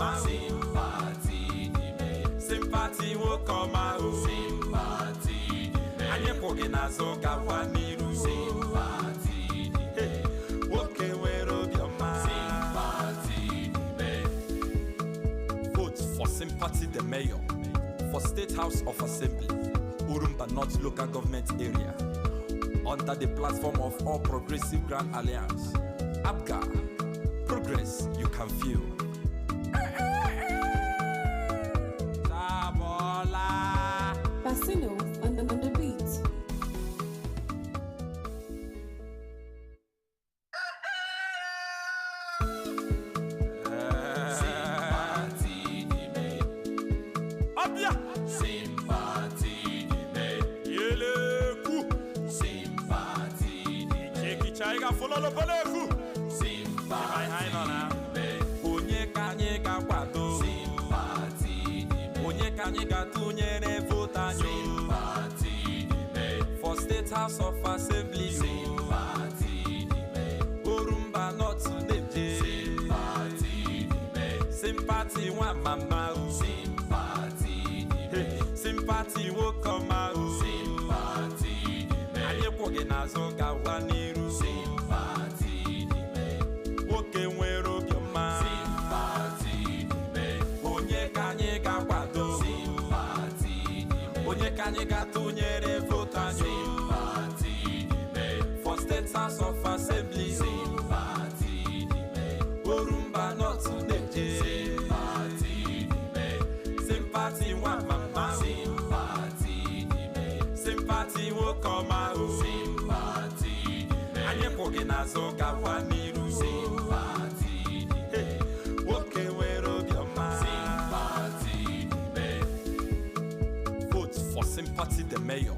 mama. Sympathy De-Mayor. Sympathy nwoke ọma o. Sympathy De-Mayor. Anyị kwụ gị n'azụ gawa n'iru. Sympathy De-Mayor. Nwoke nwere obiọma. Sympathy De-Mayor. Vote for Sympathy the Mayor for State House of Assembly, Orumba North Local Government Area, under the platform of All Progressive Grand Alliance, APGA. Progress you can feel. Sabola. Bassino on the beat. Sympathy De-Mayor. Abia. Sympathy De-Mayor. Yeleku. Sympathy De-Mayor. Chekicha fololopoleku. Sympathy De-Mayor. Onye ka anyị ga-akwado? Sympathy De-Mayor. Onye ka anyị ga-atụnyere votu anyị? Sympathy De-Mayor. For State House of Assembly. Sympathy De-Mayor. Orumba North na-eje. Sympathy De-Mayor. Sympathy nwa mama o. Sympathy De-Mayor. Sympathy nwoke ọma o. Sympathy De-Mayor. Anyị kwụ gị n'azụ gawa n'iru. Sympathy De-Mayor. Nwoke nwere obiọma. Sympathy De-Mayor. Onye ka anyị ga-akwado? Sympathy De-Mayor. Onye ka anyị ga-atụnyere votu anyị? Sympathy De-Mayor. For State House of Assembly. Sympathy De-Mayor. Orumba North na-eje. Sympathy De-Mayor. Sympathy nwa mama o. Sympathy De-Mayor. Sympathy nwoke ọma o. Sympathy De-Mayor. Anyị kwụ gị n'azụ gawa n'iru. Sympathy De-Mayor. Nwoke nwere obiọma. Sympathy De-Mayor. Vote for Sympathy the Mayor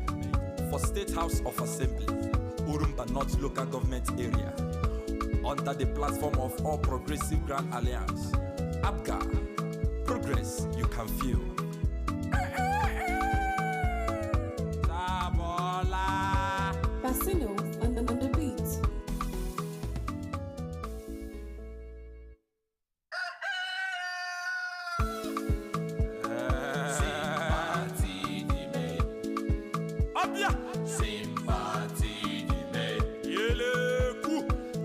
for State House of Assembly, Orumba North Local Government Area, under the platform of All Progressive Grand Alliance, APGA. Progress you can feel. Sabola. Bassino on the beat. Sympathy De-Mayor. Abia. Sympathy De-Mayor. Yeleku.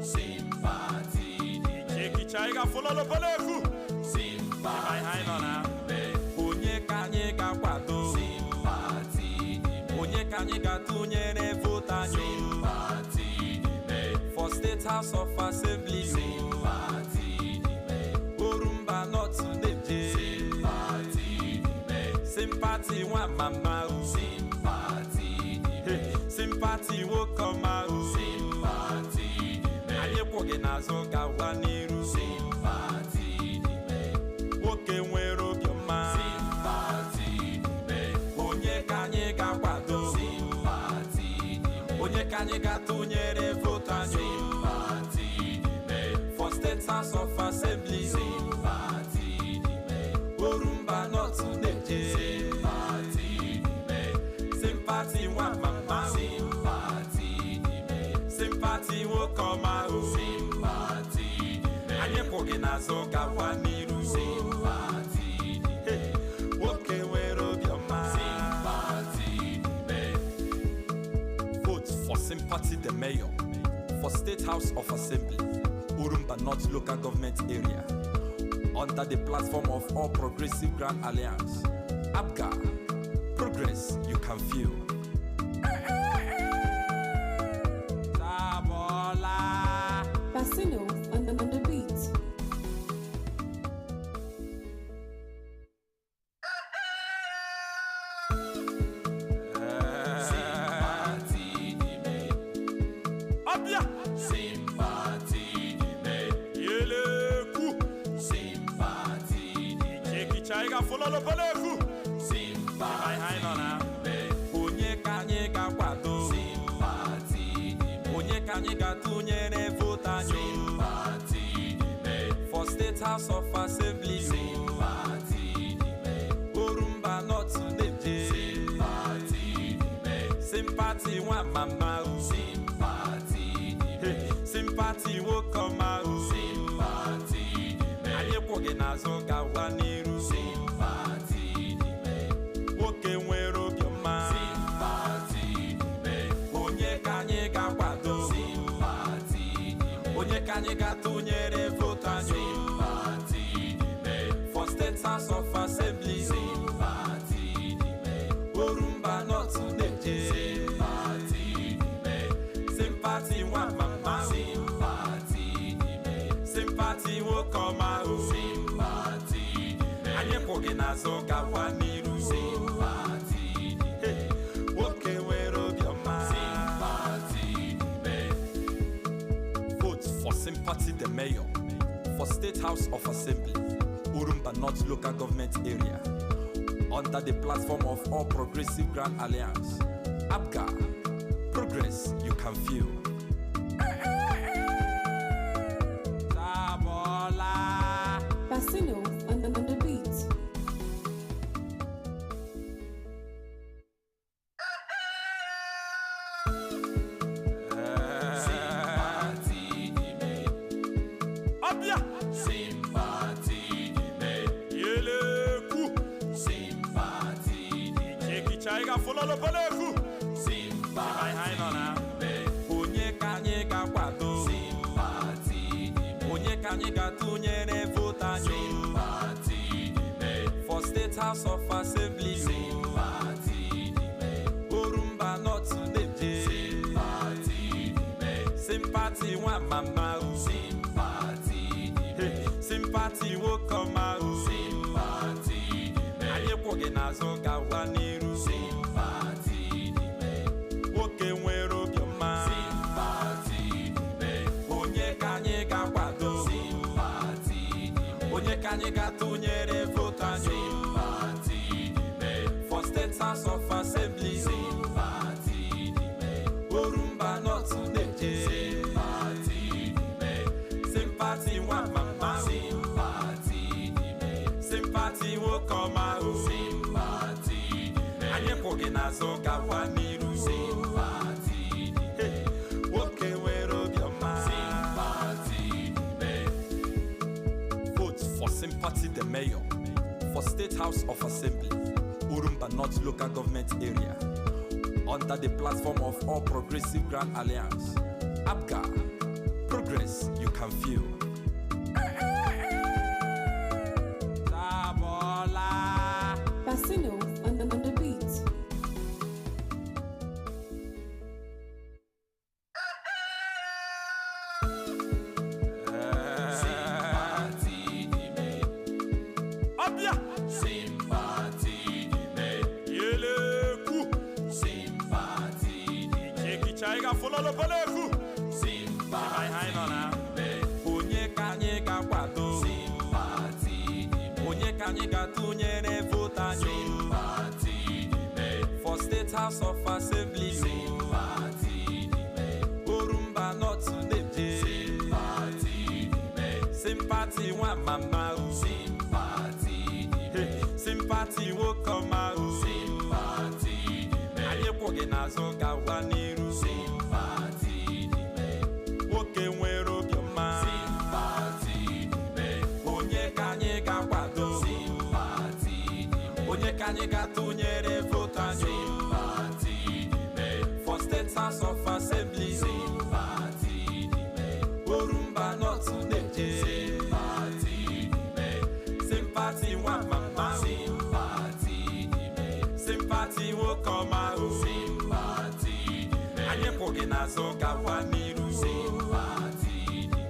Sympathy De-Mayor. Chekicha fololopoleku. Sympathy De-Mayor. Onye ka anyị ga-akwado? Sympathy De-Mayor. Onye ka anyị ga-atụnyere votu anyị? Sympathy De-Mayor. For State House of Assembly. Sympathy De-Mayor. Orumba North na-eje. Sympathy De-Mayor. Sympathy nwa mama o. Sympathy De-Mayor. Sympathy nwoke ọma o. Sympathy De-Mayor. Anyị kwụ gị n'azụ gawa n'iru. Sympathy De-Mayor. Nwoke nwere obiọma. Sympathy De-Mayor. Onye ka anyị ga-akwado? Sympathy De-Mayor. Onye ka anyị ga-atụnyere votu anyị? Sympathy De-Mayor. For State House of Assembly. Sympathy De-Mayor. Orumba North na-eje. Sympathy De-Mayor. Sympathy nwa mama o. Sympathy De-Mayor. Sympathy nwoke ọma o. Sympathy De-Mayor. Anyị kwụ gị n'azụ gawa n'iru. Sympathy De-Mayor. Nwoke nwere obiọma. Sympathy De-Mayor. Vote for Sympathy the Mayor for State House of Assembly, Orumba North Local Government Area, under the platform of All Progressive Grand Alliance, APGA. Progress you can feel. Sabola. Bassino on the beat. Sympathy De-Mayor. Abia. Sympathy De-Mayor. Yeleku. Sympathy De-Mayor. Chekicha fololopoleku. Sympathy De-Mayor. Onye ka anyị ga-akwado? Sympathy De-Mayor. Onye ka anyị ga-atụnyere votu anyị? Sympathy De-Mayor. For State House of Assembly. Sympathy De-Mayor. Orumba North na-eje. Sympathy De-Mayor. Sympathy nwa mama o. Sympathy De-Mayor. Sympathy nwoke ọma o. Sympathy De-Mayor. Anyị kwụ gị n'azụ gawa gawa n'iru. Sympathy De-Mayor. Nwoke nwere obiọma. Sympathy De-Mayor. Onye ka anyị ga-akwado? Sympathy De-Mayor. Onye ka anyị ga-atụnyere votu anyị? Sympathy De-Mayor. For State House of Assembly. Sympathy De-Mayor. Orumba North na-eje. Sympathy De-Mayor. Sympathy nwa mama. Sympathy De-Mayor. Sympathy nwoke ọma o. Sympathy De-Mayor. Anyị kwụ gị n'azụ gawa n'iru. Sympathy De-Mayor. Nwoke nwere obiọma. Sympathy De-Mayor. Vote for Sympathy De Mayor for State House of Assembly, Orumba North Local Government Area, under the platform of All Progressive Grand Alliance. APGA, progress you can feel. Sabola. Bassino on the beat. Sympathy De-Mayor. Abia. Sympathy De-Mayor. Yeleku. Sympathy De-Mayor. Ekicha fololo boleku. Sympathy De-Mayor. Onye ka anyị ga-akwado? Sympathy De-Mayor. Onye ka anyị ga-atụnyere votu anyị? Sympathy De-Mayor. For State House of Assembly. Sympathy De-Mayor. Orumba North na-eje. Sympathy De-Mayor. Sympathy nwa mama o. Sympathy De-Mayor. Sympathy nwoke ọma o. Sympathy De-Mayor. Anyị kwụ gị n'azụ gawa n'iru. Sympathy De-Mayor. Nwoke nwere obiọma. Sympathy De-Mayor. Onye ka anyị ga-akwado? Sympathy De-Mayor. Onye ka anyị ga-atụnyere votu anyị? Sympathy De-Mayor. For State House of Assembly. Sympathy De-Mayor. Orumba North na-eje. Sympathy De-Mayor. Sympathy nwa mama o. Sympathy De-Mayor. Sympathy nwoke ọma o. Sympathy De-Mayor. Anyị kwụ gị n'azụ gawa n'iru. Sympathy De-Mayor. Nwoke nwere obiọma. Sympathy De-Mayor. Vote for Sympathy De Mayor for State House of Assembly, Orumba North Local Government Area, under the platform of All Progressive Grand Alliance. APGA, progress you can feel. Sabola. Bassino on the beat. Sympathy De-Mayor. Abia. Sympathy De-Mayor. Yeleku. Sympathy De-Mayor. Ekicha fololo boleku. Sympathy De-Mayor. Onye ka anyị ga-akwado? Sympathy De-Mayor. Onye ka anyị ga-atụnyere votu anyị? Sympathy De-Mayor. For State House of Assembly. Sympathy De-Mayor. Orumba North na-eje. Sympathy De-Mayor. Sympathy nwa mama o. Sympathy De-Mayor. Sympathy nwoke ọma o. Sympathy De-Mayor. Anyị kwụ gị n'azụ gawa n'iru. Sympathy De-Mayor. Nwoke nwere obiọma. Sympathy De-Mayor. Onye ka anyị ga-akwado? Sympathy De-Mayor. Onye ka anyị ga-atụnyere votu anyị? Sympathy De-Mayor. For State House of Assembly. Sympathy De-Mayor. Orumba North na-eje. Sympathy De-Mayor. Sympathy nwa mama o. Sympathy De-Mayor. Sympathy nwoke ọma o. Sympathy De-Mayor. Anyị kwụ gị n'azụ gawa n'iru. Sympathy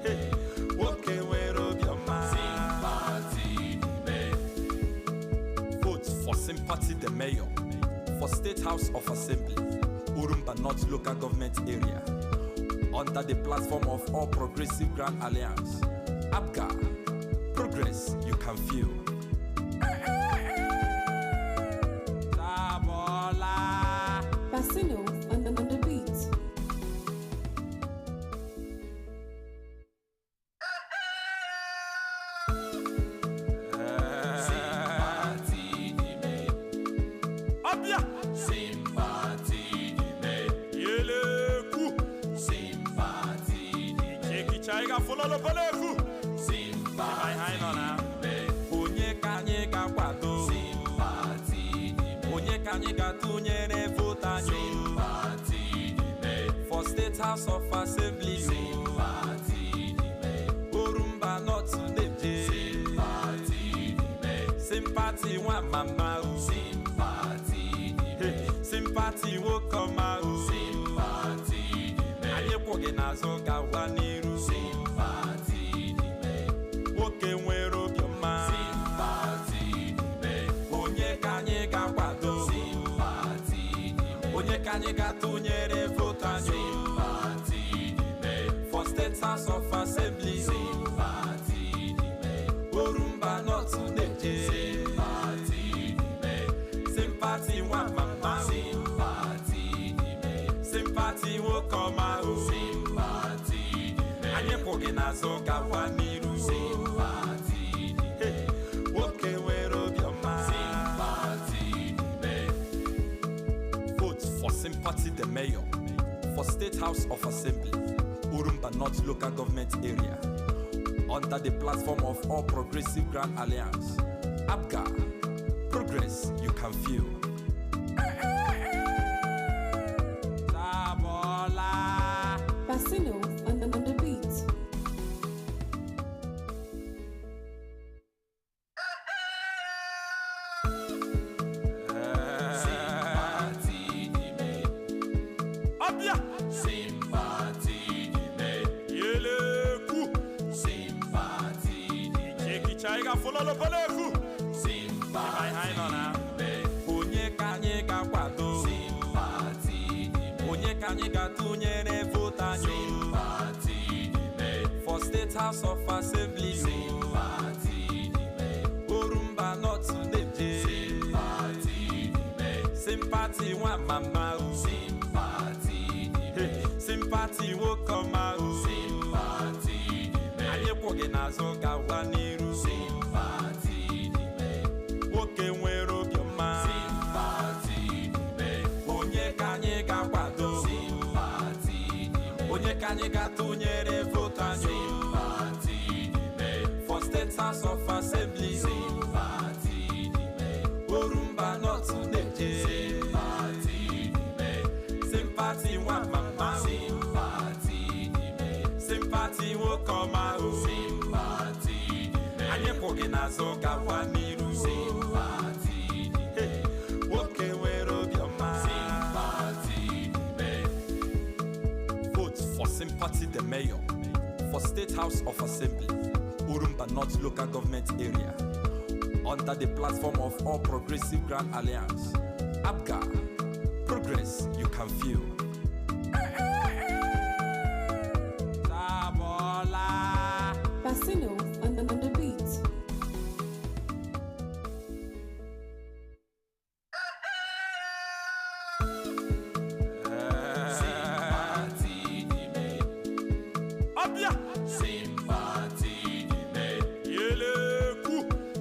De-Mayor. Nwoke nwere obiọma. Sympathy De-Mayor. Vote for Sympathy De Mayor for State House of Assembly, Orumba North Local Government Area, under the platform of All Progressive Grand Alliance. APGA, progress you can feel. Sabola. Bassino on the beat. Sympathy De-Mayor. Abia. Sympathy De-Mayor. Yeleku. Sympathy De-Mayor. Ekicha fololo boleku. Sympathy De-Mayor. Onye anyị ga-atụnyere votu anyị? Sympathy De-Mayor. For State House of Assembly. Sympathy De-Mayor. Orumba North na-eje. Sympathy De-Mayor. Sympathy nwa mama o. Sympathy De-Mayor. Sympathy nwoke ọma o. Sympathy De-Mayor. Anyị kwụ gị n'azụ, gawa n'iru. Sympathy De-Mayor. Nwoke nwere obiọma. Sympathy De-Mayor. Onye ka anyị ga-akwado? Sympathy De-Mayor. Onye ka anyị ga-atụnyere votu anyị? Sympathy De-Mayor. For State House of Assembly. Sympathy De-Mayor. Orumba North na-eje. Sympathy De-Mayor. Sympathy nwa mama o. Sympathy De-Mayor. Sympathy nwoke ọma o. Sympathy De-Mayor. Anyị kwụ gị n'azụ, gawa n'iru. Sympathy De-Mayor. Nwoke nwere obiọma. Sympathy De-Mayor. Vote for Sympathy De Mayor for State House of Assembly, Orumba North Local Government Area, under the platform of All Progressive Grand Alliance, APGA. Progress you can feel. Sabola. Bassino on the beat. Sympathy De-Mayor. Abia. Sympathy De-Mayor. Yeleku. Sympathy De-Mayor. Ekicha fololopoloku. Sympathy De-Mayor. Onye ka anyị ga-akwado? Sympathy De-Mayor. Onye ka anyị ga-atụnyere votu anyị? Sympathy De-Mayor. For State House of Assembly. Sympathy De-Mayor. Orumba North na-eje. Sympathy De-Mayor. Sympathy nwa mama o. Sympathy De-Mayor. Sympathy nwoke ọma o. Sympathy De-Mayor. Anyị kwụ gị n'azụ, gawa n'iru. Sympathy De-Mayor. Nwoke nwere obiọma. Sympathy De-Mayor. Onye ka anyị ga-akwado? Sympathy De-Mayor. Onye ka anyị ga-atụnyere votu anyị? Sympathy De-Mayor. For State House of Assembly. Sympathy De-Mayor. Orumba North na-eje. Sympathy De-Mayor. Sympathy nwa mama o. Sympathy De-Mayor. Sympathy nwoke ọma o. Sympathy De-Mayor. Anyị kwụ gị n'azụ, gawa n'iru. Sympathy De-Mayor. Nwoke nwere obiọma. Sympathy De-Mayor. Vote for Sympathy De Mayor for State House of Assembly, Orumba North Local Government Area, under the platform of All Progressive Grand Alliance, APGA. Progress you can feel. Sabola. Bassino on the beat. Sympathy De-Mayor. Abia. Sympathy De-Mayor. Yeleku.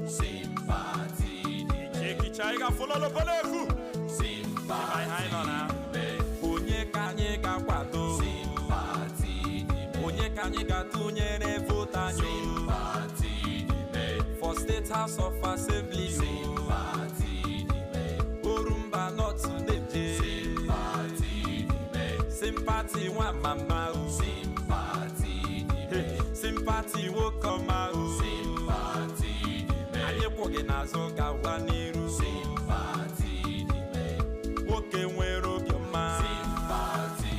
Sympathy De-Mayor. Ekicha fololopoloku. Sympathy De-Mayor. Onye ka anyị ga-akwado? Sympathy De-Mayor. Onye ka anyị ga-atụnyere votu anyị? Sympathy De-Mayor. For State House of Assembly. Sympathy De-Mayor. Orumba North na-eje. Sympathy De-Mayor. Sympathy nwa mama o. Sympathy De-Mayor. Sympathy nwoke ọma o. Sympathy De-Mayor. Anyị kwụ gị n'azụ, gawa n'iru. Sympathy De-Mayor. Nwoke nwere obiọma. Sympathy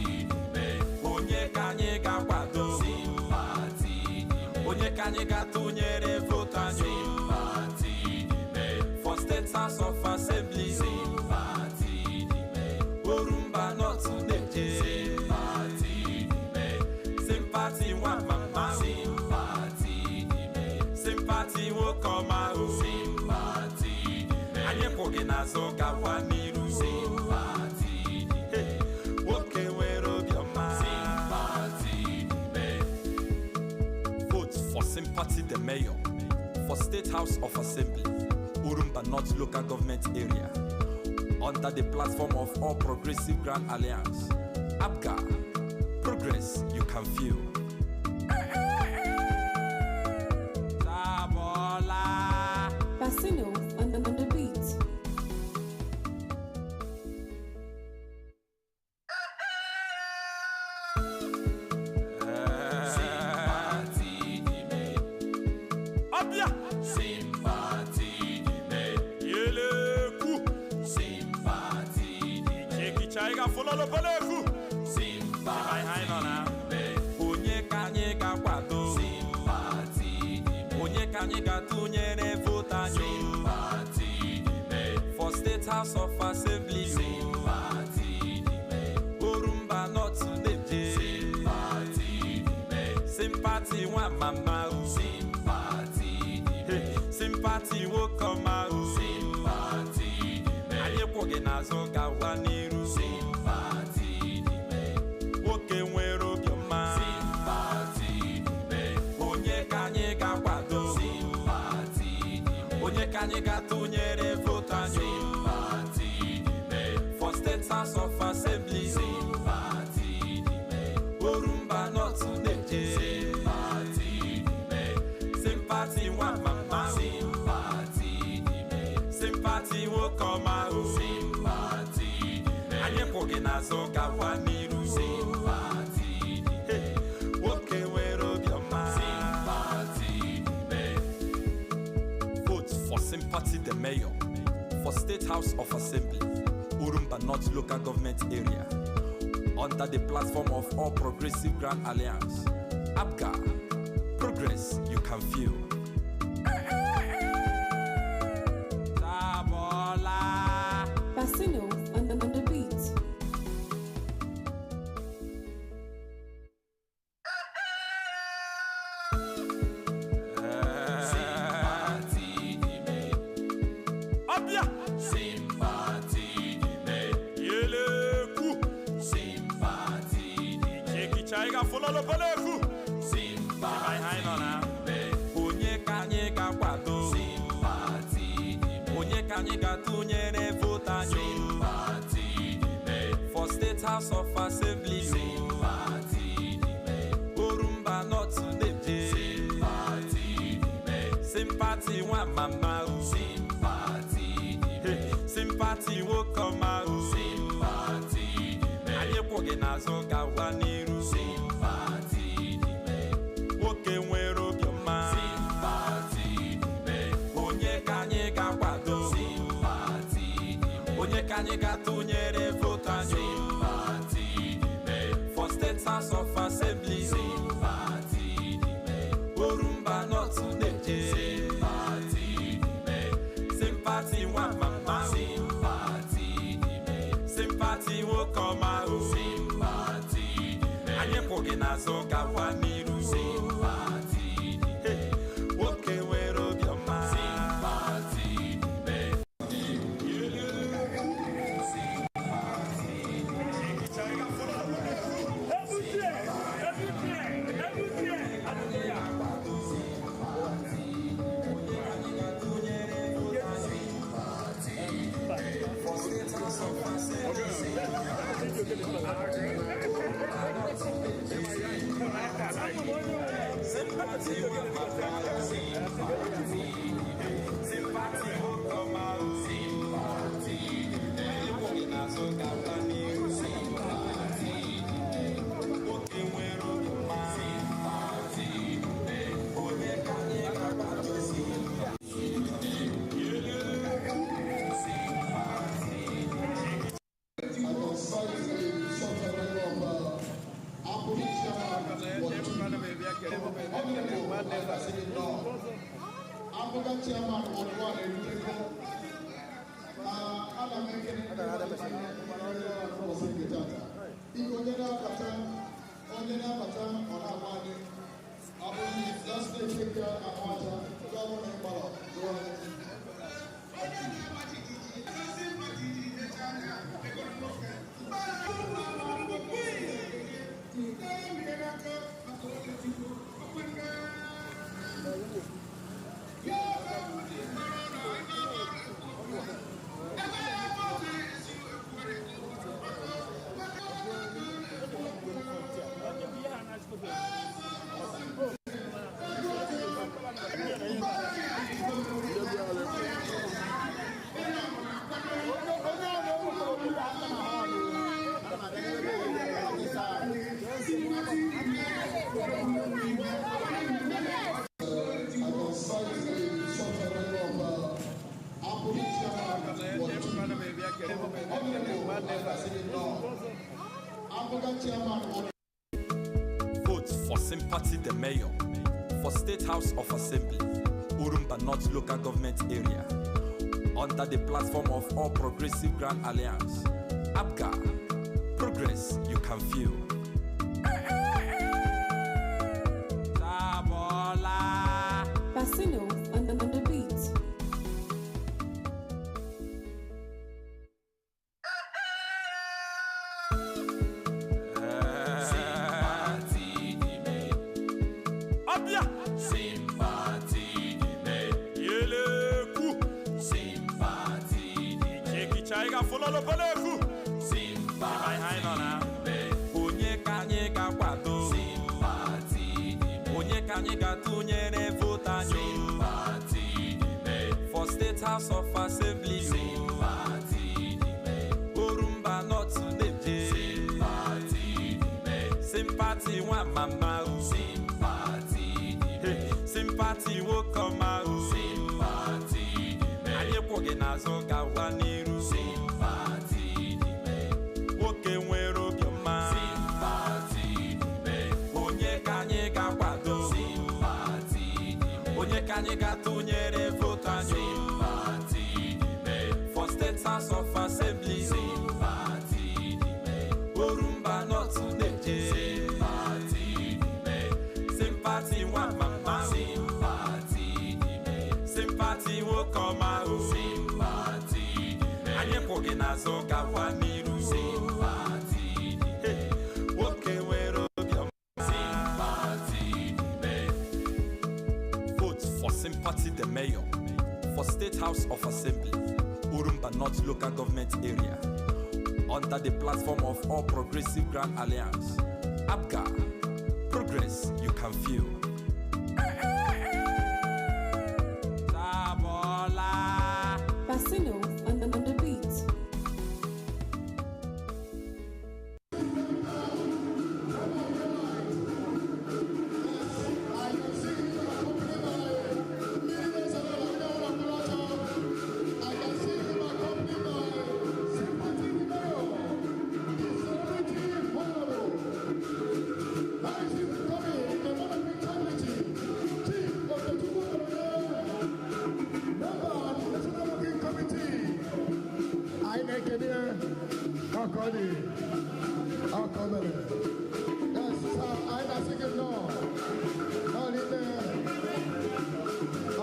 De-Mayor. Onye ka anyị ga-akwado? Sympathy De-Mayor. Onye ka anyị ga-atụnyere votu anyị? Sympathy De-Mayor. For State House of Assembly. Sympathy De-Mayor. Orumba North na-eje. Sympathy De-Mayor. Sympathy nwa mama o. Sympathy De-Mayor. Sympathy nwoke ọma o. Sympathy De-Mayor. Anyị kwụ gị n'azụ, gawa n'iru. Sympathy De-Mayor. Nwoke nwere obiọma. Sympathy De-Mayor. Vote for Sympathy De Mayor for State House of Assembly, Orumba North Local Government Area, under the platform of All Progressive Grand Alliance, APGA. Progress you can feel. Sabola. Bassino on the beat. fololobolofu. Sympathy de Onye ka anyị ga-akwado? Sympathy de Onye ka anyị ga-atụnyere votu anyị? Sympathy de For State House of Assembly. Sympathy de Orumba North na-eje. Sympathy de Sympathy nwa mama o. Sympathy de Sympathy nwoke ọma o. Sympathy de Anyị kwụ gị n'azụ gawa n'iru. Sympathy de Nwoke nwere obiọma. Sympathy de Onye ka anyị ga-akwado? Sympathy de Onye ka anyị ga-atụnyere votu anyị? Sympathy de For State House of Assembly. Sympathy de Orumba North na-eje. Sympathy de Sympathy nwa mama o. Sympathy de Sympathy nwoke ọma o. Sympathy de Anyị kwụ gị n'azụ gawa n'iru. Sympathy de Nwoke nwere obiọma. Sympathy de Vote for Sympathy the Mayor for State House of Assembly, Orumba North Local Government Area, under the platform of All Progressive Grand Alliance. APGA, progress you can feel. Tabola. Bassino on the beat. Sympathy de Abia. Sympathy de Yeleku. Sympathy de Chekichaiga fololobolofu. Sympathy de Onye ka anyị ga-akwado? Sympathy de Onye ka anyị ga-atụnyere votu anyị? Sympathy de For State House of Assembly. Sympathy de Orumba North na-eje. Sympathy de Sympathy nwa mama o. Sympathy de Sympathy nwoke ọma o. Sympathy de Anyị kwụ gị n'azụ gawa n'iru. Sympathy de Nwoke nwere obiọma. Sympathy de Onye ka anyị ga-akwado? Sympathy de Onye ka anyị ga-atụnyere votu anyị? Sympathy de For State House of Assembly. Sympathy de Orumba North na-eje. Sympathy de Sympathy nwa mama o. Sympathy de Sympathy nwoke ọma o. Sympathy de Anyị kwụ gị n'azụ gawa n'iru. Sympathy de Nwoke nwere obiọma. Sympathy de I can cite the shortcoming of Apple Chairman Honorable Ambassador African Chairman Odwan Eruteko, ana m ekele ndị ụbọchị nke tata. Biko onye na-abata ọ na-agba anyị. Ọ bụrụ na last day take care Abacha, gọvanọ Ịkpọrọ, jụọ anyị. APGA chairman. Vote for Sympathy the Mayor for State House of Assembly, Orumba North Local Government Area, under the platform of All Progressive Grand Alliance. APGA, progress you can feel. Tabola. Bassino on the beat. Sympathy the Mayor. Abia. Sympathy the Mayor. Yeleku. Sympathy the Mayor. Ekicha follow peleku. Sympathy the Mayor. Onye ka anyị ga-akwado? Sympathy the Mayor. Onye ka anyị ga-atụnyere votu anyị? Sympathy the Mayor. For State House of Assembly. Sympathy the Mayor. Orumba North na-eje. Sympathy the Mayor. Sympathy nwa mama o. Sympathy the Mayor. Sympathy nwoke ọma o. Sympathy the Mayor. Anyị kwụ gị n'azụ gawa n'iru. Sympathy the Mayor. Nwoke nwere obiọma. Sympathy the Mayor. Onye ka anyị ga-akwado? Sympathy the Mayor. Onye ka anyị ga-atụnyere votu anyị? Sympathy the Mayor. For State House of Assembly. Sympathy the Mayor. Orumba North na-eje. Sympathy the Mayor. Sympathy nwa mama o. Sympathy the Mayor. Sympathy nwoke ọma o. Sympathy the Mayor. Anyị kwụ gị n'azụ gawa n'iru. Sympathy the Mayor. Nwoke nwere obiọma. Sympathy the Mayor. Vote for Sympathy the Mayor for State House of Assembly, Orumba North Local Government Area, under the platform of All Progressive Grand Alliance. APGA, progress you can feel. Tabola. Bassino on the beat. I can see him accompanied by millions of people. I can see him accompanied by Sympathy the Mayor, the celebrity honorable. That is him coming, the man of integrity, chief of the Chukwu member of the National Working Committee. Anyị na-ekele Ọkọdị, Ọkọmere. Yes, sir, anyị na-asị gị nnọọ. Ọlite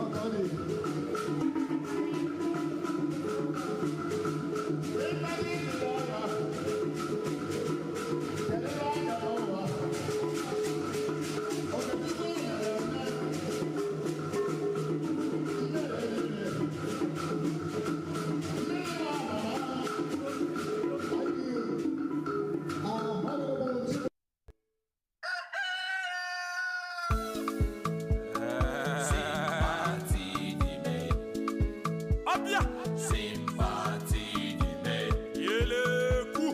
Ọkọdị. Thank you. Honorable Sympathy the Mayor. Abia. Sympathy the Mayor. Yeleku.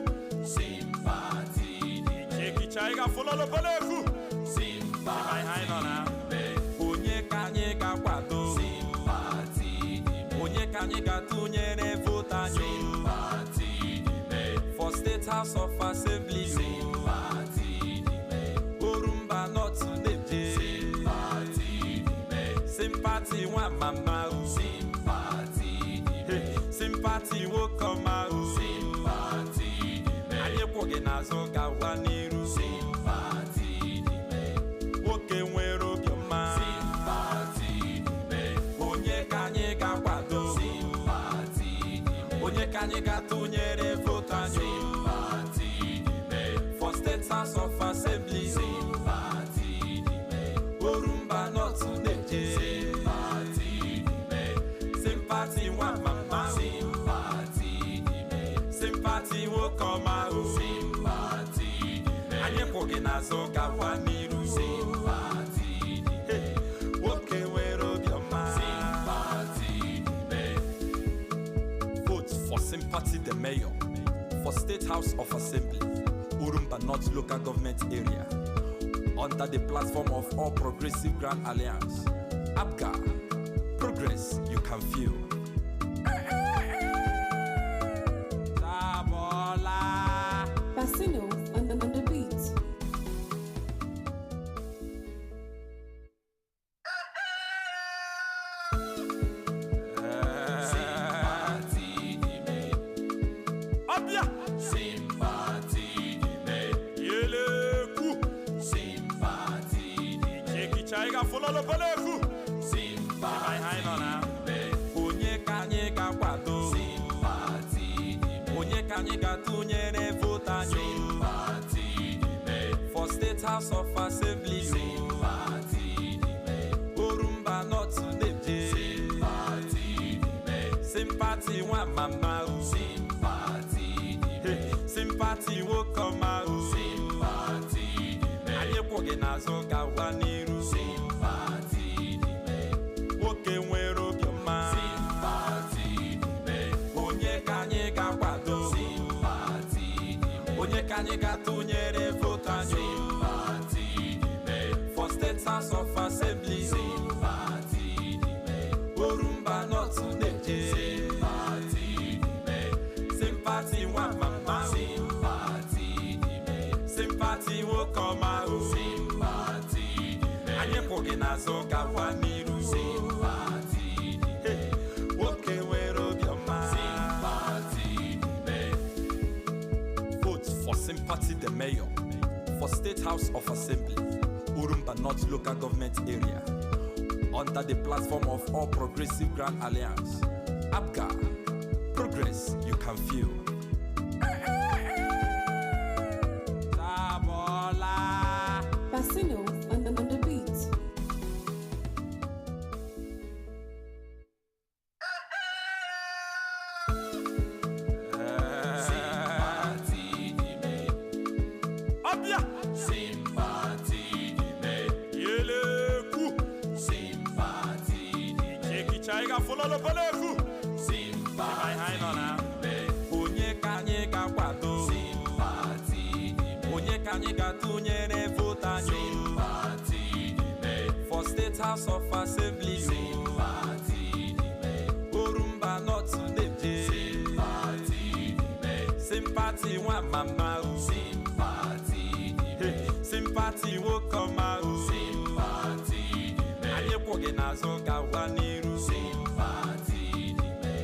Sympathy the Mayor. Ekicha follow peleku. Sympathy the Mayor. Onye ka anyị ga-akwado? Sympathy the Mayor. Onye ka anyị ga-atụnyere votu anyị? Sympathy the Mayor. For State House of Assembly. Sympathy the Mayor. Orumba North na-eje. Sympathy the Mayor. Sympathy nwa mama o. Sympathy the Mayor. Sympathy nwoke ọma o. Sympathy the Mayor. Anyị kwụ gị n'azụ gawa n'iru. Sympathy the Mayor. Nwoke nwere obiọma. Sympathy the Mayor. Onye ka anyị ga-akwado? Sympathy the Mayor. Onye ka anyị ga-atụnyere votu anyị? Sympathy the Mayor. For State House of Assembly. Sympathy the Mayor. Orumba North na-eje. Sympathy the Mayor. Sympathy nwa mama o. Sympathy the Mayor. Sympathy nwoke ọma o. Sympathy the Mayor. Anyị kwụ gị n'azụ gawa n'iru. Sympathy the Mayor. Nwoke nwere obiọma. Sympathy the Mayor. Vote for Sympathy the Mayor for State House of Assembly, Orumba North Local Government Area, under the platform of All Progressive Grand Alliance. APGA, progress you can feel. Tabola. Bassino on the ga-afụlọlọbọlefu. Sympathy de Onye ka anyị ga-akwado? Sympathy de Onye ka anyị ga-atụnyere votu anyị? Sympathy de For State House of Assembly. Sympathy de Orumba North na-eje. Sympathy de Sympathy nwa mama o. Sympathy de Sympathy nwoke ọma o. Sympathy de Anyị kwụ gị n'azụ gawa n'iru. Sympathy de Nwoke nwere obiọma. Sympathy de Onye ka anyị ga-akwado? Sympathy de Onye ka anyị ga-atụnyere votu anyị? Sympathy de For State House of Assembly. Sympathy de Orumba North na-eje. Sympathy de Sympathy nwa mama o. Sympathy de Sympathy nwoke ọma o. Sympathy de Anyị kwụ gị n'azụ gawa n'iru. Sympathy de Nwoke nwere obiọma. Sympathy de Vote for Sympathy the Mayor for State House of Assembly, Orumba North Local Government Area, under the platform of All Progressive Grand Alliance. APGA, progress you can feel. Sabola. Bassino on the beat. Sympathy de Abia. Sympathy de Yeleku. Sympathy de Ekicha fololopoloku. Sympathy de Onye ka anyị ga-akwado? Sympathy de Onye ka anyị ga-atụnyere votu anyị? Sympathy de For State House of Assembly. Sympathy de Orumba North na-eje. Sympathy de Sympathy nwa mama o. Sympathy de Sympathy nwoke ọma o. Sympathy de Anyị kwụ gị n'azụ gawa n'iru. Sympathy de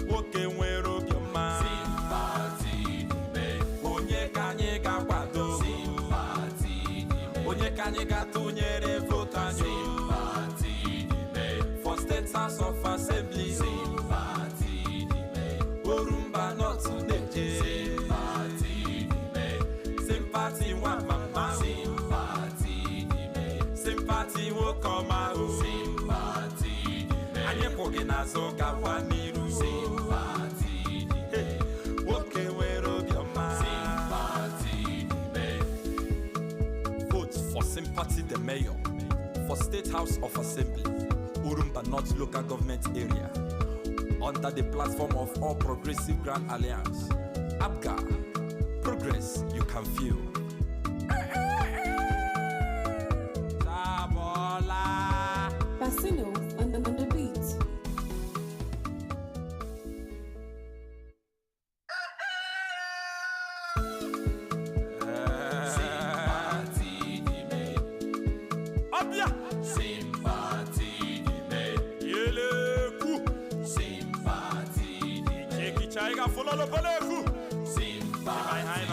Nwoke nwere obiọma. Sympathy de Onye ka anyị ga-akwado? Sympathy de Onye ka anyị ga-atụnyere votu anyị? Sympathy de For State House of Assembly. Sympathy de Orumba North na-eje. Sympathy de Sympathy nwa mama o. Sympathy de Sympathy nwoke ọma o. Sympathy de Anyị kwụ gị n'azụ gawa n'iru. Sympathy de Nwoke nwere obiọma. Sympathy de Vote for Sympathy the Mayor for State House of Assembly, Orumba North Local Government Area, under the platform of All Progressive Grand Alliance. APGA, progress you can feel. Sabola. Bassino on the beat. Sympathy de Abia. Sympathy de Yeleku. Sympathy de Ekicha fololopoloku. Sympathy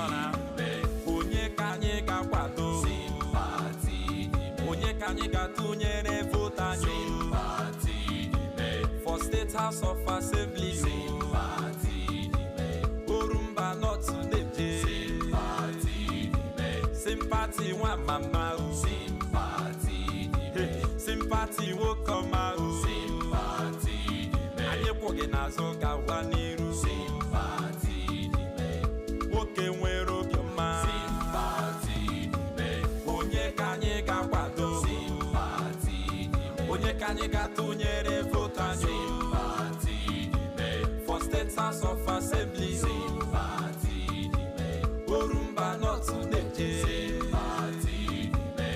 de Onye ka anyị ga-akwado? Sympathy de Onye ka anyị ga-atụnyere votu anyị? Sympathy de For State House of Assembly. Sympathy de Orumba North na-eje. Sympathy de Sympathy nwa mama o. Sympathy de Sympathy nwoke ọma o. Sympathy de Anyị kwụ gị n'azụ gawa n'iru. Sympathy de Nwoke nwere obiọma. Sympathy de Onye ka anyị ga-akwado? Sympathy de Onye ka anyị ga-atụnyere votu anyị? Sympathy de For State House of Assembly. Sympathy de Orumba North na-eje. Sympathy de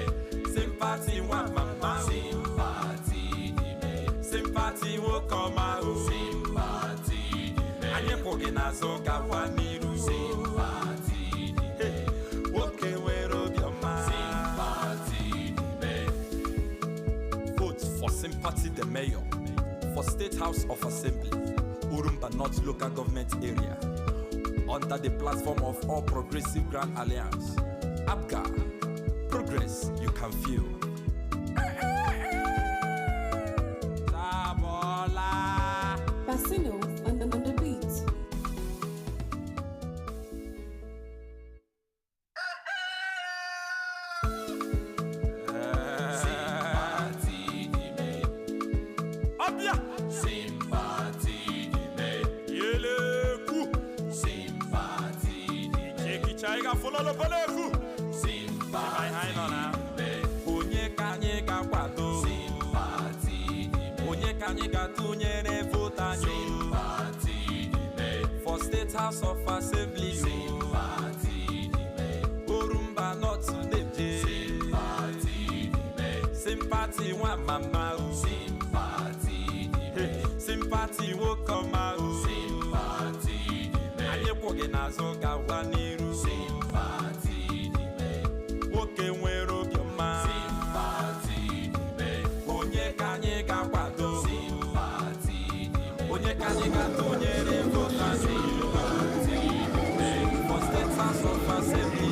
Sympathy nwa mama o. Sympathy de Sympathy nwoke ọma o. Sympathy de Anyị kwụ gị n'azụ gawa n'iru. Sympathy de Nwoke nwere obiọma. Sympathy de Vote for Sympathy the Mayor for State House of Assembly, Orumba North Local Government Area, under the platform of All Progressive Grand Alliance. APGA, progress you can feel. Bassino on the beat. Sympathy the Mayor. Abia. Sympathy the Mayor. Yeleku. Sympathy the Mayor. Chekicha fololopoloku. Sympathy the Mayor. Onye ka anyị ga-akwado? Sympathy the Mayor. Onye ka anyị ga-atụnyere votu anyị? Sympathy the Mayor. For State House of Assembly. Sympathy the Mayor. Orumba North na-eje. Sympathy the Mayor. Sympathy nwa mama o. Sympathy the Mayor. Sympathy nwoke ọma o. Sympathy the Mayor. Anyị kwụ gị n'azụ gawa n'iru. Sympathy the Mayor. Nwoke nwere obiọma. Sympathy the Mayor. Onye ka anyị ga-akwado? Sympathy the Mayor. Onye ka anyị ga-atụnyere votu anyị? For State House of Assembly.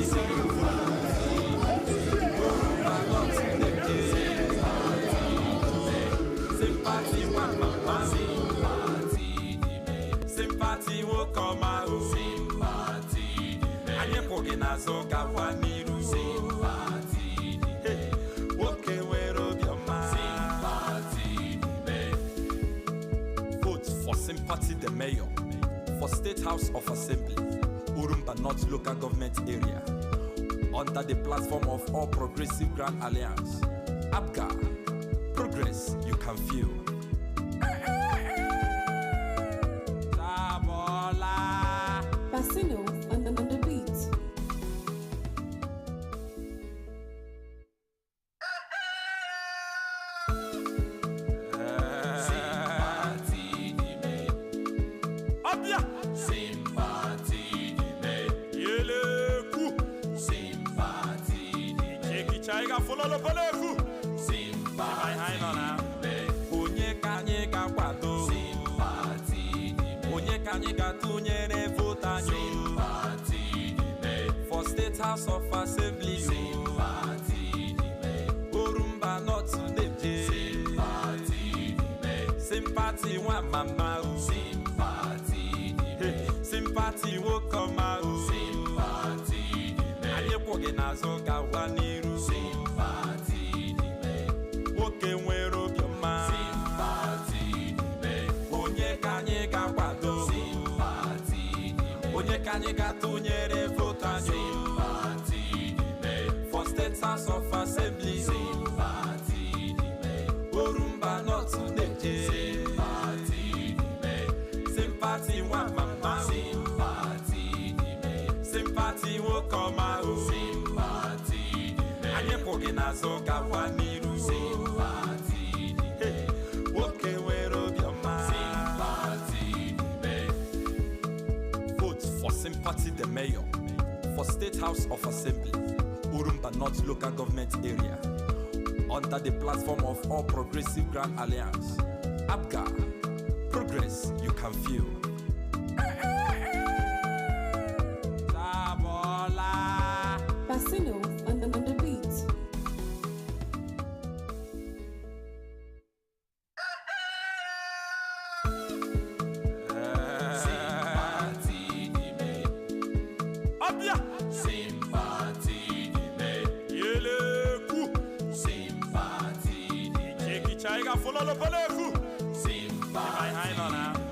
Orumba North na-eje. Sympathy nwa mama. Sympathy the Mayor. Sympathy nwoke ọma o. Sympathy the Mayor. Anyị kwụ gị n'azụ gawa n'iru. Sympathy the Mayor. Nwoke nwere obiọma. Sympathy the Mayor. Vote for Sympathy the Mayor for State House of Assembly, Orumba North Local Government Area, under the platform of All Progressive Grand Alliance. APGA, progress you can feel. Sabola. Bassino on the beat. Sympathy the Mayor. Abia. Sympathy the Mayor. Yeleku. Sympathy the Mayor. Chekicha fololopoloku. Sympathy the Mayor. Onye ka anyị ga-akwado? Sympathy the Mayor. Onye ka anyị ga-atụnyere votu anyị? Sympathy the Mayor. For State House of Assembly. Sympathy the Mayor. Orumba North na-eje. Sympathy the Mayor. Sympathy nwa mama o. Sympathy the Mayor. Sympathy nwoke ọma o. Sympathy the Mayor. Anyị kwụ gị n'azụ gawa n'iru. Sympathy the Mayor. Nwoke nwere obiọma. Sympathy the Mayor. Onye ka anyị ga-akwado? Sympathy the Mayor. Onye ka anyị ga-atụnyere votu anyị? Sympathy the Mayor. For State House of Assembly. Sympathy the Mayor. Orumba North na-eje. Sympathy the Mayor. Sympathy nwa mama o. Sympathy the Mayor. Sympathy nwoke ọma o. Sympathy the Mayor. Anyị kwụ gị n'azụ gawa n'iru. Sympathy the Mayor. Nwoke nwere obiọma. Sympathy the Mayor. Vote for Sympathy the Mayor for State House of Assembly, Orumba North Local Government Area, under the platform of All Progressive Grand Alliance. APGA, progress you can feel. Sabola. Bassino on the beat. Sympathy the Mayor. Abia. Sympathy the Mayor. Yeleku. Sympathy the Mayor. Chekicha fololopoloku. Sympathy the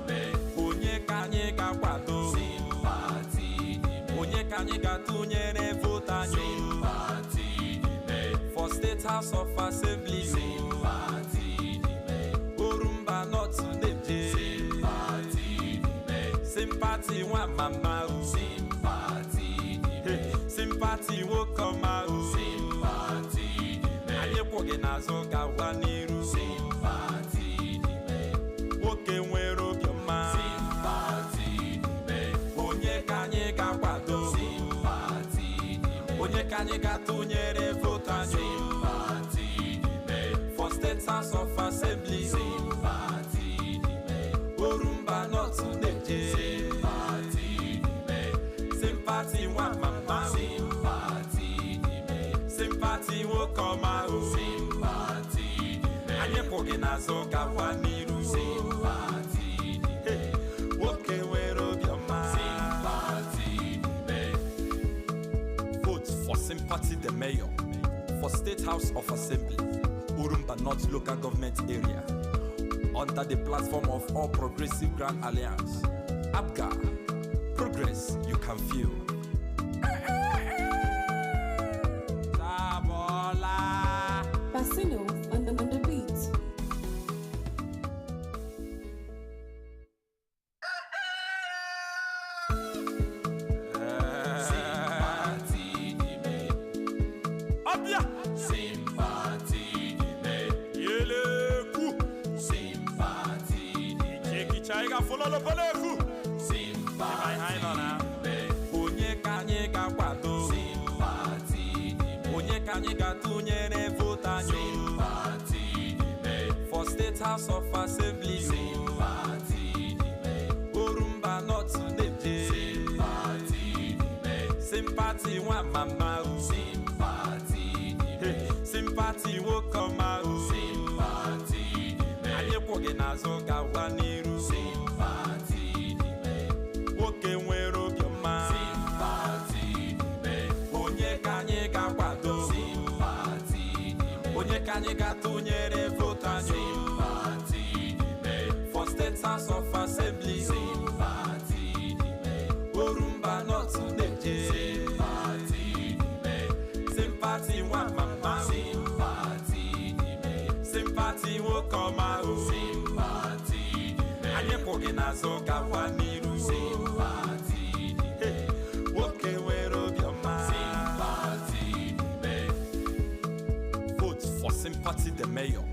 Mayor. Onye ka anyị ga-akwado? Sympathy the Mayor. Onye ka anyị ga-atụnyere votu anyị? Sympathy the Mayor. For State House of Assembly. Sympathy the Mayor. Orumba North na-eje. Sympathy the Mayor. Sympathy nwa mama o. Sympathy the Mayor. Sympathy nwoke ọma o. Sympathy the Mayor. Anyị kwụ gị n'azụ gawa n'iru. Sympathy the Mayor. Nwoke nwere obiọma. Sympathy the Mayor. Onye ka anyị ga-akwado? Sympathy the Mayor. Onye ka anyị ga-atụnyere votu anyị? Sympathy the Mayor. For State House of Assembly. Sympathy the Mayor. Orumba North na-eje. Sympathy the Mayor. Sympathy nwa mama o. Sympathy the Mayor. Sympathy nwoke ọma o. Sympathy the Mayor. Anyị kwụ gị n'azụ gawa n'iru. Sympathy the Mayor. Sympathy the Mayor for State House of Assembly, Orumba North Local Government Area, under the platform of All Progressive Grand Alliance. APGA, progress you can feel. Sabola. Bassino on the beat. Sympathy the Mayor. Abia. Sympathy the Mayor. Yeleku. Sympathy the Mayor. Chekicha fololopoleku. Sympathy the Mayor. Onye ka anyị ga-akwado? Sympathy the Mayor. Onye ka anyị ga-atụnyere votu anyị? Sympathy the Mayor. For State House of Assembly. Sympathy the Mayor. Orumba North na-eje. Sympathy the Mayor. Sympathy nwa mama o. Sympathy the Mayor. Sympathy nwoke ọma o. Sympathy the Mayor. Anyị kwụ gị n'azụ gawa n'iru. Sympathy the Mayor. Nwoke nwere obiọma. Sympathy the Mayor. Onye ka anyị ga-akwado? Sympathy the Mayor. Onye ka anyị ga-atụnyere votu anyị? Sympathy the Mayor. For State House of Assembly. Sympathy the Mayor. Orumba North na-eje. Sympathy the Mayor. Sympathy nwa mama o. Sympathy the Mayor. Sympathy nwoke ọma o. Sympathy the Mayor. Anyị kwụ gị n'azụ gawa n'iru. Sympathy the Mayor. Nwoke nwere obiọma. Sympathy the Mayor. Vote for Sympathy the Mayor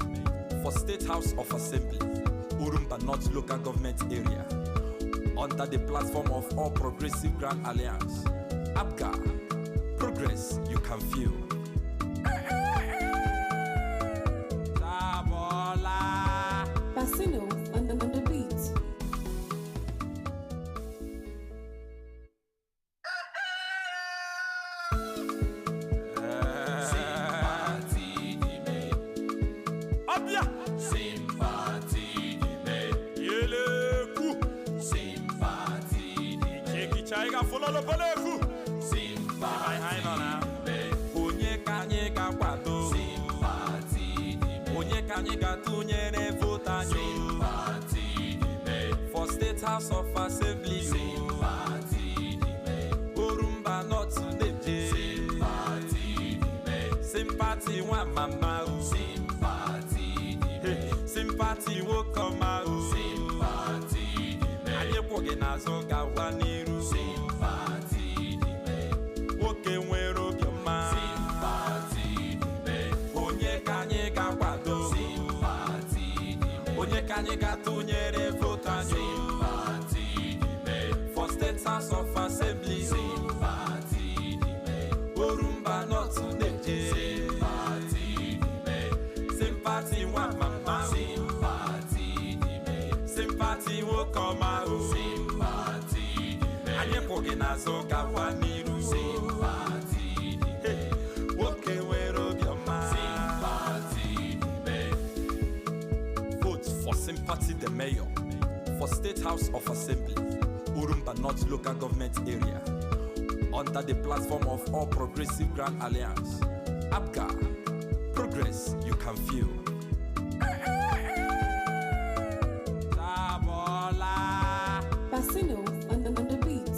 for State House of Assembly, Orumba North Local Government Area, under the platform of All Progressive Grand Alliance. APGA, progress you can feel. Sabola. Bassino on the beat. Sympathy the Mayor. Abia. Sympathy the Mayor. Yeleku. Sympathy the Mayor. Chekicha fololopoleku. Sympathy the Mayor. Onye ka anyị ga-akwado? Sympathy the Mayor. Onye ka anyị ga-atụnyere votu anyị? Sympathy the Mayor. For State House of Assembly. Sympathy the Mayor. Orumba North na-eje. Sympathy the Mayor. Sympathy nwa mama o. Sympathy the Mayor. Sympathy nwoke ọma o. Sympathy the Mayor. Anyị kwụ gị n'azụ gawa n'iru. Sympathy the Mayor. Nwoke nwere obiọma. Sympathy the Mayor. Onye ka anyị ga-akwado? Sympathy the Mayor. Onye ka anyị ga-atụnyere votu anyị? Sympathy the Mayor. For State House of Assembly. Sympathy the Mayor. Orumba North na-eje. Sympathy the Mayor. Sympathy nwa mama o. Sympathy the Mayor. Sympathy nwoke ọma o. Sympathy the Mayor. Anyị kwụ gị n'azụ gawa n'iru. Sympathy the Mayor. Nwoke nwere obiọma. Sympathy the Mayor. Vote for Sympathy the Mayor for State House of Assembly, Orumba North Local Government Area, under the platform of All Progressive Grand Alliance. APGA, progress you can feel. Sabola. Bassino on the beat.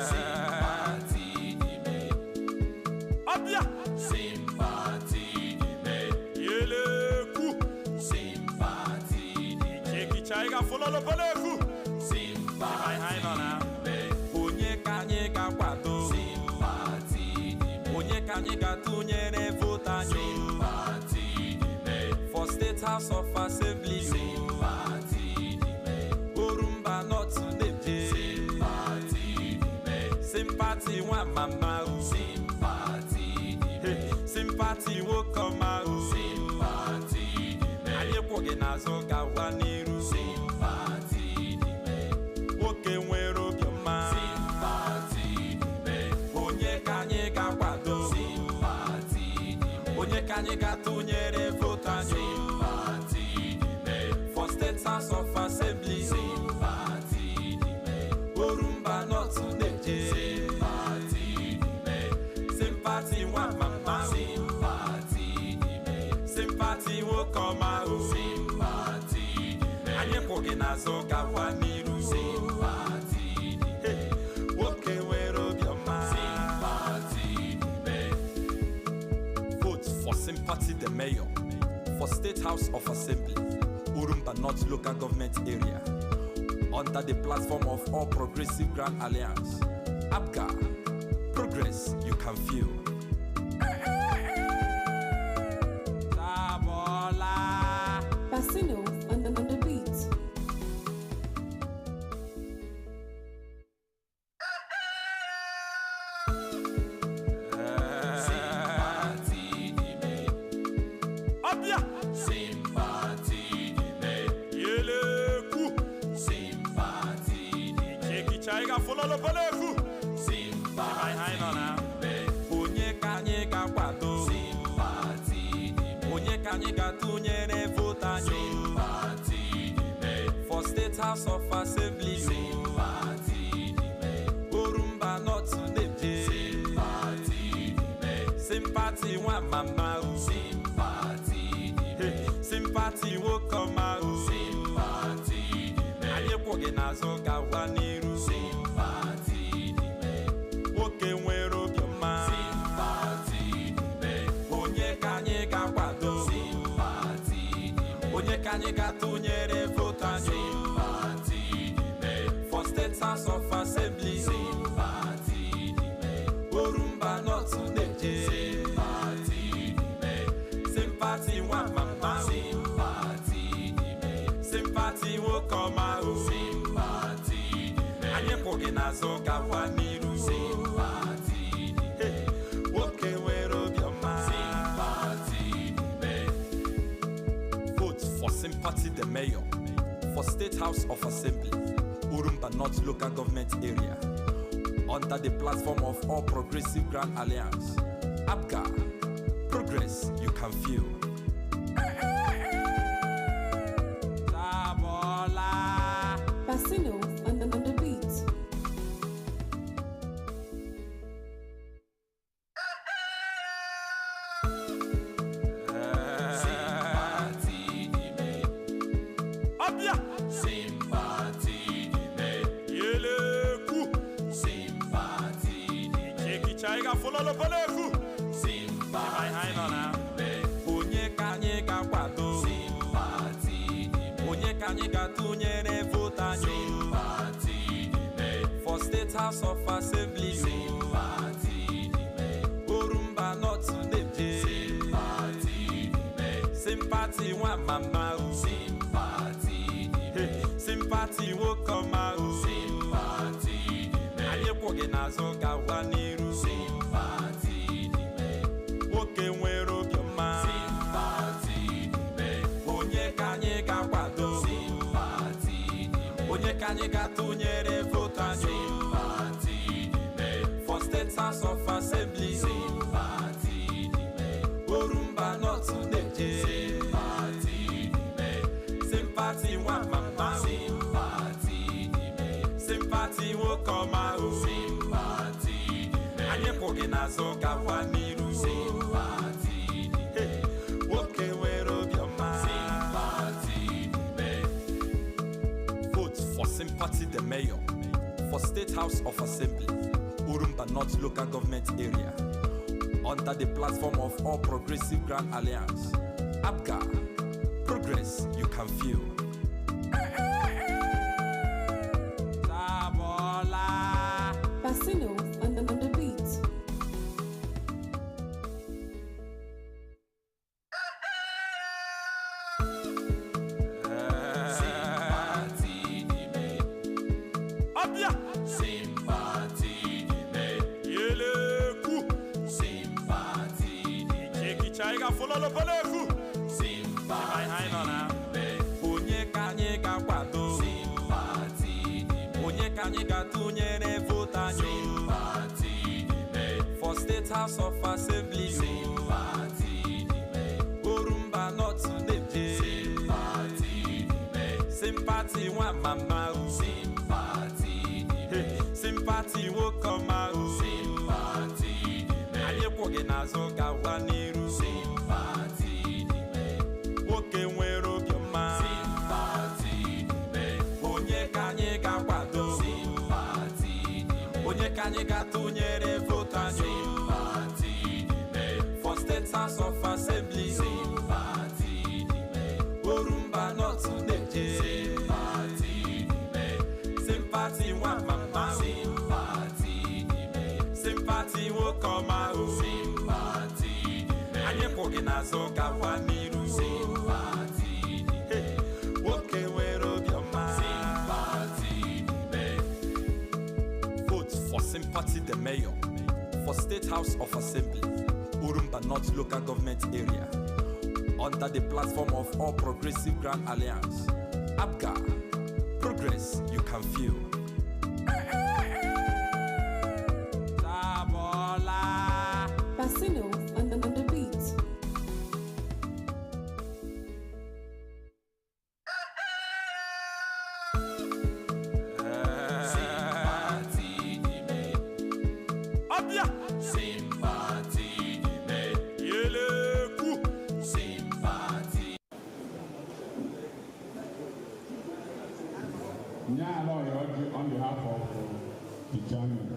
Sympathy the Mayor. Abia. Sympathy the Mayor. Yeleku. Sympathy the Mayor. Chekicha fololopoleku. Sympathy the Mayor. Onye ka anyị ga-akwado? Sympathy the Mayor. Onye ka anyị ga-atụnyere votu anyị? Sympathy the Mayor. For State House of Assembly. Sympathy the Mayor. Orumba North na-eje. Sympathy the Mayor. Sympathy nwa mama o. Sympathy the Mayor. Sympathy nwoke ọma o. Sympathy the Mayor. Anyị kwụ gị n'azụ gawa n'iru. Sympathy the Mayor. Nwoke nwere obiọma. Sympathy the Mayor. Onye ka anyị ga-akwado? Sympathy the Mayor. Onye ka anyị ga-atụnyere votu anyị? Sympathy the Mayor. For State House of Assembly. nwoke ọma o. Sympathy the mayor. Anyị kwụ gị n'azụ gawa n'iru. Sympathy the Hey, nwoke nwere obiọma. Sympathy the mayor. Vote for Sympathy the Mayor for State House of Assembly, Orumba North Local Government Area, under the platform of All Progressive Grand Alliance. APGA, progress you can feel. Sabola. Bassino on the beat. Sympathy the mayor. Abia. Sympathy the mayor. Yeleku. Sympathy the mayor. Ekicha fololopoloku. Sympathy the mayor. Onye ka anyị ga-akwado? Sympathy the mayor. Onye ka anyị ga-atụnyere votu anyị? Sympathy the mayor. For State House of Assembly. Sympathy the mayor. Orumba North na-eje. Sympathy the mayor. Sympathy nwa mama o. Sympathy the mayor. Sympathy nwoke ọma o. Sympathy the mayor. Anyị kwụ gị n'azụ gawa n'iru. Sympathy the mayor. Nwoke nwere obiọma. Sympathy the mayor. Onye ka anyị ga-akwado? Sympathy the mayor. Onye ka anyị ga-atụnyere votu anyị? Sympathy the mayor. For State House of Assembly. Sympathy the mayor. Orumba North na-eje. Sympathy the mayor. Sympathy nwa mama o. Sympathy the mayor. Sympathy nwoke ọma o. Sympathy the mayor. Anyị kwụ gị n'azụ gawa n'iru. Sympathy the mayor. Nwoke nwere obiọma. Sympathy the mayor. Vote for Sympathy the Mayor for State House of Assembly, Orumba North Local Government Area, under the platform of All Progressive Grand Alliance. APGA, progress you can feel. Sabola. Bassino on the beat. Sympathy the mayor. Abia. Sympathy the mayor. Yeleku. Sympathy the mayor. Ekicha fololopoloku. Sympathy the mayor. Onye ka anyị ga-akwado? Sympathy the mayor. Onye ka anyị ga-atụnyere votu anyị? Sympathy the mayor. For State House of Assembly. Sympathy the mayor. Orumba North na-eje. Sympathy the mayor. Sympathy nwa mama o. Sympathy the mayor. Sympathy nwoke ọma o. Sympathy the mayor. Anyị kwụ gị n'azụ gawa n'iru. Sympathy the mayor. Nwoke nwere obiọma. Sympathy the mayor. Onye ka anyị ga-akwado? Sympathy the mayor. Onye ka anyị ga-atụnyere votu anyị? Sympathy the mayor. For State House of Assembly. Sympathy the mayor. Orumba North na-eje. Sympathy the mayor. Sympathy nwa mama o. Sympathy the mayor. Sympathy nwoke ọma o. Sympathy the mayor. Anyị kwụ gị n'azụ gawa n'iru. Sympathy the mayor. Nwoke nwere obiọma. Sympathy the mayor. Vote for Sympathy the Mayor for State House of Assembly, Orumba North Local Government Area, under the platform of All Progressive Grand Alliance. APGA, progress you can feel. Sabola. Bassino on the beat. Sympathy the mayor. Abia. Sympathy the mayor. Yeleku. Sympathy the mayor. Ekicha fololopoloku. Sympathy the mayor. Onye ka anyị ga-akwado? Sympathy the mayor. Onye ka anyị ga-atụnyere votu anyị? Sympathy the mayor. For State House of Assembly. Sympathy the mayor. Orumba North na-eje. Sympathy the mayor. Sympathy nwa mama o. Sympathy the mayor. Sympathy nwoke ọma o. Sympathy the mayor. Anyị kwụ gị n'azụ gawa n'iru. Sympathy the mayor. anyị ga-atụnyere votu anyị? Sympathy De-Mayor. For State House of Assembly. Sympathy De-Mayor. Orumba North na-eje. Sympathy De-Mayor. Sympathy nwa mama. Sympathy De-Mayor. Sympathy nwoke ọma o. Sympathy De-Mayor. Anyị kwụ gị n'azụ gawa n'iru. Sympathy De-Mayor. Nwoke nwere obiọma. Sympathy De-Mayor. Vote for Sympathy the Mayor for State House of Assembly, Orumba North Local Government Area, under the platform of All Progressive Grand Alliance. APGA, progress you can feel. Tabola. Bassino on the beat. Sympathy De-Mayor. Abia. Sympathy De-Mayor. Yeleku. Sympathy. Nyalo Yoji on behalf of the chairman.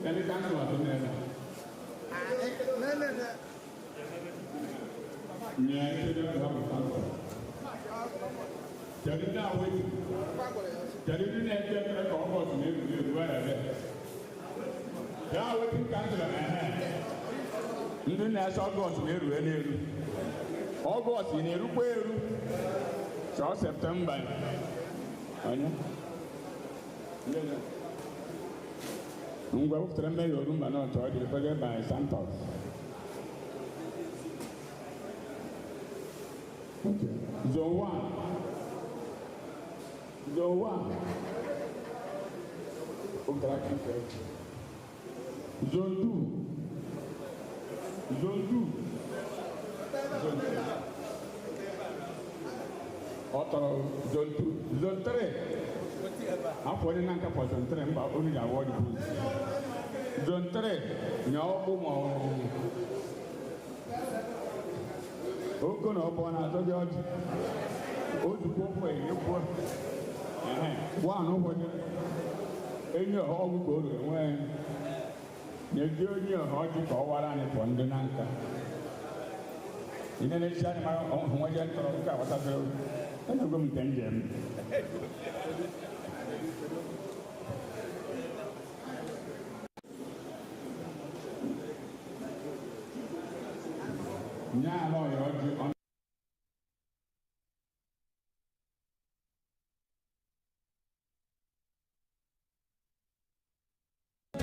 Any councillor to name? Nye, they don't have a council. Jadi na wait. Jadi ni na je ka ọkọ si na ebu ebu ara rẹ. Ya wetin councillor Ndị na-ese Ọgọst na-eru n'elu. Ọgọst na-erukwa eru. Chọọ Septemba. Onye? Ngwa wepụtara mmeri Orumba North ọ dị represented by Santos. Okay. Zone 1. Zone 1. Wepụtara aka. Zone 2. Zone 2. Zone 3. Ọ tọrọ zone 2. Zone 3. Afọ onye na nka for zone 3 mba onu ji award boost. Zone 3 nye ọkpụ ma ọ oko na ọbọ na-atọ gị ọjị. Ozugbo ụkwụ enyekwuo. One ụfọdụ enyi ọha ọgwụ ka o ruru enwe nyezie onye ọha ọjị ka ọ wara anyị pụọ ndị na nka. Ị na-echi anyị mara onwe je ntọrọ nke agbasasịrị enego m nke njem. Nye ala ọya ọjị ọ.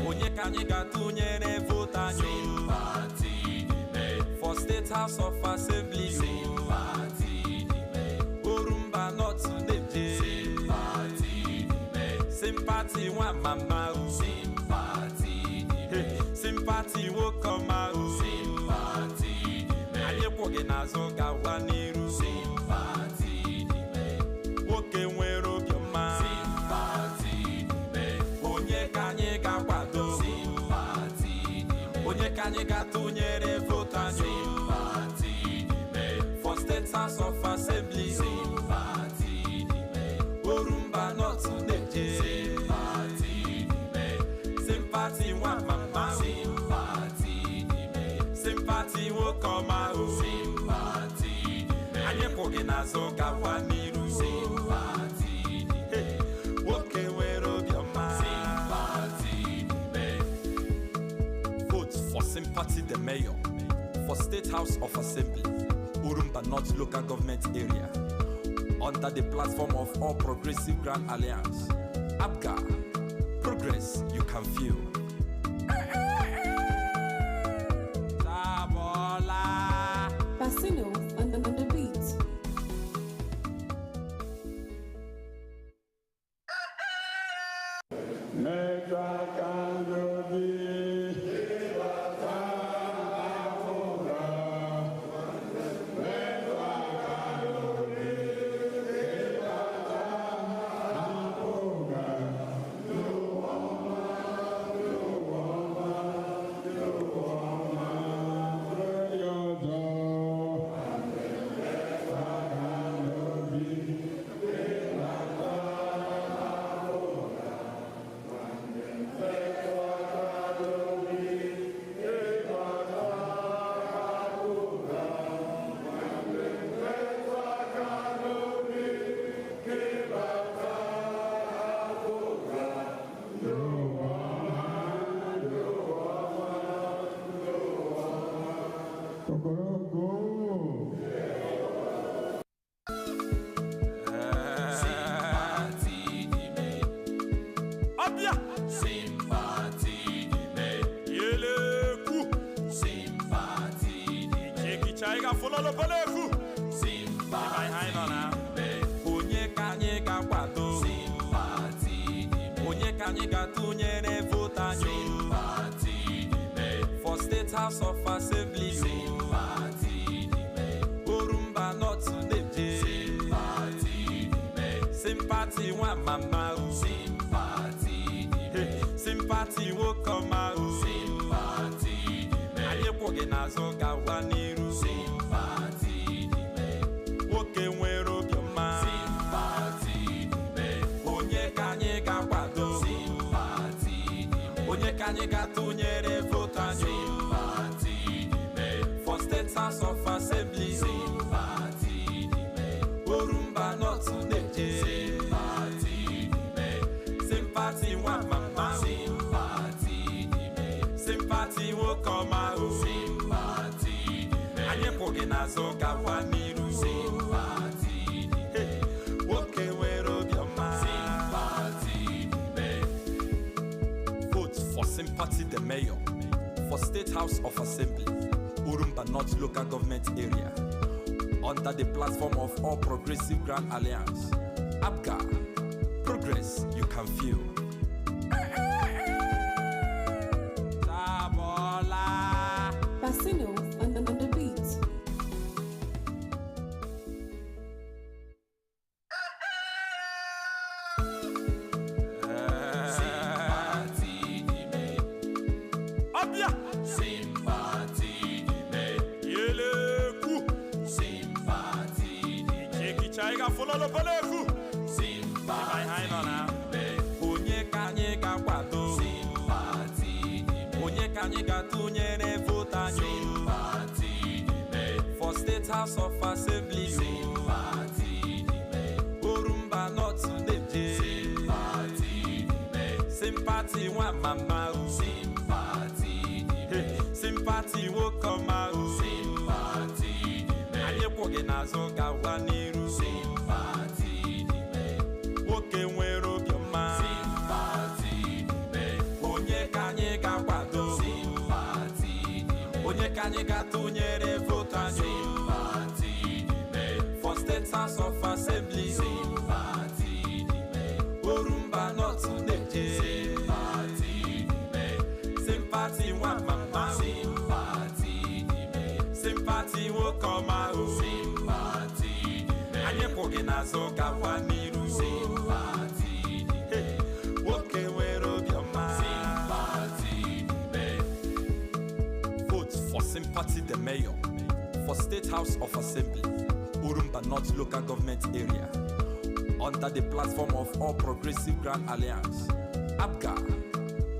Onye ka anyị ga-atụnyere votu anyị? Sympathy De-Mayor. For State House of Assembly. Sympathy De-Mayor. Orumba North na-eje. Sympathy De-Mayor. Sympathy nwa mama o. Sympathy De-Mayor. Sympathy nwoke ọma o. Sympathy De-Mayor. Anyị kwụ gị n'azụ gawa n'iru. Sympathy De-Mayor. Nwoke nwere obiọma. Sympathy De-Mayor. Onye ka anyị ga-akwado? Sympathy De-Mayor. Onye ka anyị ga-atụnyere votu anyị? Sympathy De-Mayor. For State House of Assembly. Sympathy De-Mayor. Orumba North na-eje. Sympathy De-Mayor. Sympathy nwa mama o. Sympathy De-Mayor. Sympathy nwoke ọma o. Sympathy De-Mayor. Anyị kwụ gị n'azụ gawa n'iru. Sympathy De-Mayor. Nwoke nwere obiọma. Sympathy De-Mayor. Vote for Sympathy the Mayor for State House of Assembly, Orumba North Local Government Area, under the platform of All Progressive Grand Alliance. APGA, progress you can feel. Tabola. Bassino on the beat. Metụ aka n'obi. Metụ aka n'obi. N'ụwa ọma, n'ụwa ọma, n'ụwa ọma, ya ọzọ. ga-afụlọlọbọlefu. Sympathy Onye ka anyị ga-akwado? Sympathy Onye ka anyị ga-atụnyere votu anyị? Sympathy For State House of Assembly. Sympathy Orumba North na-eje. Sympathy Sympathy nwa mama o. Sympathy Sympathy nwoke ọma o. Sympathy Anyị kwụ gị n'azụ gawa n'iru. Sympathy Nwoke nwere obiọma. Sympathy Onye ka anyị ga-akwado? Sympathy Onye ka anyị ga-atụnyere votu anyị? Sympathy For State House of Assembly. Sympathy Orumba North na-eje. Sympathy Sympathy nwa mama o. Sympathy Sympathy nwoke ọma o. Sympathy Anyị kwụ gị n'azụ gawa n'iru. Sympathy Nwoke nwere obiọma. Sympathy Vote for Sympathy the Mayor for State House of Assembly, Orumba North Local Government Area, under the platform of All Progressive Grand Alliance. APGA, progress you can feel. Sabola. Bassino on the beat. Sympathy Abia. Sympathy Yeleku. Sympathy Ichekicha fololopeleku. Sympathy Onye ka anyị ga-akwado? Sympathy Onye ka anyị ga-atụnyere votu anyị? Sympathy For State House of Assembly. Sympathy Orumba North na-eje. Sympathy Sympathy nwa mama o. Sympathy Sympathy nwoke ọma o. Sympathy Anyị kwụ gị n'azụ gawa n'iru. Sympathy Nwoke nwere obiọma. Sympathy Onye ka anyị ga-akwado? Sympathy Onye ka anyị ga-atụnyere votu anyị? Sympathy For State House of Assembly. Sympathy Orumba North na-eje. Sympathy Sympathy nwa mama o. Sympathy Sympathy nwoke ọma o. Sympathy Anyị kwụ gị n'azụ gawa n'iru. Sympathy Nwoke nwere obiọma. Sympathy Vote for Sympathy the Mayor for State House of Assembly, Orumba North Local Government Area, under the platform of All Progressive Grand Alliance. APGA,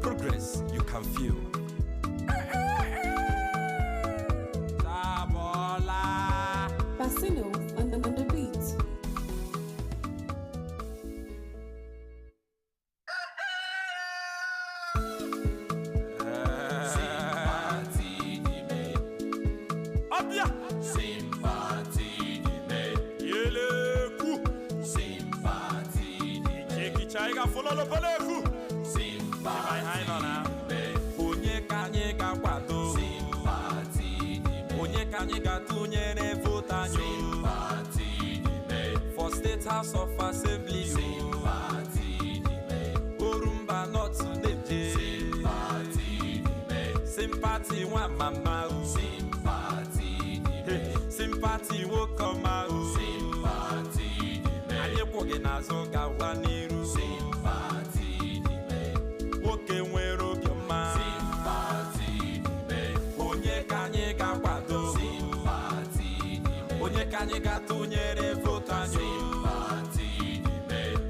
progress you can feel. Sabola. Bassino on the beat. Sympathy Abia. Sympathy Yeleku. Sympathy Ichekicha fololopeleku. Sympathy Onye ka anyị ga-akwado? Sympathy Onye ka anyị ga-atụnyere votu anyị? Sympathy For State House of Assembly. Sympathy Orumba North na-eje. Sympathy Sympathy nwa mama o. Sympathy Sympathy nwoke ọma o. Sympathy Anyị kwụ gị n'azụ gawa n'iru. Sympathy Nwoke nwere obiọma. Sympathy Onye ka anyị ga-akwado? Sympathy Onye ka anyị ga-atụnyere votu anyị? Sympathy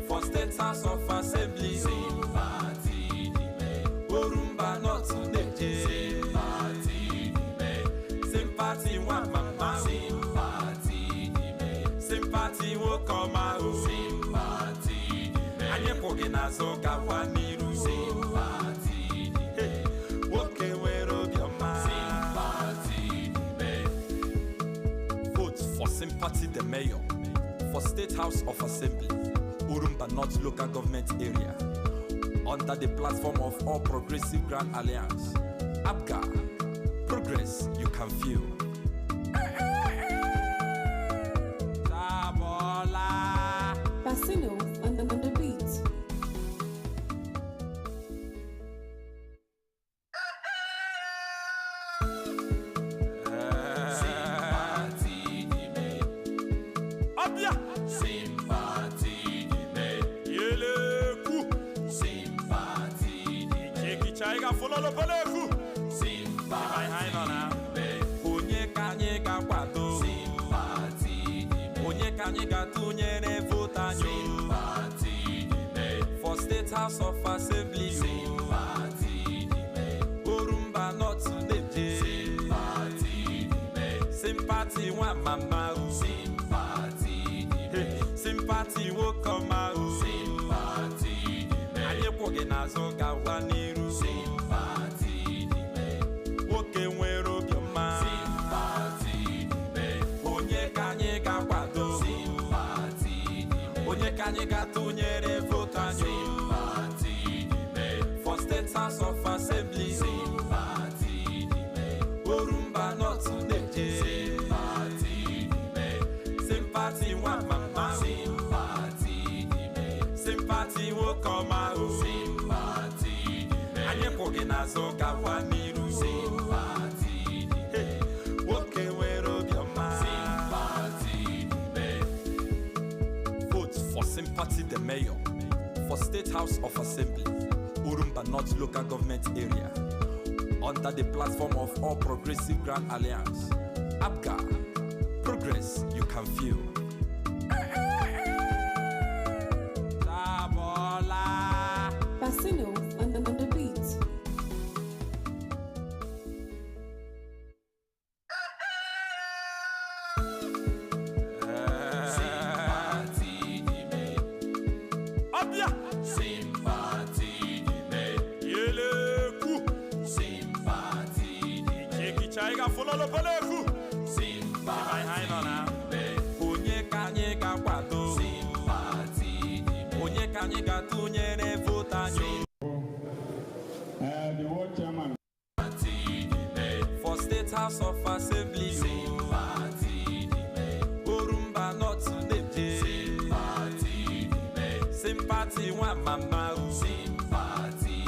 For State House of Assembly. Sympathy Orumba North na-eje. Sympathy Sympathy nwa mama o. Sympathy Sympathy nwoke ọma o. Sympathy Anyị kwụ gị n'azụ gawa n'iru. Sympathy Nwoke nwere obiọma. Sympathy Vote for Sympathy the Mayor for State House of Assembly, Orumba North Local Government Area, under the platform of All Progressive Grand Alliance. APGA, progress you can feel. Ichekicha ị ga-afụlọlọ beleku. Sympathy Onye ka anyị ga-akwado? Sympathy Onye ka anyị ga-atụnyere votu anyị? Sympathy For State House of Assembly. Sympathy Orumba North na-eje. Sympathy Sympathy nwa mama o. Sympathy Sympathy nwoke ọma o. Sympathy Anyị kwụ gị n'azụ gawa n'iru. Sympathy Nwoke nwere obiọma. Sympathy Onye ka anyị ga-akwado? Sympathy Onye ka anyị ga-atụnyere votu anyị? Sympathy For State House of Assembly. Sympathy Orumba North na-eje. Sympathy Sympathy nwa mama o. Sympathy Sympathy nwoke ọma o. Sympathy Anyị kwụ gị n'azụ gawa n'iru. Sympathy Nwoke nwere obiọma. Sympathy Vote for Sympathy the Mayor for State House of Assembly, Orumba North Local Government Area, under the platform of All Progressive Grand Alliance. APGA, progress you can feel. Sabola. Bassino on the beat. Sympathy Abia. Sympathy Yeleku. Sympathy Ichekicha ị ga-afụlọlọ beleku. Sympathy Onye ka anyị ga-akwado? Sympathy Onye ka anyị ga-atụnyere votu anyị? The world chairman. For State House of Assembly. Sympathy Orumba North na-eje. Sympathy Sympathy nwa mama o. Sympathy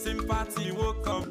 Sympathy nwoke ọma.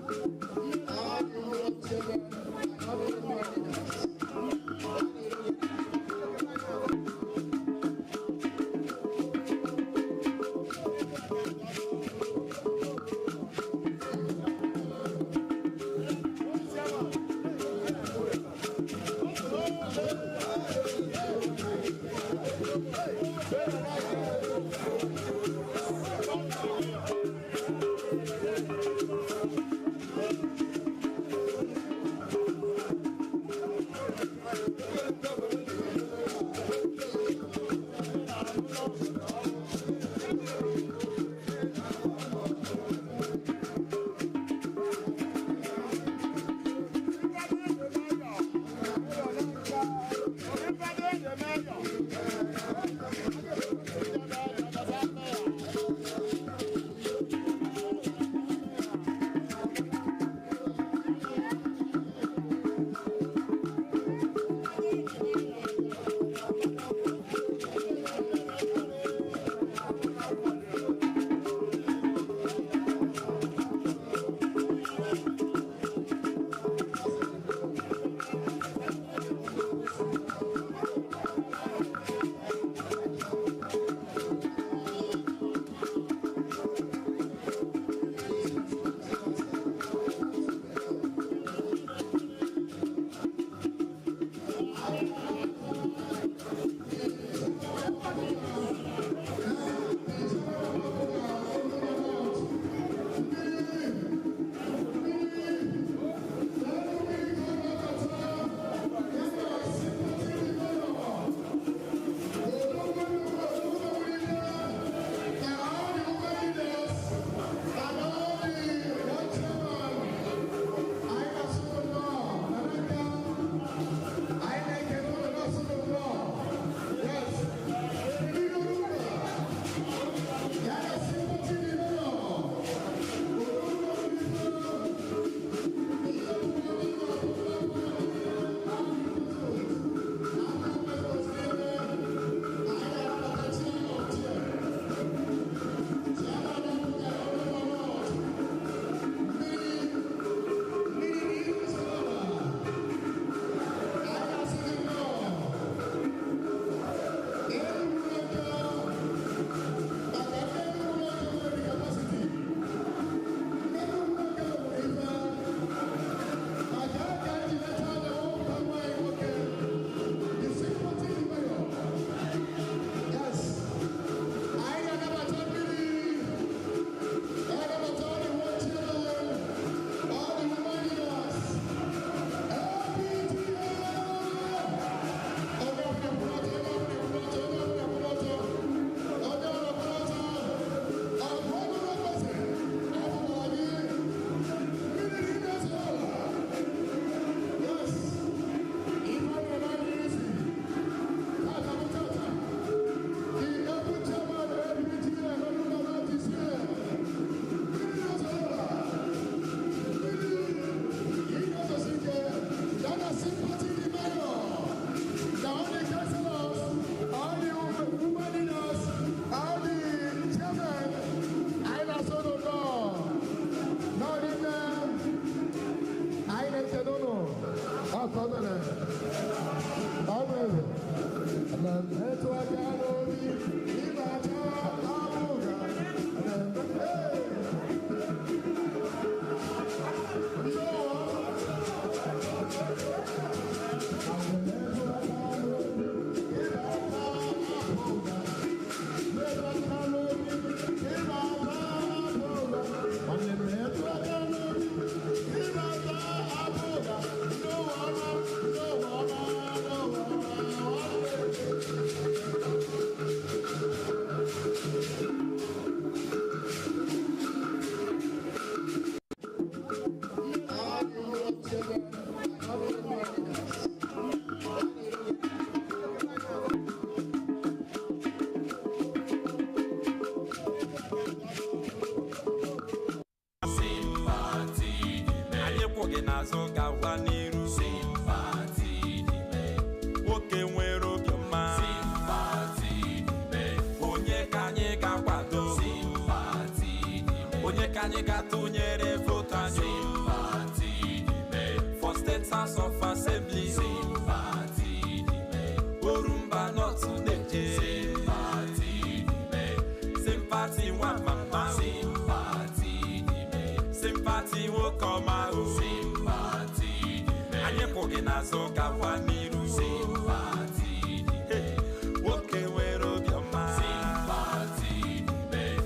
n'azụ gawa n'iru. Sympathy the Mayor. Nwoke nwere obiọma. Sympathy the Mayor. Onye ka anyị ga-akwado? Sympathy the Mayor. Onye ka anyị ga-atụnyere votu anyị? Sympathy the Mayor. For State House of Assembly. Sympathy the Mayor. Orumba North na-eje. Sympathy the Mayor. Sympathy nwa mama. Sympathy the Mayor. Sympathy nwoke ọma o. Sympathy the Mayor. Anyị kwụ gị n'azụ gawa n'iru. Sympathy the Mayor. Nwoke nwere obiọma. Sympathy the Mayor.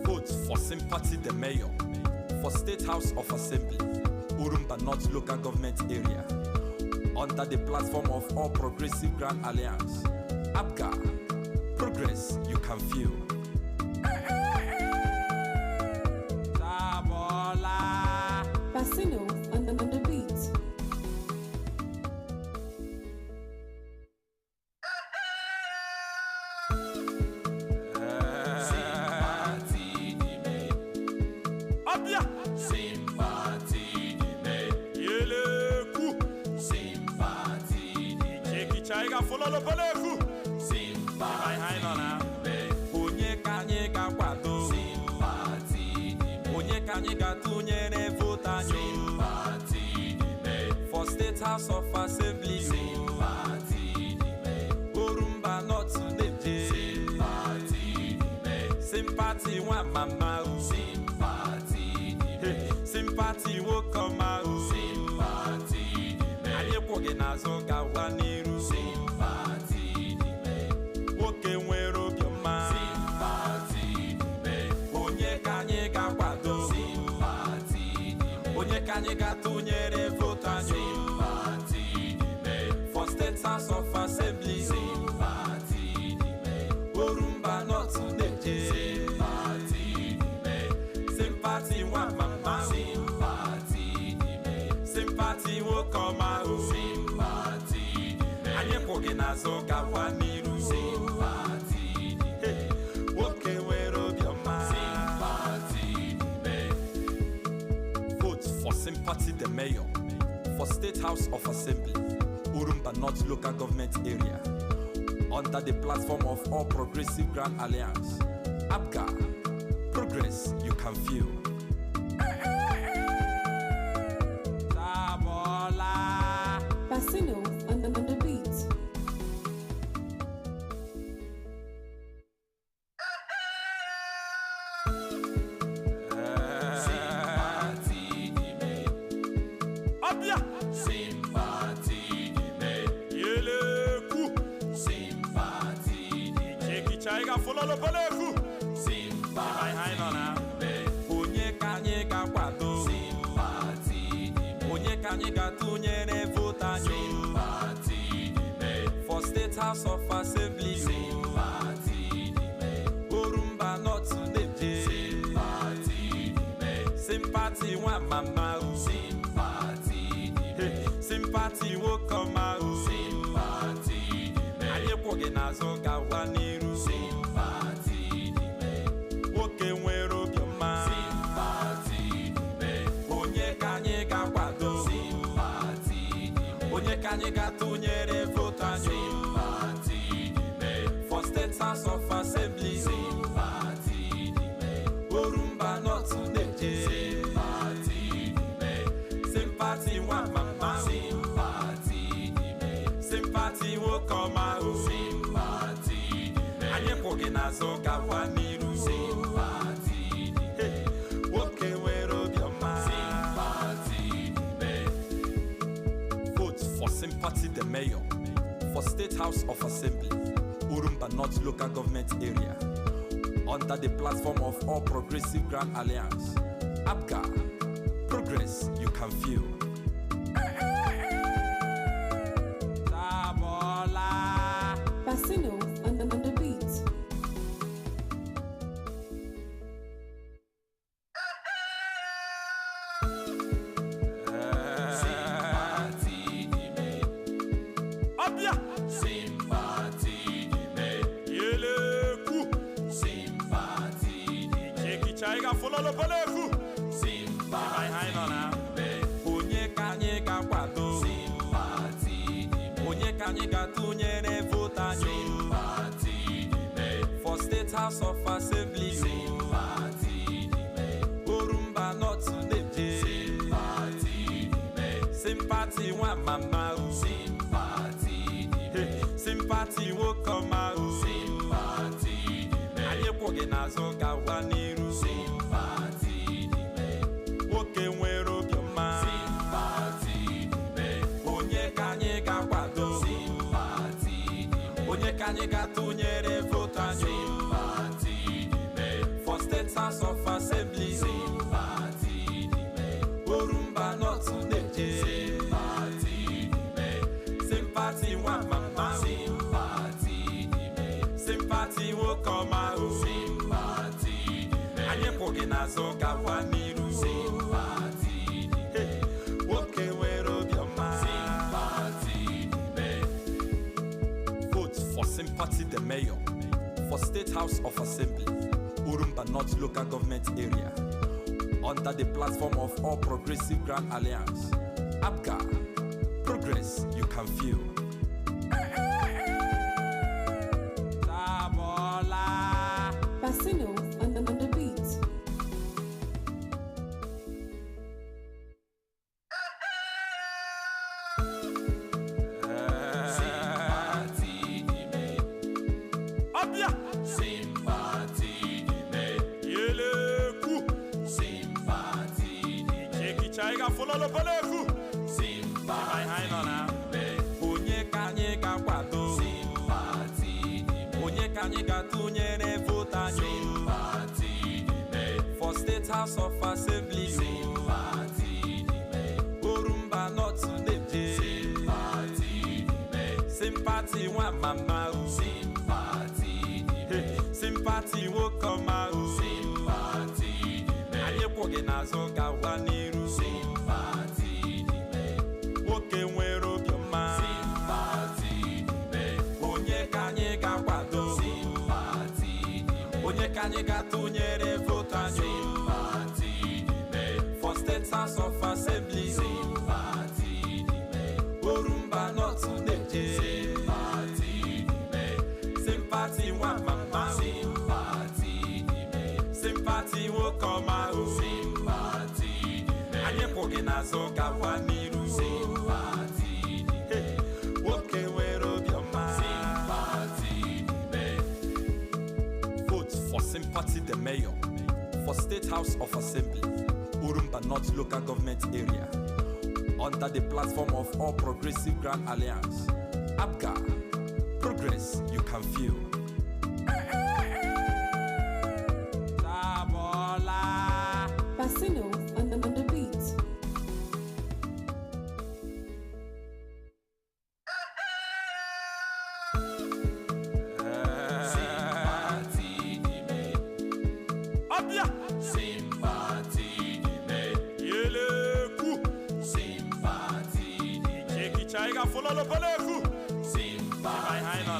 Vote for Sympathy the Mayor for State House of Assembly, Orumba North Local Government Area, under the platform of All Progressive Grand Alliance. APGA, progress you can feel. Tabola. Bassino on the beat. Sympathy the Mayor. Abia. Sympathy the Mayor. Yeleku. Sympathy the Mayor. Chikichaiga fololopeleku. Sympathy the Mayor. Onye ka anyị ga-akwado? Sympathy the Mayor. Onye ka anyị ga-atụnyere votu anyị? Sympathy the Mayor. For State House of Assembly. Sympathy the Mayor. Orumba North na-eje. Sympathy the Mayor. Sympathy nwa mama o. Sympathy the Mayor. Sympathy nwoke ọma o. Sympathy the Mayor. Anyị kwụ gị n'azụ gawa n'iru. Sympathy the Mayor. Nwoke nwere obiọma. Sympathy the Mayor. Onye ka anyị ga-akwado? Sympathy the Mayor. Onye ka anyị ga-atụnyere votu anyị? Sympathy the Mayor. For State House of Assembly. Sympathy the Mayor. Orumba North na-eje. Sympathy the Mayor. Sympathy nwa mama o. Sympathy the Mayor. Sympathy nwoke ọma o. Sympathy the Mayor. Anyị kwụ gị n'azụ gawa n'iru. Sympathy the Mayor. Nwoke nwere obiọma. Sympathy the Mayor. Vote for Sympathy the Mayor for State House of Assembly, Orumba North Local Government Area, under the platform of All Progressive Grand Alliance. APGA, progress you can feel. Tabola. Bassino on the beat. Sympathy the Mayor. Abia. Sympathy the Mayor. Yeleku. Sympathy the Mayor. Chikichaiga fololopeleku. Sympathy the Mayor. Onye ka anyị ga-akwado? Sympathy the Mayor. Onye ka anyị ga-atụnyere votu anyị? Sympathy the Mayor. For State House of Assembly. Sympathy the Mayor. Orumba North na-eje. Sympathy the Mayor. Sympathy nwa mama o. Sympathy the Mayor. Sympathy nwoke ọma o. Sympathy the Mayor. Anyị kwụ gị n'azụ gawa n'iru. Sympathy the Mayor. Nwoke nwere obiọma. Sympathy the Mayor. Onye ka anyị ga-akwado? Sympathy the Mayor. Onye ka anyị ga-atụnyere votu anyị? Sympathy the Mayor. For State House of Assembly. Sympathy the Mayor. Orumba North na-eje. Sympathy the Mayor. Sympathy nwa mama o. Sympathy the Mayor. Sympathy nwoke ọma o. Sympathy the Mayor. Anyị kwụ gị n'azụ gawa n'iru. Sympathy the Mayor. Nwoke nwere obiọma. Sympathy the Mayor. Vote for Sympathy the Mayor for State House of Assembly, Orumba North Local Government Area, under the platform of All Progressive Grand Alliance. APGA, progress you can feel. Tabola. Bassino on the beat. Sympathy the Mayor. Abia. Sympathy the Mayor. Yeleku. Sympathy the Mayor. Chikichaiga fololopeleku. Sympathy the Mayor. House of Assembly. Sympathy the Mayor. Orumba North na-eje. Sympathy the Mayor. Sympathy nwa mama o. Sympathy the Mayor. Sympathy nwoke ọma o. Sympathy the Mayor. Anyị kwụ gị n'azụ gawa n'iru. Sympathy the Mayor. Nwoke nwere obiọma. Sympathy the Mayor. Onye ka anyị ga-akwado? Sympathy the Mayor. Onye ka anyị ga-atụnyere votu anyị? Sympathy the Mayor. For State House of Assembly. Sympathy the Mayor. Orumba North na-eje. Sympathy the Mayor. Sympathy nwa mama o. Sympathy the Mayor. Sympathy nwoke ọma o. Sympathy the Mayor. Anyị kwụ gị n'azụ gawa n'iru. Sympathy the Mayor. Nwoke nwere obiọma. Sympathy the Mayor. Vote for Sympathy the Mayor for State House of Assembly, Orumba North Local Government Area, under the platform of All Progressive Grand Alliance. APGA, progress you can feel. Tabola. Bassino on the beat. Sympathy the Mayor. Abia. Sympathy the Mayor. Yeleku. Sympathy the Mayor. Ekicha follow peleku. Sympathy the Mayor. Onye ka anyị ga-akwado? Sympathy the Mayor. Onye ka anyị ga-atụnyere votu anyị? Sympathy the Mayor. For State House of Assembly. Sympathy the Mayor. Orumba North na-eje. Sympathy the Mayor. Sympathy nwa mama o. Sympathy the Mayor. Sympathy nwoke ọma o. Sympathy the Mayor. Anyị kwụ gị n'azụ gawa n'iru. Sympathy the Mayor. Nwoke nwere obiọma. Sympathy the Mayor. Onye ka anyị ga-akwado? Sympathy the Mayor. Onye ka anyị ga-atụnyere votu anyị? Sympathy the Mayor. For State House of Assembly. Sympathy the Mayor. Orumba North na-eje. Sympathy the Mayor. Sympathy nwa mama o. Sympathy the Mayor. Sympathy nwoke ọma o. Sympathy the Mayor. Anyị kwụ gị n'azụ gawa n'iru. Sympathy the Mayor. Nwoke nwere obiọma. Sympathy the Mayor. Vote for Sympathy the Mayor for State House of Assembly, Orumba North Local Government Area, under the platform of All Progressive Grand Alliance. APGA, progress you can feel. Tabola. Bassino on the beat. Sympathy the Mayor. Abia. Sympathy the Mayor. Yeleku. Sympathy the Mayor. Ekicha follow peleku. Sympathy the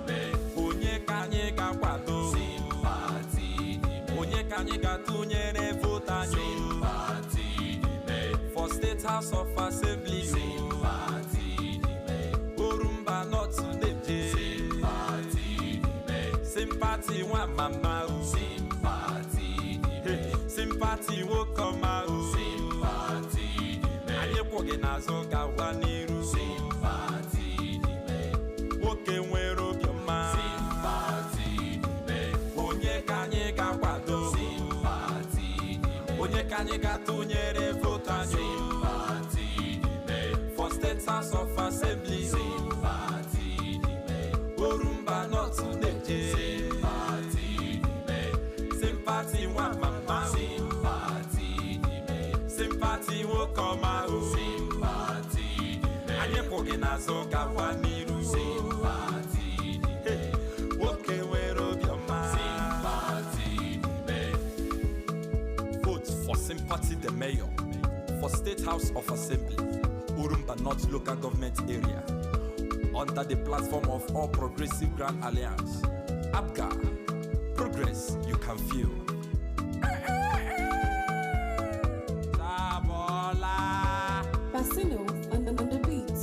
Mayor. Onye ka anyị ga-akwado? Sympathy the Mayor. Onye ka anyị ga-atụnyere votu anyị? Sympathy the Mayor. For State House of Assembly. Sympathy the Mayor. Orumba North na-eje. Sympathy the Mayor. Sympathy nwa mama o. Sympathy the Mayor. Sympathy nwoke ọma o. Sympathy the Mayor. Anyị kwụ gị n'azụ gawa n'iru. Sympathy the Mayor. Nwoke nwere obiọma. Sympathy the Mayor. Onye ka anyị ga-akwado? Sympathy the Mayor. Onye ka anyị ga-atụnyere votu anyị? Sympathy the Mayor. For State House of Assembly. Sympathy the Mayor. Orumba North na-eje. Sympathy the Mayor. Sympathy nwa mama o. Sympathy the Mayor. Sympathy nwoke ọma o. Sympathy the Mayor. Anyị kwụ gị n'azụ gawa n'iru. Sympathy the Mayor. Nwoke nwere obiọma. Sympathy the Mayor. Vote for Sympathy the Mayor for State House of Assembly, Orumba North Local Government Area, under the platform of All Progressive Grand Alliance. APGA, progress you can feel. Tabola. Bassino on the beat.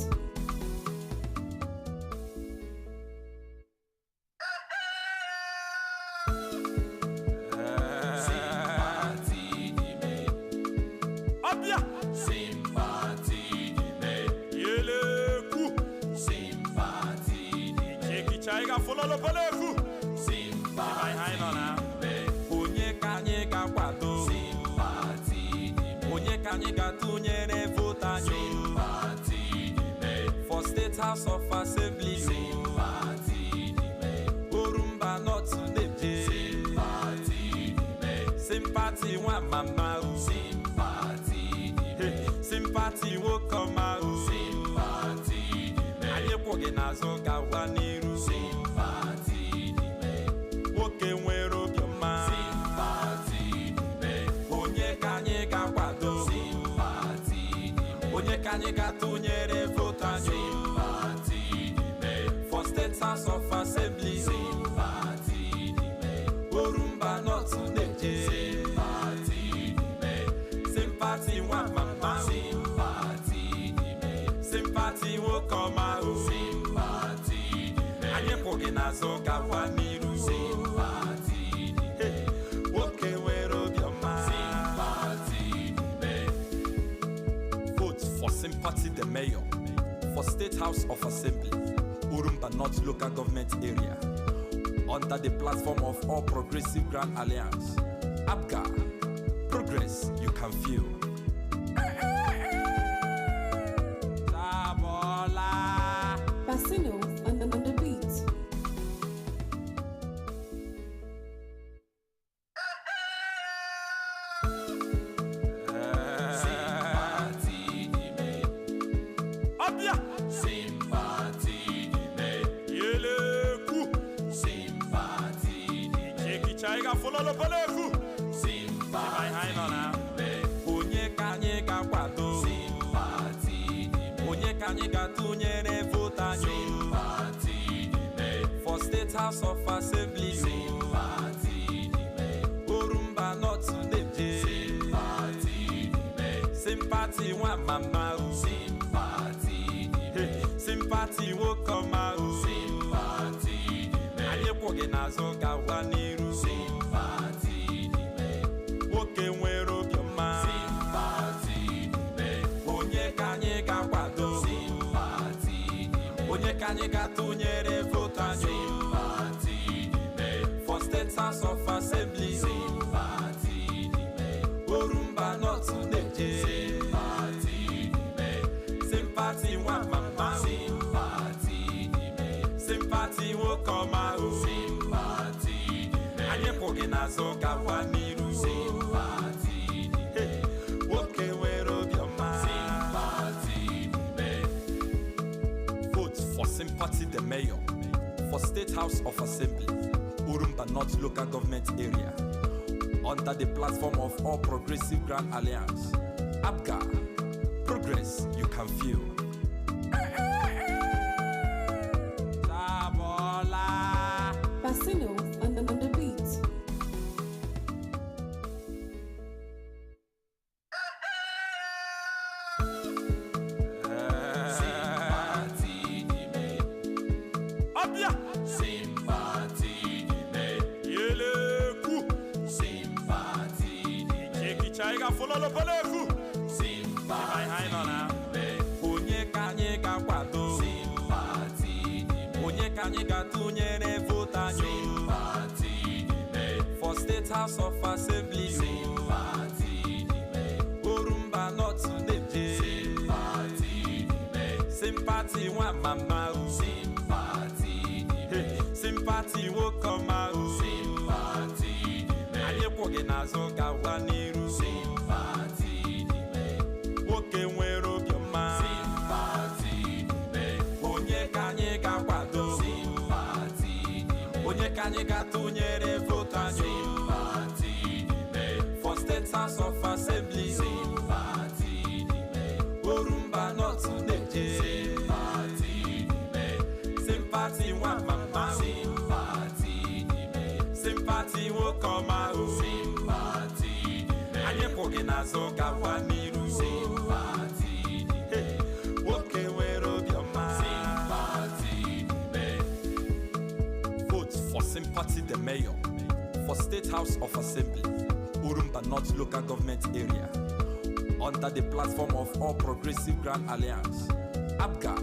ga-afụlọlọbọlefu. Sympathy de Onye ka anyị ga-akwado? Sympathy de Onye ka anyị ga-atụnyere votu anyị? Sympathy de For State House of Assembly. Sympathy de Orumba North na-eje. Sympathy de Sympathy nwa mama o. Sympathy de Sympathy nwoke ọma o. Sympathy de Anyị kwụ gị n'azụ gawa n'iru. Sympathy de Nwoke nwere obiọma. Sympathy de Onye ka anyị ga-akwado? Sympathy de Onye ka anyị ga-atụnyere votu anyị? Sympathy de For State House of Assembly. Sympathy de Orumba North na-eje. Sympathy de Sympathy nwa mama o. Sympathy de Sympathy nwoke ọma o. Sympathy de Anyị kwụ gị n'azụ gawa n'iru. Sympathy de Nwoke nwere obiọma. Sympathy de Vote for Sympathy the Mayor for State House of Assembly, Orumba North Local Government Area, under the platform of All Progressive Grand Alliance. APGA, progress you can feel. Sabola. Bassino on the beat. Sympathy de Abia. Sympathy de Yeleku. Sympathy de Chekicha fololopoloku. Sympathy de Onye ka anyị ga-akwado? Sympathy de Onye ka anyị ga-atụnyere votu anyị? Sympathy de For State House of Assembly. Sympathy de Orumba North na-eje. Sympathy de Sympathy nwa mama o. Sympathy de Sympathy nwoke ọma o. Sympathy de Anyị kwụ gị n'azụ gawa n'iru. Sympathy de Nwoke nwere obiọma. Sympathy de Onye ka anyị ga-akwado? Sympathy de Onye ka anyị ga-atụnyere votu anyị? Sympathy de For State House of Assembly. Sympathy de Orumba North na-eje. Sympathy de Sympathy nwa mama o. Sympathy de Sympathy nwoke ọma o. Sympathy de Anyị kwụ gị n'azụ gawa n'iru. Sympathy de Nwoke nwere obiọma. Sympathy de Vote for Sympathy the Mayor for State House of Assembly, Orumba North Local Government Area, under the platform of All Progressive Grand Alliance. APGA, progress you can feel. Sabola. Bassino on the beat. Sympathy de Abia. Sympathy de Yeleku. Sympathy de Chekicha fololopoloku. Sympathy de Onye ka anyị ga-akwado? Sympathy de Onye ka anyị ga-atụnyere votu anyị? Sympathy de For State House of Assembly. Sympathy de Orumba North na-eje. Sympathy de Sympathy nwa mama o. Sympathy de Sympathy nwoke ọma o. Sympathy de Anyị kwụ gị n'azụ gawa n'iru. Sympathy de Nwoke nwere obiọma. Sympathy de Onye ka anyị ga-akwado? Sympathy de Onye ka anyị ga-atụnyere votu anyị? Sympathy de For State House of Assembly. Sympathy de Orumba North na-eje. Sympathy de Sympathy nwa mama o. Sympathy de Sympathy nwoke ọma o. Sympathy de Anyị kwụ gị n'azụ gawa n'iru. Sympathy de Nwoke nwere obiọma. Sympathy de Vote for Sympathy the Mayor for State House of Assembly, Orumba North Local Government Area, under the platform of All Progressive Grand Alliance. APGA,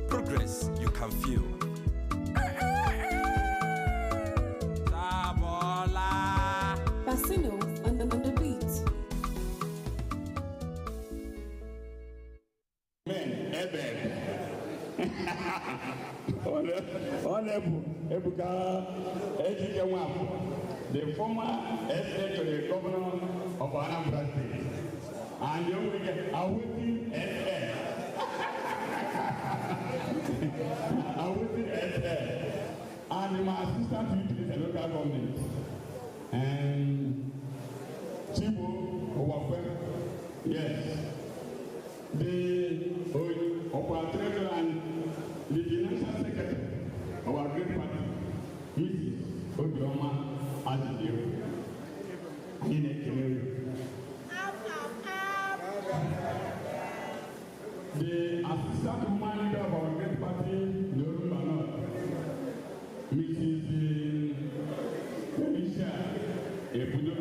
progress you can feel. Bassino on the beat. Men, ebe. Honorable Ebuka Ejike Nwafọ, the former SA to the governor of Anambra State, and the only awaiting SA. Awaiting SA. And my assistant to the local government, and Chibu Owakwe, yes. The Operator and the financial secretary of our great party, Mrs. Obioma Azidio. Anyị na-ekele unu. The assistant woman leader of our great party, Yorùbá North, Mrs. Felicia Ebudo,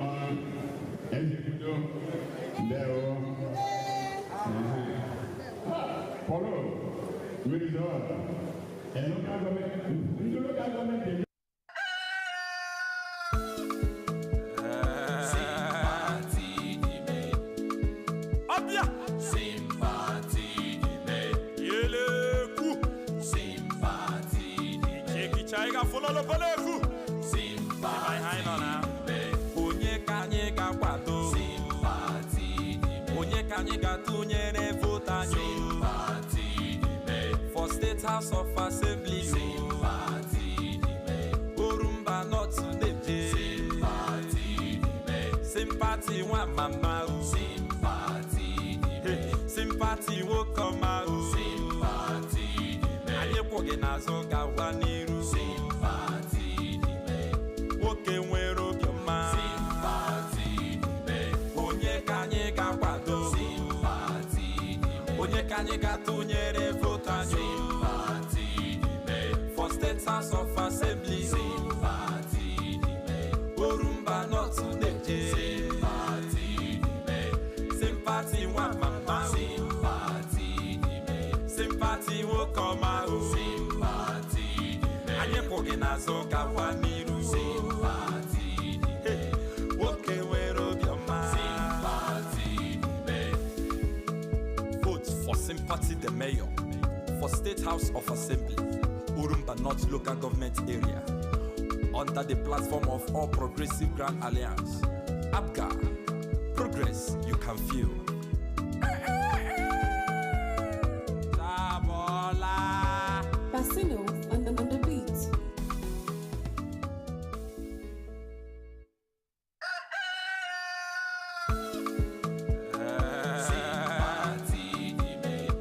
Ezebudo, Ndewo. Follow, Minister, and local government, ndị local government. Sympathy debate. Abia. Sympathy debate. Yeleku. Sympathy debate. Chikichaiga fololopoloku. Sympathy debate. Onye ka anyị ga-akwado? Sympathy debate. Onye ka anyị ga-atụnyere votu anyị? Sympathy debate. For State House of Assembly. Sympathy debate. Orumba North na-eje. Sympathy debate. Sympathy nwa mama o. Sympathy debate. Sympathy nwoke ọma o. Sympathy debate. Anyị kwụ gị n'azụ gawa n'iru. Sympathy debate. Nwoke nwere obiọma. Sympathy debate. Onye ka anyị ga-akwado? Sympathy debate. Onye ka anyị ga-atụnyere votu anyị? Sympathy debate. For State House of Assembly. Sympathy debate. Orumba North na-eje. Sympathy debate. Sympathy nwa mama o. Sympathy debate. Sympathy nwoke ọma o. Sympathy debate. Anyị kwụ gị n'azụ gawa n'iru. Sympathy debate. Nwoke nwere obiọma. Sympathy debate. Vote for Sympathy the Mayor for State House of Assembly, Orumba North Local Government Area, under the platform of All Progressive Grand Alliance. APGA, progress you can feel. Sabola. Bassino on the beat. Sympathy debate.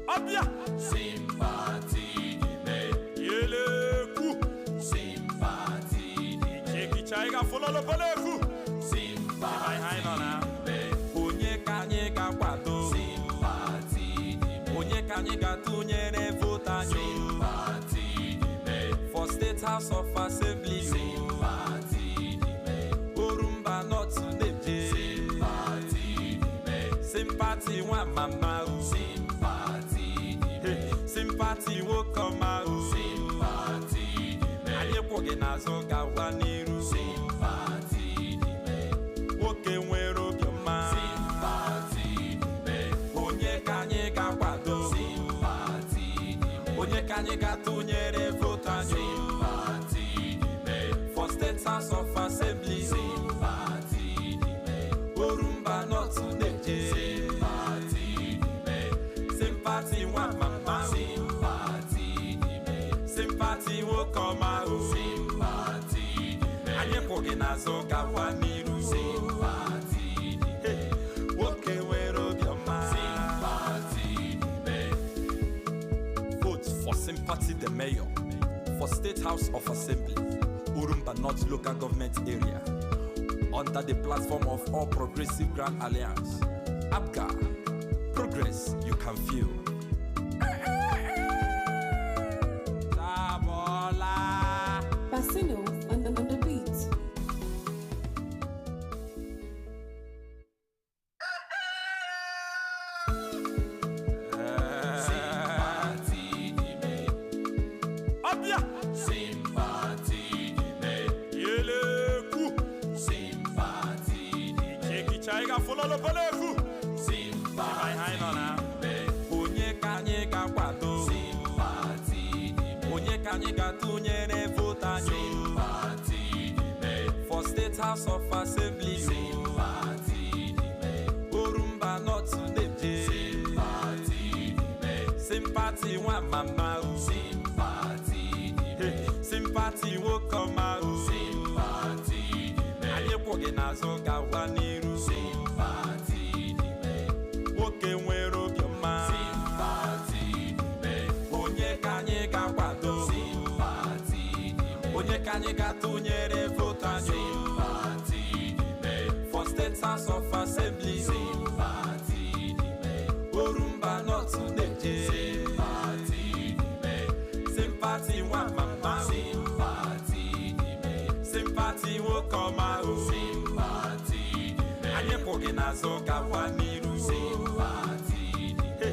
Abia. Sympathy debate. Yeleku. Sympathy debate. Chikichaiga fololopoloku. Sympathy debate. Onye ka anyị ga-akwado? Sympathy debate. Onye ka anyị ga-atụnyere votu anyị? Sympathy debate. For State House of Assembly. Sympathy debate. Orumba North na-eje. Sympathy debate. Sympathy nwa mama o. Sympathy debate. Sympathy nwoke ọma o. Sympathy debate. Anyị kwụ gị n'azụ gawa n'iru. Sympathy debate. Nwoke nwere obiọma. Sympathy debate. Onye ka anyị ga-akwado? Sympathy debate. Onye ka anyị ga-atụnyere votu anyị? Sympathy debate. For State House of Assembly. Sympathy debate. Orumba North na-eje. Sympathy debate. Sympathy nwa mama o. Sympathy debate. Sympathy nwoke ọma o. Sympathy debate. Anyị kwụ gị n'azụ gawa n'iru. Sympathy debate. Nwoke nwere obiọma. Sympathy debate. Vote for Sympathy the Mayor for State House of Assembly, Orumba North Local Government Area, under the platform of All Progressive Grand Alliance. APGA, progress you can feel. Sabola. Bassino on the beat. Sympathy debate. Abia. Sympathy debate. Yeleku. Sympathy ga-afụlọlọbọlefu. Sympathy de Onye ka anyị ga-akwado? Sympathy de Onye ka anyị ga-atụnyere votu anyị? Sympathy de For State House of Assembly. Sympathy de Orumba North na-eje. Sympathy de Sympathy nwa mama o. Sympathy de Sympathy nwoke ọma o. Sympathy de Anyị kwụ gị n'azụ gawa n'iru. Sympathy de Nwoke nwere obiọma. Sympathy de Onye ka anyị ga-akwado? Sympathy de Onye ka anyị ga-atụnyere votu anyị? Sympathy de For State House of Assembly. Sympathy de Orumba North na-eje. Sympathy de Sympathy nwa mama o. Sympathy de Sympathy nwoke ọma o. Sympathy de Anyị kwụ gị n'azụ gawa n'iru. Sympathy de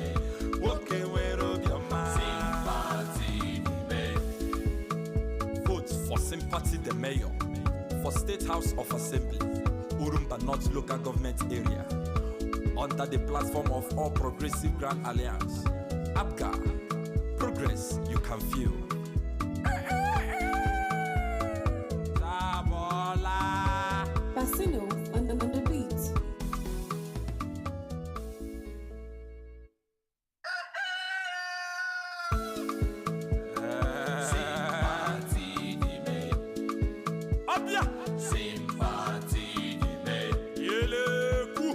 Nwoke nwere obiọma. Sympathy de Vote for Sympathy the Mayor for State House of Assembly, Orumba North Local Government Area, under the platform of All Progressive Grand Alliance. APGA, progress you can feel. Tabola. Bassino on the beat. Sympathy de Abia. Sympathy de Yeleku.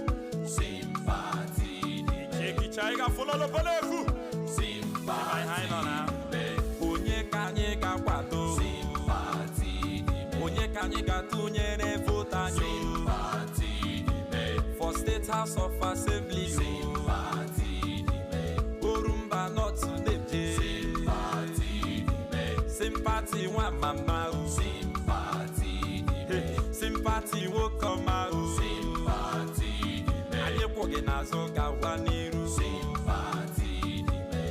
Sympathy de Chekicha fololobolefu. Sympathy de Onye ka anyị ga-akwado? Sympathy de Onye ka anyị ga-atụnyere votu anyị? Sympathy de For State House of Assembly. Sympathy de Orumba North na-eje. Sympathy de Sympathy nwa mama o. Sympathy de Sympathy nwoke ọma o. Sympathy de Anyị kwụ gị n'azụ gawa n'iru. Sympathy de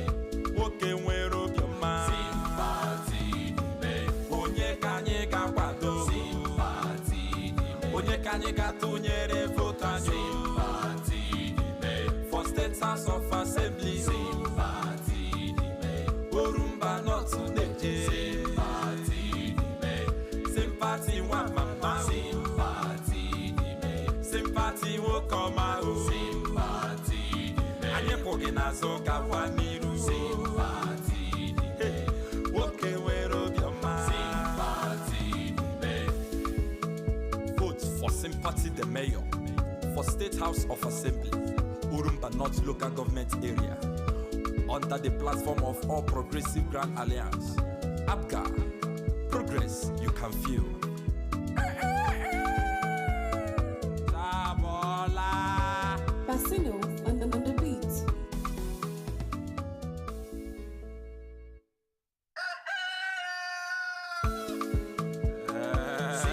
Nwoke nwere obiọma. Sympathy de Onye ka anyị ga-akwado? Sympathy de Onye ka anyị ga-atụnyere votu anyị? Sympathy de For State House of Assembly. Sympathy de Orumba North na-eje. Sympathy de Sympathy nwa mama o. Sympathy de Sympathy nwoke ọma o. Sympathy de Anyị kwụ gị n'azụ gawa n'iru. Sympathy de Nwoke nwere obiọma. Sympathy de Vote for Sympathy the Mayor for State House of Assembly, Orumba North Local Government Area, under the platform of All Progressive Grand Alliance. APGA, progress you can feel. Tabola. Bassino on the beat.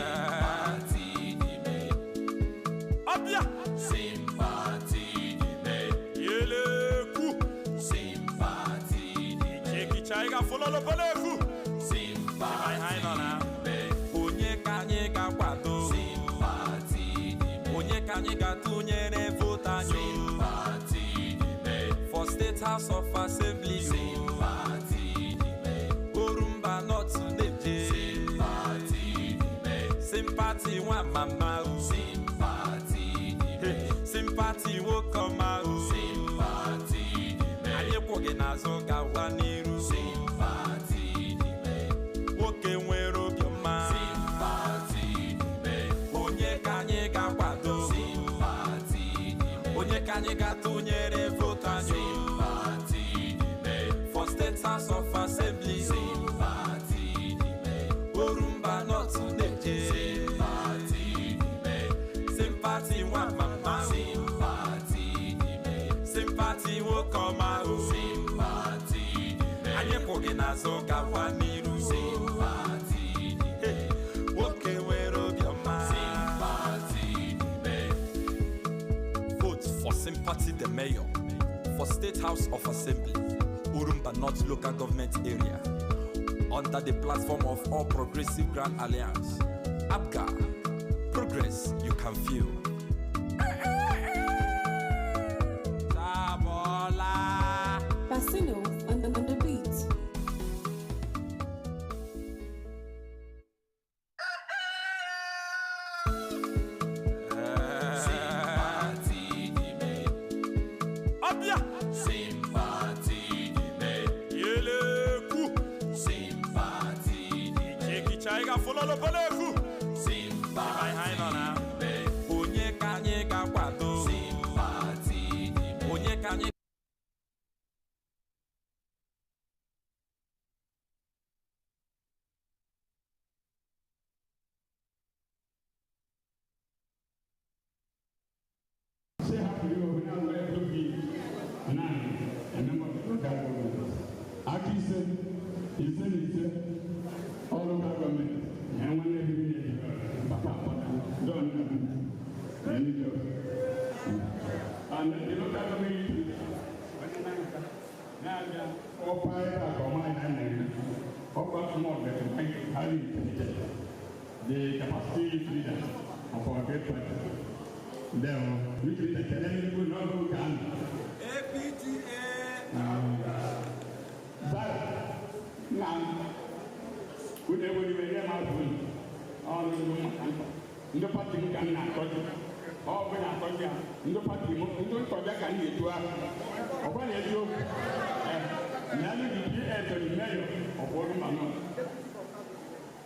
Sympathy de Abia. Sympathy de Yeleku. Sympathy de Chekicha fololobolefu. Sympathy de Onye ka anyị ga-akwado? Sympathy de Onye ka anyị ga-atụnyere votu anyị? Sympathy de For State House of Assembly. Sympathy de Orumba North na-eje. Sympathy de Sympathy nwa mama o. Sympathy de Sympathy nwoke ọma o. Sympathy de Anyị kwụ gị n'azụ gawa n'iru. Sympathy de Nwoke nwere obiọma. Sympathy de Onye ka anyị ga-akwado? Sympathy de Onye ka anyị ga-atụnyere votu anyị? Sympathy de For State House of Assembly. Sympathy de Orumba North na-eje. Sympathy de Sympathy nwa mama o. Sympathy de Sympathy nwoke ọma o. Sympathy de Anyị kwụ gị n'azụ gawa n'iru. Sympathy de Nwoke nwere obiọma. Sympathy de Vote for Sympathy the Mayor for State House of Assembly, Orumba North Local Government Area, under the platform of All Progressive Grand Alliance. APGA, progress you can feel. Abia. Sympathy de Yeleku. Sympathy de Chikichaiga fololo boleku. Sympathy de Onye ka anyị ga-akwado? Sympathy de Onye ka anyị Say happy you now where to be nine, a member of the local government. Aka ise, ise na ise, all local government, na nwanne bi na papa papa, John Nabu, na ndị ọzọ. And the local government na-abịa ọkwa ebe a ka ọma ya na-eme ọkwa small but highly intelligent, the capacity leader of our great party. Ndewo, youth leader, kelee ndị bụ n'ọrụ nke ahụ. APGA. Zara, nna m, unu enweghị iwe nye m azụ unu. Ọrụ ndị maka mkpa. Ndị pati m ka m na-akọzi. Ọ bụ na-akọzi ya. Ndị pati m, ndị ntọbịa ka m na-etu ahụ. Ọ kwa na eziokwu. Eh, na ndị PS the mayor of Orumba North.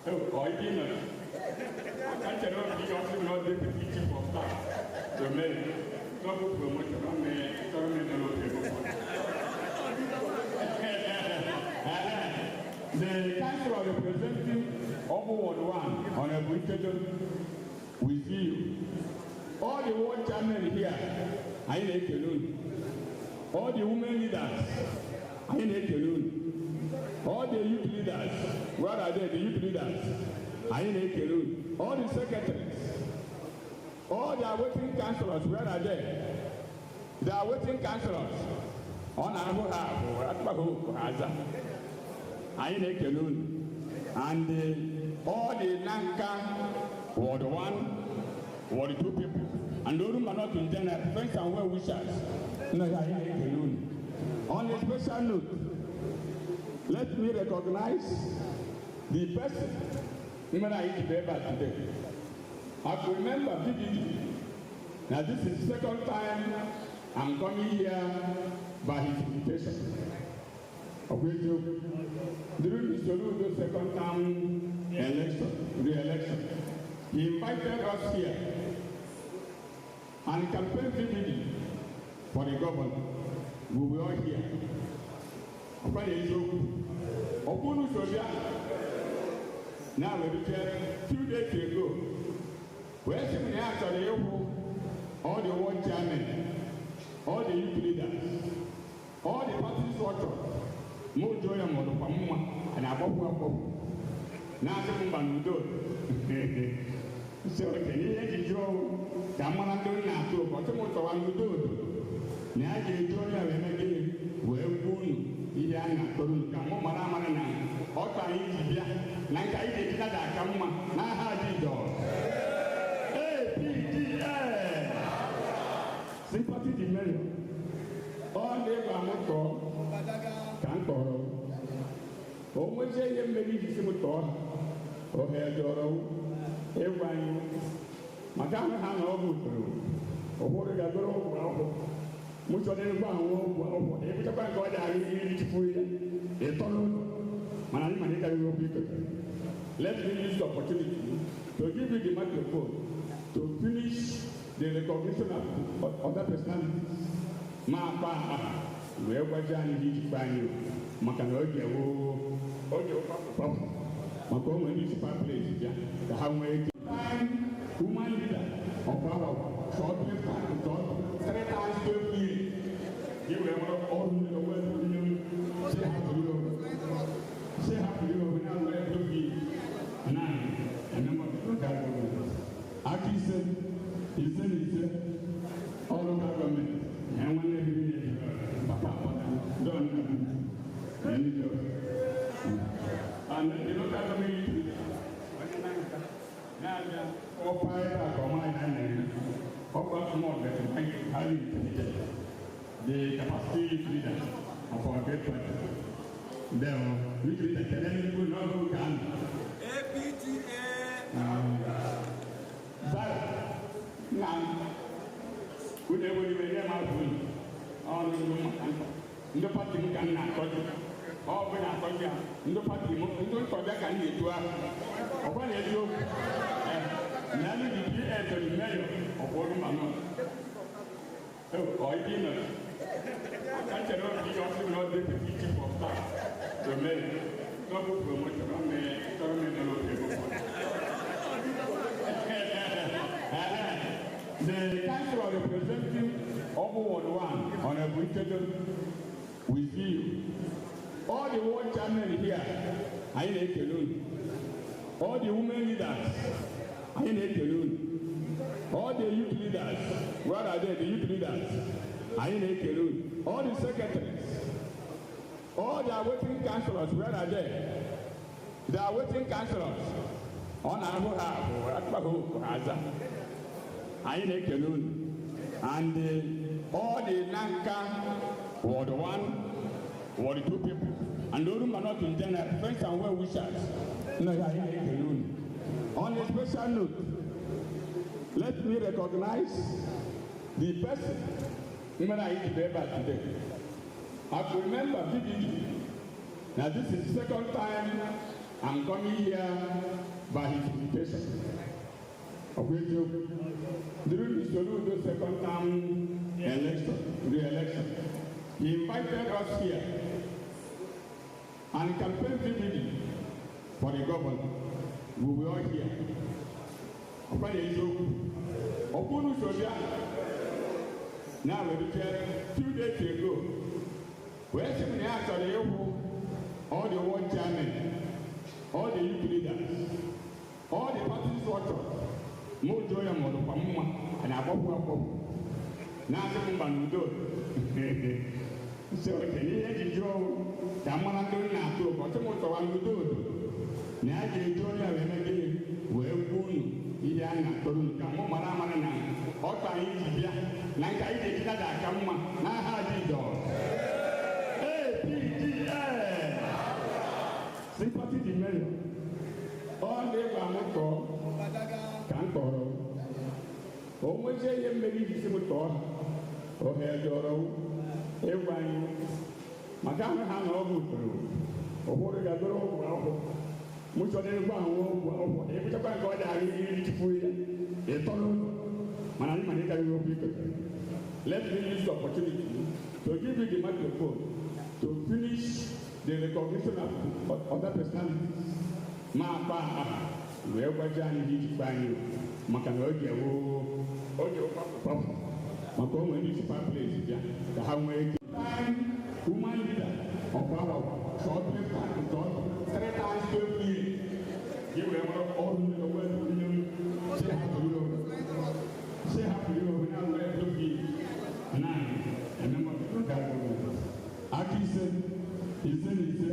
Oh, ọ ịdị nọ. Aka chere obi ihe ọsị na ọ deputy chief of staff to mayor. Double promotion, ọ mee chọrọ m ịnọrọ obi ego. The councillor representing Obu Ward 1, Honorable Ikedo, we see you. All the ward chairmen here, anyị na-ekele unu. All the women leaders, anyị na-ekele unu. All the youth leaders, where are they, the youth leaders? Anyị na-ekele unu. All the secretaries, all the awaiting councillors, where are they? The awaiting councillors. Ọ na-ahụ ha abụ, atụkwaghị oku ha aza. Anyị na-ekele unu. And all the Nanka Ward 1, Ward 2 people, and Orumba North in general, friends and well wishers, nọ ya, anyị na-ekele unu. On a special note, let me recognize the person mere anyị ji bịa ebe a today. I could remember vividly. Now this is the second time I'm coming here by his invitation. Of eziokwu. During the Soludo second term election, re-election, he invited us here and campaigned vividly for the governor. We were all here. Ọkwa na eziokwu. Ọ bụrụ so bịa na werute few days ago, wee sị m na ya chọrọ ịhụ all the ward chairmen, all the youth leaders, all the party structure. Mụ jụọ ya ma ọ dịkwa mma, a na-agbapụ agbapụ. Na-asị m mba n'udo. Sị oke n'ihe eji jụọ ka m mara ndị m na-atụ ụkọ, sị m chọwa n'udo odo. Na ya ga-eji onye wee mee gịnị wee gwa unu ihe a na-atụrụ unu ka mụ mara amara na ọtọ anyị ji bịa na nke anyị ga-eji nada aka mma n'aha Jizọs. APGA! Sympathy the mayor. Ọ na-egwu amụ tọọ ka m tọrọ. O nwezie ihe mmeri iji si m tọọ ha. Ohe jọrọ ịgwa anyị maka ahụ ha na ọ bụ usoro. Ụfọdụ ga-agụrụ ọgwụ akwụkwọ. Mụ chọrọ ịgwa ahụ ọgwụ akwụkwọ. Ebuchakwa nke ọ dị ahụ iri tupu ya. Ịtọ n'ụzọ. Mana anyị mana ịkarịrị okwu ikọtara. Let me use the opportunity to give you the microphone to finish the recognition of other personalities. Ma akpa aha wee gwaji anyị ihe ijikwa anyị o, maka na oge woo oge kwapụ maka o nwere ndị sikwa place bịa ka ha nwee ike. Time woman leader of our short three times 12 years. Gị wee nwere ọrụ ndị onwe ndị si hapụrụ ya oge. Si hapụrụ ya oge na wee 12 years. Nine, a member of the local government. Aka ise, ise na ise, all local government, na nwanne bi na papa papa, John Nabu, na ndị ọzọ. And the local government na-abịa ọkwa ebe a ka ọma ya na-eme ọkwa small but highly intelligent, the capacity leader of our great party. Ndewo, youth leader, kelee ndị bụ n'ọrụ nke ahụ. APGA. Zara, nna m, unu enweghị iwe nye m azụ unu. Ọnụ ndị maka nta ndị pati m ka m na-akọzi ọ bụ na-akọzi ya ndị pati m ndị ntọbịa ka m na-etu ahụ ọkwa na eziokwu na ndị PS the mayor of Orumba North. Ọ ibi nọ ka chere obi ọsị na ọ deputy chief of staff to mayor n'ọbụ promotion ọ mee chọrọ m ịnọrọ obi ego. The councillor representing Obu Ward 1, Honorable Itedo, we see you. All the ward chairmen here, anyị na-ekele unu. All the women leaders, anyị na-ekele unu. All the youth leaders, where are they, the youth leaders? Anyị na-ekele unu. All the secretaries, all the awaiting councillors, where are they? The awaiting councillors. Ọ na-ahụ ha abụ, akpaghị oku ha aza. Anyị na-ekele unu. And all the Nanka Ward 1, Ward 2 people, and Orumba North in general, friends and well-wishers. No, anyị na-ekele unu. On a special note, let me recognize the person mere anyị ji ebe a today. I could remember vividly. Now this is the second time I'm coming here by his invitation. During the Soludo second term election, re-election, he invited us here and campaigned vividly for the governor. We were all here. Now, 2 days ago, where all the ward chairmen, all the youth leaders, all the party structures, Mojo ya mọdụ kwa mma a na-agbapụ agbapụ na-asị m mba n'udo nsi oke n'ihe eji jụọ ka mara ndị na-atụ ụkọ ọtụ m tọwa n'udo odo na a ga-eji onye a wee mee gịnị wee gbuo unu ihe a na-atọrọ unu ka mụ mara amara na ọtọ anyị ji bịa na nke anyị ga-eji dada aka mma n'aha Jizọs. APGA Sympathy the mayor ọ na-egwu amụ tọọ ka m tọrọ o nwezie ihe mmeri iji si m tọọ ha ohe jọrọ ịgwa anyị maka ahụ ha na ọgwụ toro ụfọdụ ga-agoro ọgwụ akwụkwọ mụ chọrọ ịgwa ahụ ọgwụ akwụkwọ ịbụchakwa nke ọ dị ahụ iri tupu ya ịtọ n'ụzọ mana anyị mana ịkarịrị okwu ikekere. Let me use the opportunity to give you the microphone to finish the recognition of other personalities. Ma akpa aha wee gwaji anyị ihe ijikwa anyị maka na oge oge kwapụ maka o nwere ndị sikwa place bịa ka ha nwee ike. Woman leader of our short three times 12 years. Gị wee nwere ọrụ ndị ọgbọ ndị si hapụrụ ya si hapụrụ ya obodo ahụ wee 12 years. Nine, a member of the local government. Aka ise ise na ise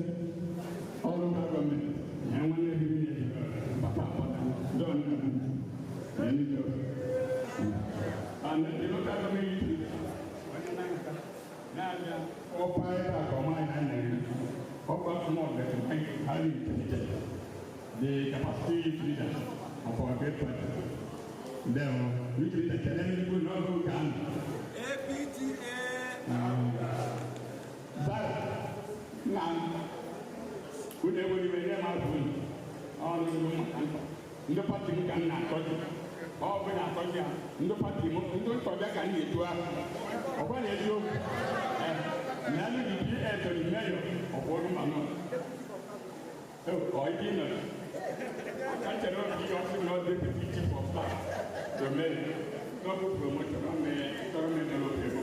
ọrụ local gọọmenti na enwe ebiri na papa papa John and the local government na-abịa ọkwa ebe a ka ọma anyị na-eme ọkwa small but highly intelligent, the capacity youth leader of our great party. Then youth leader challenge ndị n'ọrụ nke ahụ. APGA. Zara na unu enweghị iwe nye m afọ unu ọrụ ndị maka nta ndị pati m ka m na-akọzi ọ bụ na-akọzi ya ndị pati m ndị ntọbịa ka m na-etu ahụ ọkwa na eziokwu na ndị PS the mayor of Orumba North. Ọ ibi nọ ka chere obi ọsị na ọ deputy chief of staff to mayor n'ọbụ promotion ọ mee chọrọ m ịnọrọ obi ego.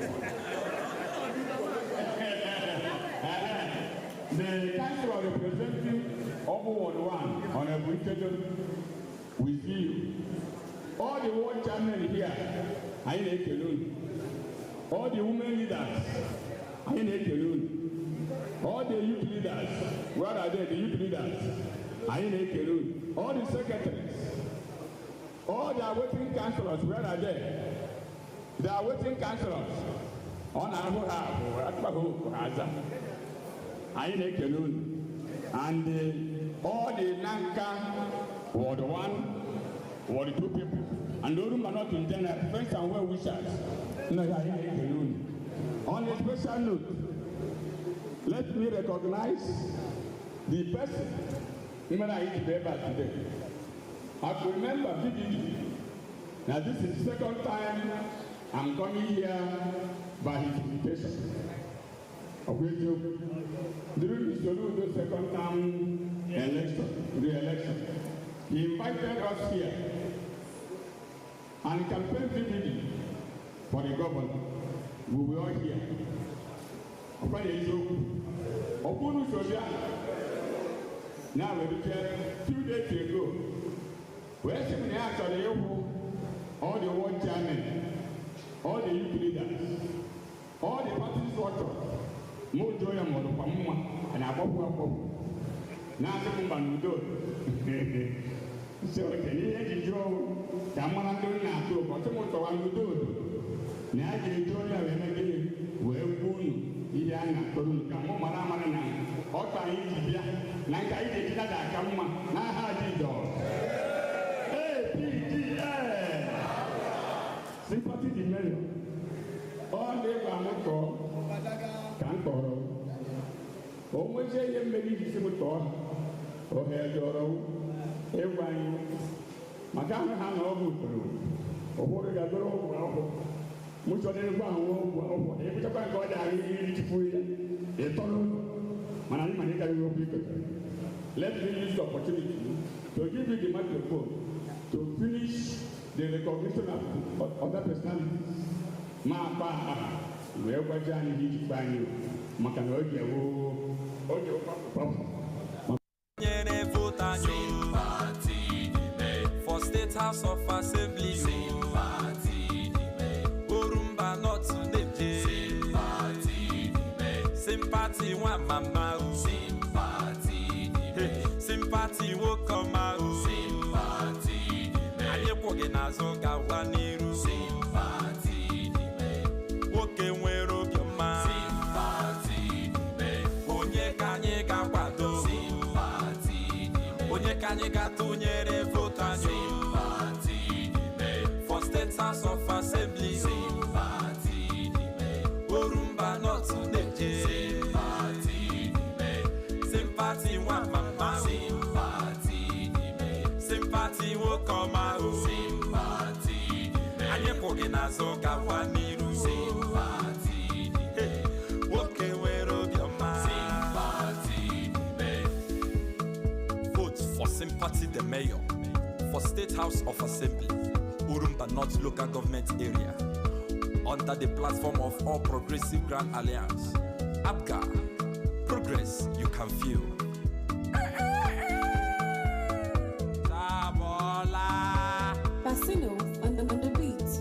The councillor representing Obu Ward 1, Honorable Itedo, we see you. All the ward chairmen here, anyị na-ekele unu. All the women leaders, anyị na-ekele unu. All the youth leaders, where are they, the youth leaders? Anyị na-ekele unu. All the secretaries, all the awaiting councillors, where are they? The awaiting councillors. Ọ na-ahụ ha abụ akpaghị oku ha aza. Anyị na-ekele unu. And all the Nanka Ward 1, Ward 2 people, and Orumba North in general, friends and well-wishers. No, anyị na-ekele unu. On a special note, let me recognize the person mere anyị ji bịa ebe a today. I could remember vividly. Now this is the second time I'm coming here by his invitation. Ọkwa eziokwu? During the Soludo second term election, re-election, he invited us here and campaigned vividly for the governor. We were all here. Ọkwa na eziokwu? Ọkwa unu so bịa? Now we few days ago, wee sị m na ya chọrọ ịhụ all the ward chairmen, all the youth leaders, all the party structure. Mụ jụọ ya ma ọ dịkwa mma, a na-agbapụ agbapụ. Na-asị m mba n'udo. Sị oke n'ihe eji jụọ ka mara ndị na-atụ ụkọ, sị m tọwa n'udo udo. Na ya ga-eji onye wee mee gịnị wee gbuo unu ihe a na-atụrụ unu ka mụ mara amara na ọkpa anyị ji bịa na nke anyị ga-eji nada aka mma n'aha Jizọs. APGA. Sympathy the mayor. Ọ na-egwu m tọọ ka m tọrọ. O nwezie ihe mmeri iji si m tọọ ha. Ohe jọrọ ịgwa anyị maka ahụ ha na ọgwụ usoro. Ụfọdụ ga-agụrụ ọgwụ akwụkwọ. Mụ chọrọ ịgwa ahụ ọgwụ akwụkwọ. Ebuchakwa nke ọ dị ahụ iri tupu ya. Ịtọrọ ụzọ. Mana anyị mana ịkarịrị okwu ikọtara. Let me use the opportunity to give you the microphone to finish the recognition of other personalities. Ma akpa aha wee gwaji anyị ihe ijikwa anyị maka na oge woo oge kwapụ. Nyere vote anyị Sympathy the mayor. for State House of Assembly. Sympathy the mayor. Orumba North na-eje. Sympathy the mayor. Sympathy nwa mama o. Sympathy the mayor. Sympathy nwoke ọma o. Sympathy the mayor. Anyị kwụ gị n'azụ gawa n'iru. Sympathy the mayor. Nwoke nwere obiọma. Sympathy the mayor. Onye ka anyị ga-akwado? Sympathy the mayor. Onye ka anyị ga-atụnyere vote anyị? Sympathy the mayor. For State House of Assembly. Sympathy the mayor. Orumba North na-eje. Sympathy the mayor. Sympathy nwa mama o. Sympathy the mayor. Sympathy nwoke ọma o. Sympathy the mayor. Anyị kwụ gị n'azụ gawa n'iru. Sympathy the mayor. Nwoke nwere obiọma. Sympathy the mayor. Vote for Sympathy the mayor for State House of Assembly, Orumba North Local Government Area, under the platform of All Progressive Grand Alliance. APGA, progress you can feel. Tabola. Bassino on the beat.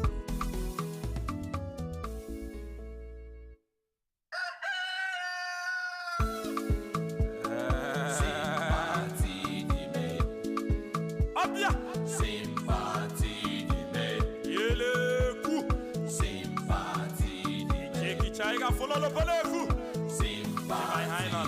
Sympathy the mayor. Abia. Sympathy the mayor. Yeleku. Sympathy the mayor. Chekicha fololopoleku. Sympathy the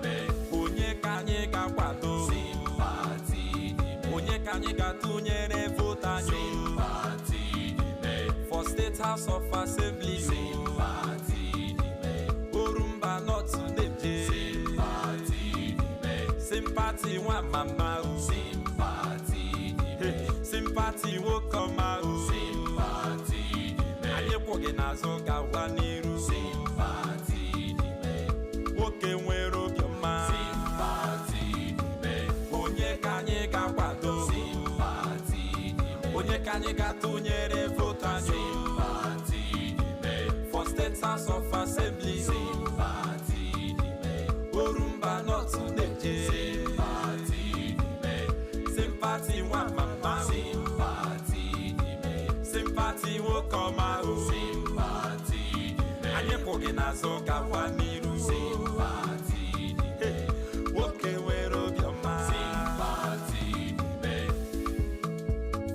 mayor. Onye ka anyị ga-akwado? Sympathy the mayor. Onye ka anyị ga-atụnyere vote anyị? Sympathy the mayor. For State House of Assembly. Sympathy the mayor. Orumba North na-eje. Sympathy the mayor. Sympathy nwa mama o. Sympathy the mayor. Sympathy nwoke ọma o. Sympathy the mayor. Anyị kwụ gị n'azụ gawa n'iru. Sympathy the mayor. Nwoke nwere obiọma. Sympathy the mayor. Onye ka anyị ga-akwado? Sympathy the mayor. Onye ka anyị ga-atụnyere vote anyị? Sympathy the mayor. For State House of Assembly. Sympathy the mayor. Orumba North na-eje. Sympathy the mayor. Sympathy nwa mama o. Sympathy the mayor. Sympathy nwoke ọma o. Sympathy the mayor. Anyị kwụ gị n'azụ gawa n'iru. Sympathy the mayor. Nwoke nwere obiọma. Sympathy the mayor.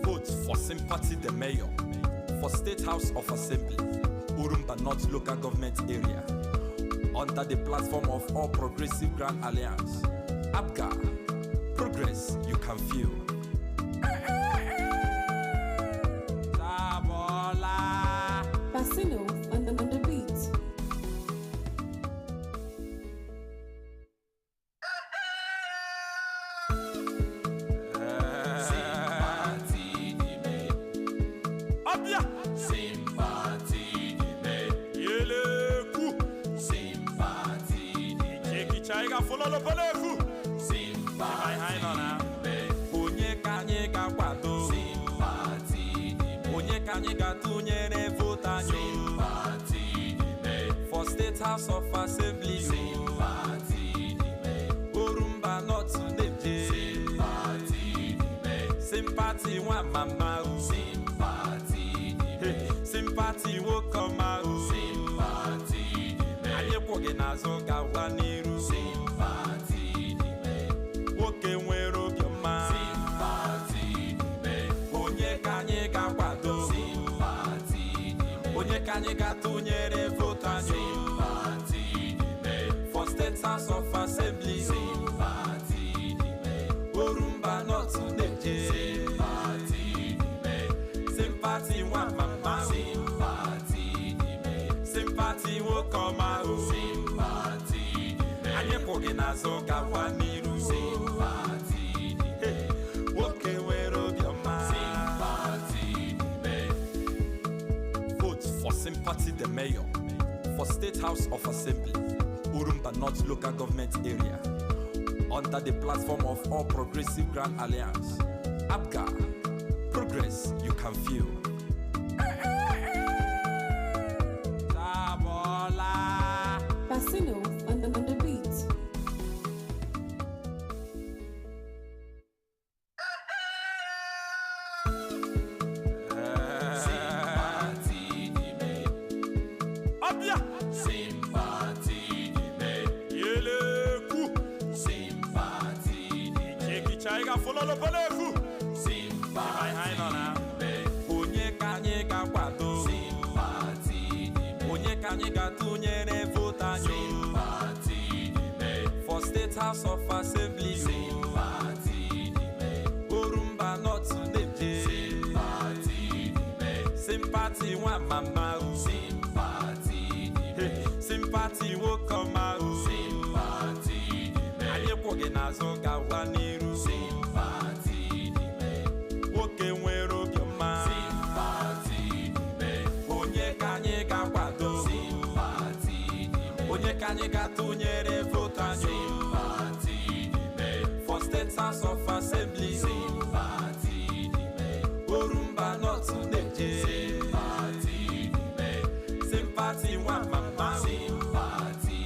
Vote for Sympathy the mayor for State House of Assembly, Orumba North Local Government Area, under the platform of All Progressive Grand Alliance. APGA, progress you can feel. Tabola. Bassino on the beat. ga-afụlọlọbọla efu. Sympathy de Onye ka anyị ga-akwado? Sympathy de Onye ka anyị ga-atụnyere votu anyị? Sympathy de For State House of Assembly. Sympathy de Orumba North na-eje. Sympathy de Sympathy nwa mama o. Sympathy de Sympathy nwoke ọma o. Sympathy de Anyị kwụ gị n'azụ gawa n'iru. Sympathy de Nwoke nwere obiọma. Sympathy de Onye ka anyị ga-akwado? Sympathy de Onye ka anyị ga-atụnyere votu anyị? Sympathy de For State House of Assembly. Sympathy de Orumba North na-eje. Sympathy de Sympathy nwa mama o. Sympathy de Sympathy nwoke ọma o. Sympathy de Anyị kwụ gị n'azụ gawa n'iru. Sympathy de Nwoke nwere obiọma. Sympathy de Vote for Sympathy the Mayor for State House of Assembly, Orumba North Local Government Area, under the platform of All Progressive Grand Alliance. APGA, progress you can feel. Tabola. Bassino on the beat. Sympathy de Abia. Sympathy de Yeleku. Sympathy de Chekicha iga fololo bolefu. Sympathy de Onye ka anyị ga-akwado? Sympathy de Onye ka anyị ga-atụnyere votu anyị? Sympathy de For State House of Assembly. Sympathy de Orumba North na-eje. Sympathy de Sympathy nwa mama o. Sympathy de Sympathy nwoke ọma o. Sympathy de Anyị kwụ gị n'azụ gawa n'iru. Sympathy de Nwoke nwere obiọma. Sympathy de Onye ka anyị ga-akwado? Sympathy de Onye ka anyị ga-atụnyere votu anyị? Sympathy de For State House of Assembly. Sympathy de Orumba North na-eje. Sympathy de Sympathy nwa mama o. Sympathy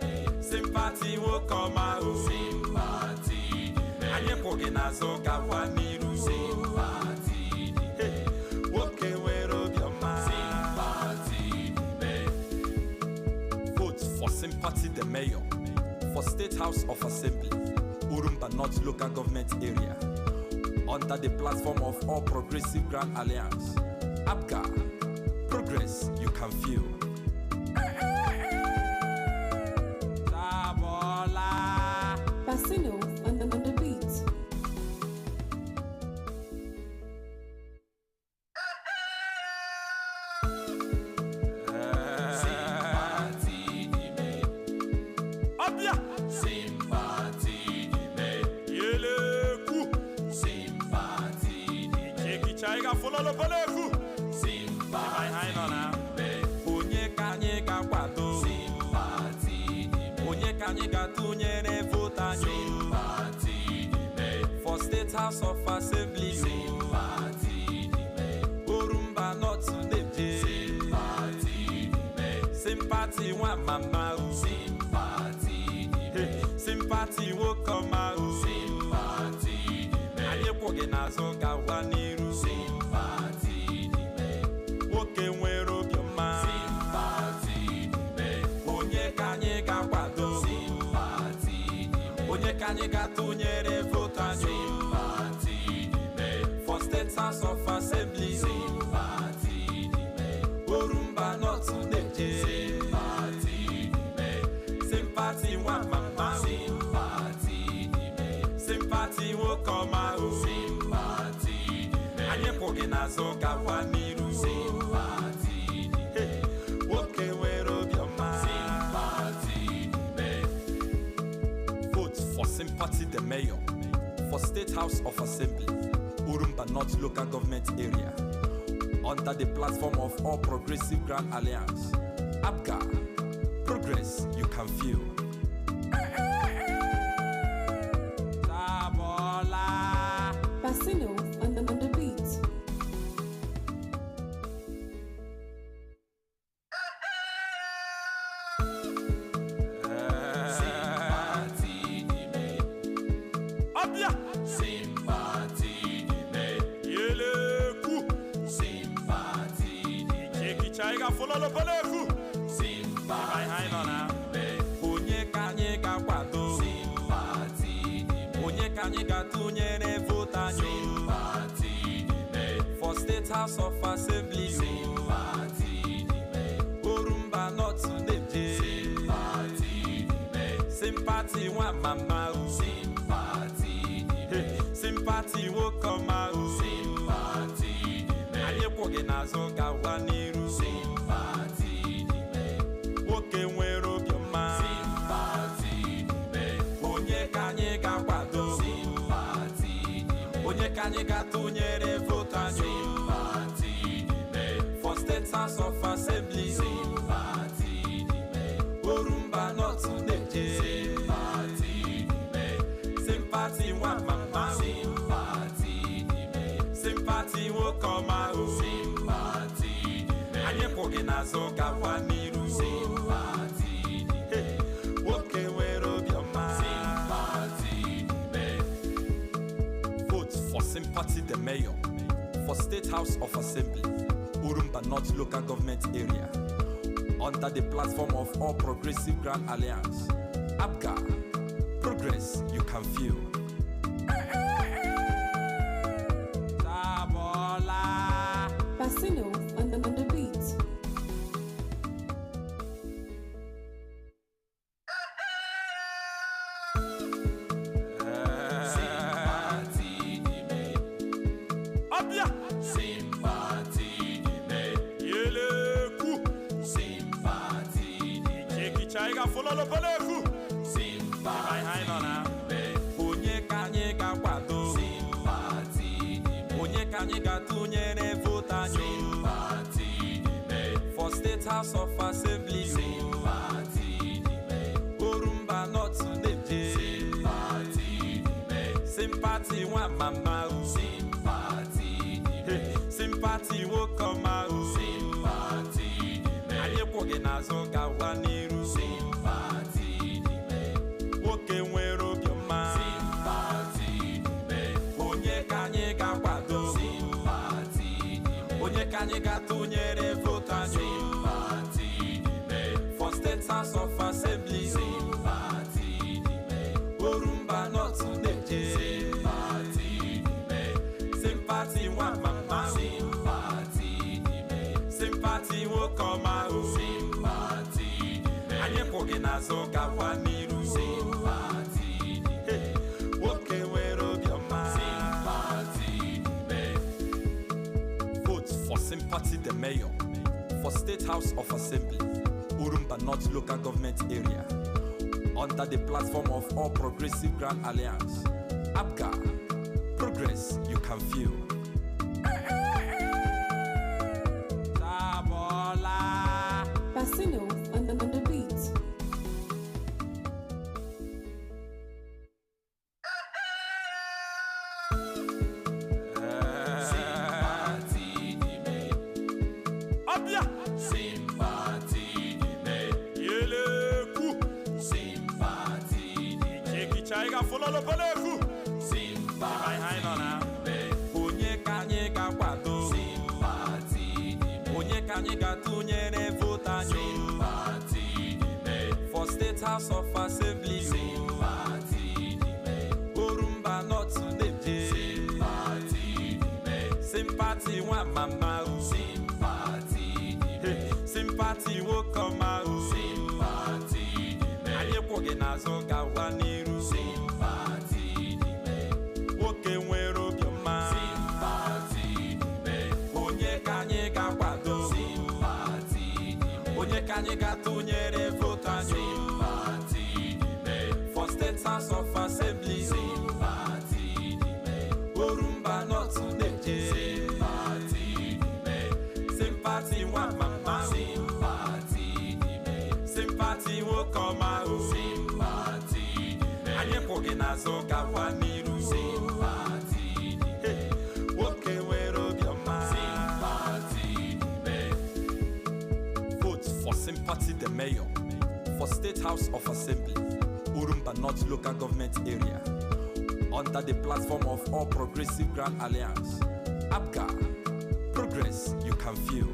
de Sympathy nwoke ọma o. Sympathy de Anyị kwụ gị n'azụ gawa n'iru. Sympathy de Nwoke nwere obiọma. Sympathy de Vote for Sympathy the Mayor for State House of Assembly, Orumba North Local Government Area, under the platform of All Progressive Grand Alliance. APGA, progress you can feel. Tabola. Bassino on the beat. Sympathy de Abia. Sympathy de Yeleku. Sympathy de Chekicha iga fololo bolefu. Sympathy de Onye ka anyị ga-akwado? Sympathy de Onye ka anyị ga-atụnyere votu anyị? Sympathy de For State House of Assembly. Sympathy de Orumba North na-eje. Sympathy de Sympathy nwa mama o. Sympathy de Sympathy nwoke ọma o. Sympathy de Anyị kwụ gị n'azụ gawa n'iru. Sympathy de Nwoke nwere obiọma. Sympathy de Onye ka anyị ga-akwado? Sympathy de Onye ka anyị ga-atụnyere votu anyị? Sympathy de For State House of Assembly. Sympathy de Orumba North na-eje. Sympathy de Sympathy nwa mama o. Sympathy de Sympathy nwoke ọma o. Sympathy de Anyị kwụ gị n'azụ gawa n'iru. Sympathy de Nwoke nwere obiọma. Sympathy de Vote for Sympathy the Mayor for State House of Assembly, Orumba North Local Government Area, under the platform of All Progressive Grand Alliance. APGA, progress you can feel. fololopoloku. Sympathy Onye ka anyị ga-akwado? Sympathy Onye ka anyị ga-atụnyere votu anyị? Sympathy For State House of Assembly. Sympathy Orumba North na-eje. Sympathy Sympathy nwa mama o. Sympathy Sympathy nwoke ọma o. Sympathy Anyị kwụ gị n'azụ gawa n'iru. Sympathy Nwoke nwere obiọma. Sympathy Onye ka anyị ga-akwado? Sympathy Onye ka anyị ga-atụnyere votu anyị? Sympathy For State House of Assembly. Sympathy Orumba North na-eje. Sympathy Sympathy nwa mama o. Sympathy Sympathy nwoke ọma o. Sympathy Anyị kwụ gị n'azụ gawa n'iru. Sympathy Nwoke nwere obiọma. Sympathy Vote for Sympathy the Mayor for State House of Assembly, Orumba North Local Government Area, under the platform of All Progressive Grand Alliance. APGA, progress you can feel. Sabola. Bassino on the beat. Sympathy Abia. Sympathy Yeleku. Sympathy Ichekicha fololopoloku. Sympathy Onye ka anyị ga-akwado? Sympathy Onye ka anyị ga-atụnyere votu anyị? Sympathy For State House of Assembly. Sympathy Orumba North na-eje. Sympathy Sympathy nwa mama o. Sympathy Sympathy nwoke ọma o. Sympathy Anyị kwụ gị n'azụ gawa n'iru. Sympathy Nwoke nwere obiọma. Sympathy Onye ka anyị ga-akwado? Sympathy Onye ka anyị ga-atụnyere votu anyị? Sympathy For State House of Assembly. Sympathy Orumba North na-eje. Sympathy Sympathy nwa mama o. Sympathy Sympathy nwoke ọma o. Sympathy Anyị kwụ gị n'azụ gawa n'iru. Sympathy Nwoke nwere obiọma. Sympathy Vote for Sympathy the Mayor for State House of Assembly, Orumba North Local Government Area, under the platform of All Progressive Grand Alliance. APGA, progress you can feel. Sabola. Bassino on the beat. Sympathy Abia. Sympathy Yeleku. Sympathy Ichekicha fololopoloku. Sympathy Onye ka anyị ga-akwado? Sympathy Onye ka anyị ga-atụnyere votu anyị? Sympathy For State House of Assembly. Sympathy Orumba North na-eje. Sympathy Sympathy nwa mama o. Sympathy Sympathy nwoke ọma o. Sympathy Anyị kwụ gị n'azụ gawa n'iru. Sympathy Nwoke nwere obiọma. Sympathy Onye ka anyị ga-akwado? Sympathy Onye ka anyị ga-atụnyere votu anyị? Sympathy For State House of Assembly. Sympathy Orumba North na-eje. Sympathy Sympathy nwa mama o. Sympathy Sympathy nwoke ọma o. Sympathy Anyị kwụ gị n'azụ gawa n'iru. Sympathy Nwoke nwere obiọma. Sympathy Vote for Sympathy the Mayor for State House of Assembly, Orumba North Local Government Area, under the platform of All Progressive Grand Alliance. APGA, progress you can feel.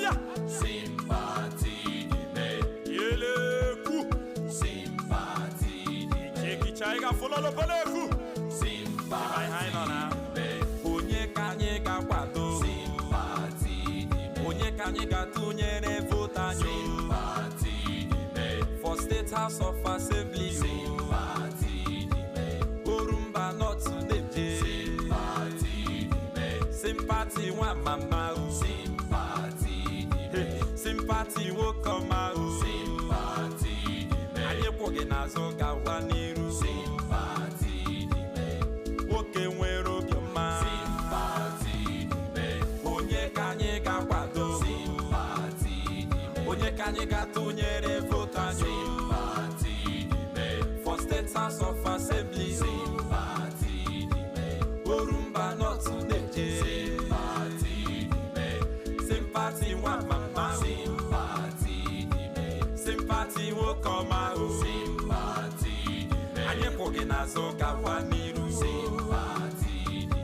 Ọbịa. Sympathy the Mayor. Yeleku. Sympathy the Ichekicha ị ga-afụlọlọpọlọkwu. Sympathy the Mayor. Onye ka anyị ga-akwado? Sympathy the Mayor. Onye ka anyị ga-atụnyere votu anyị? Sympathy the Mayor. For State House of Assembly. Sympathy the Mayor. Orumba North na-eje. Sympathy the Mayor. Sympathy nwa mama o. Sympathy the Mayor. Sympathy nwoke ọma o. Sympathy the Mayor. Anyị kwụ gị n'azụ gawa n'iru. Sympathy the Mayor. Nwoke nwere obiọma. Sympathy the Mayor. Onye ka anyị ga-akwado? Sympathy the Mayor. Onye ka anyị ga-atụnyere votu anyị? Sympathy the Mayor. For State House of Assembly. Sympathy the Mayor. Orumba North na-eje. Sympathy the Mayor. Sympathy nwa mama o. Sympathy the Mayor. Sympathy nwoke ọma o. Sympathy the Mayor. Anyị kwụ gị n'azụ gawa n'iru. Sympathy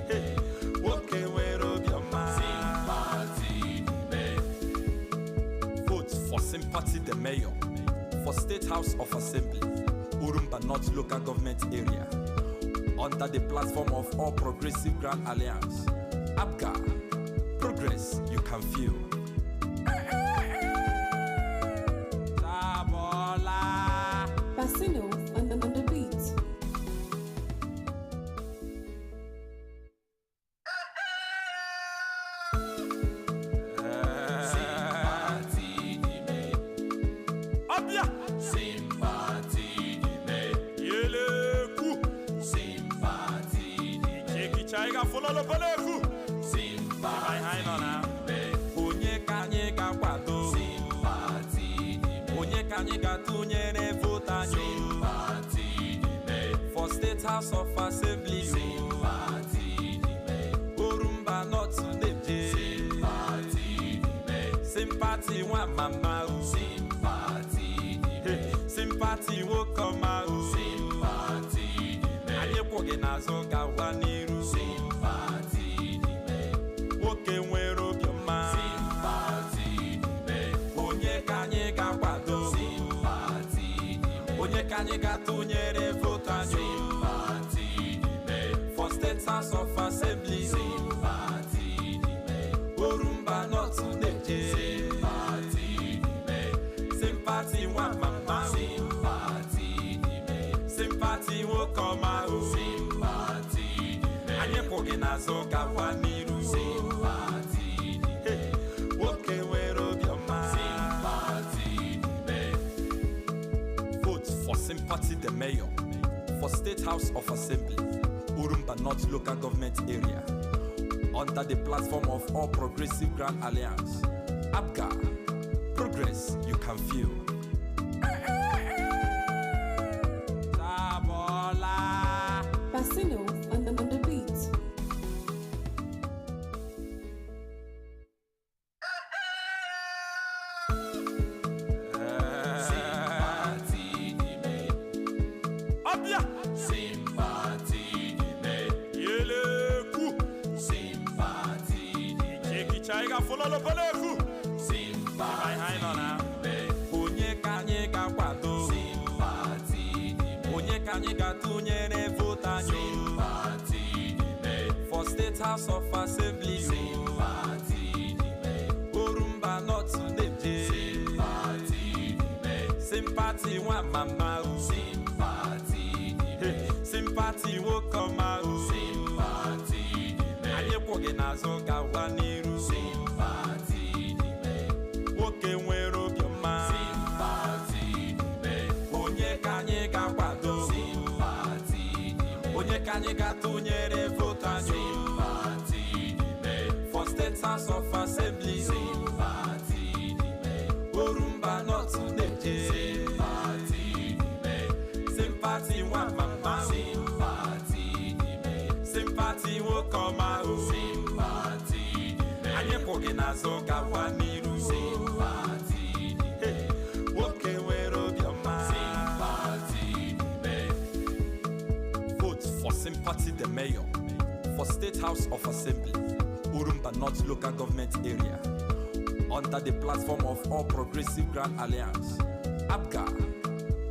the Mayor. Nwoke nwere obiọma. Sympathy the Mayor. Vote for Sympathy the Mayor for State House of Assembly, Orumba North Local Government Area, under the platform of All Progressive Grand Alliance. APGA, progress you can feel. Sabola. Bassino on the beat. Sympathy the Mayor. Abia. Sympathy the Mayor. Yeleku. Sympathy the Ichekicha ị ga-afụlọlọpọlọkwu. Sympathy the Mayor. Onye ka anyị ga-akwado? Sympathy the Mayor. Onye ka anyị ga-atụnyere votu anyị? Sympathy the Mayor. For State House of Assembly. Sympathy the Mayor. Orumba North na-eje. Sympathy the Mayor. Sympathy nwa mama o. Sympathy the Mayor. Sympathy nwoke ọma o. Sympathy the Mayor. Anyị kwụ gị n'azụ gawa n'iru. Sympathy the Mayor. Nwoke nwere obiọma. Sympathy the Mayor. Onye ka anyị ga-akwado? Sympathy the Mayor. Onye ka anyị ga-atụnyere votu anyị? Sympathy the Mayor. For State House of Assembly. Sympathy the Mayor. Orumba North na-eje. Sympathy the Mayor. Sympathy nwa mama o. Sympathy the Mayor. Sympathy nwoke ọma o. Sympathy the Mayor. Anyị kwụ gị n'azụ gawa n'iru. Sympathy the Mayor. Nwoke nwere obiọma. Sympathy the Mayor. Vote for Sympathy the Mayor for State House of Assembly, Orumba North Local Government Area, under the platform of All Progressive Grand Alliance. APGA, progress you can feel. Sabola. Bassino on the beat. Sympathy the Mayor. Abia. Sympathy the Mayor. Yeleku. Sympathy the Ichekicha ị ga-afụlọlọpọlọkwu. Sympathy the Mayor. Onye ka anyị ga-akwado? Sympathy the Mayor. Onye ka anyị ga-atụnyere votu anyị? Sympathy the Mayor. For State House of Assembly. Sympathy the Mayor. Orumba North na-eje. Sympathy the Mayor. Sympathy nwa mama o. Sympathy the Mayor. Sympathy nwoke ọma o. Sympathy the Mayor. Anyị kwụ gị n'azụ gawa n'iru. Sympathy the Mayor. Nwoke nwere obiọma. Sympathy the Mayor. Onye ka anyị ga-akwado? Sympathy the Mayor. Onye ka anyị ga-atụnyere votu anyị? Sympathy the Mayor. For State House of Assembly. Sympathy the Mayor. Orumba North na-eje. Sympathy the Mayor. Sympathy nwa mama o. Sympathy the Mayor. Sympathy nwoke ọma o. Sympathy the Mayor. Anyị kwụ gị n'azụ gawa n'iru. Sympathy the Mayor. Nwoke nwere obiọma. Sympathy the Mayor. Vote for Sympathy the Mayor for State House of Assembly, Orumba North Local Government Area, Under the platform of All Progressive Grand Alliance. APGA,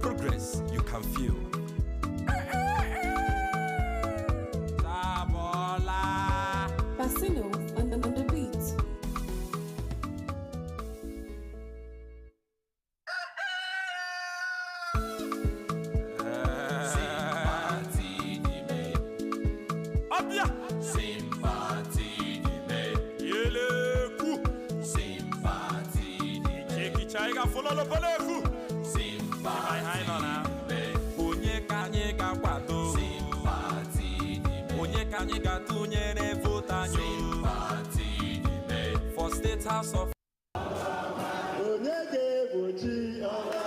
progress you can feel. Sabola. Bassino on the beat. Sympathy the Mayor. Abia. Sympathy the Mayor. Yeleku. Sympathy the Mayor. Chekicha follow poleku. Sympathy the Mayor. Onye ka anyị ga-akwado? Sympathy the Mayor. Onye ka anyị ga-atụnyere vote anyị? Sympathy the Mayor. For State House of Onye ga-egbochi ọrụ?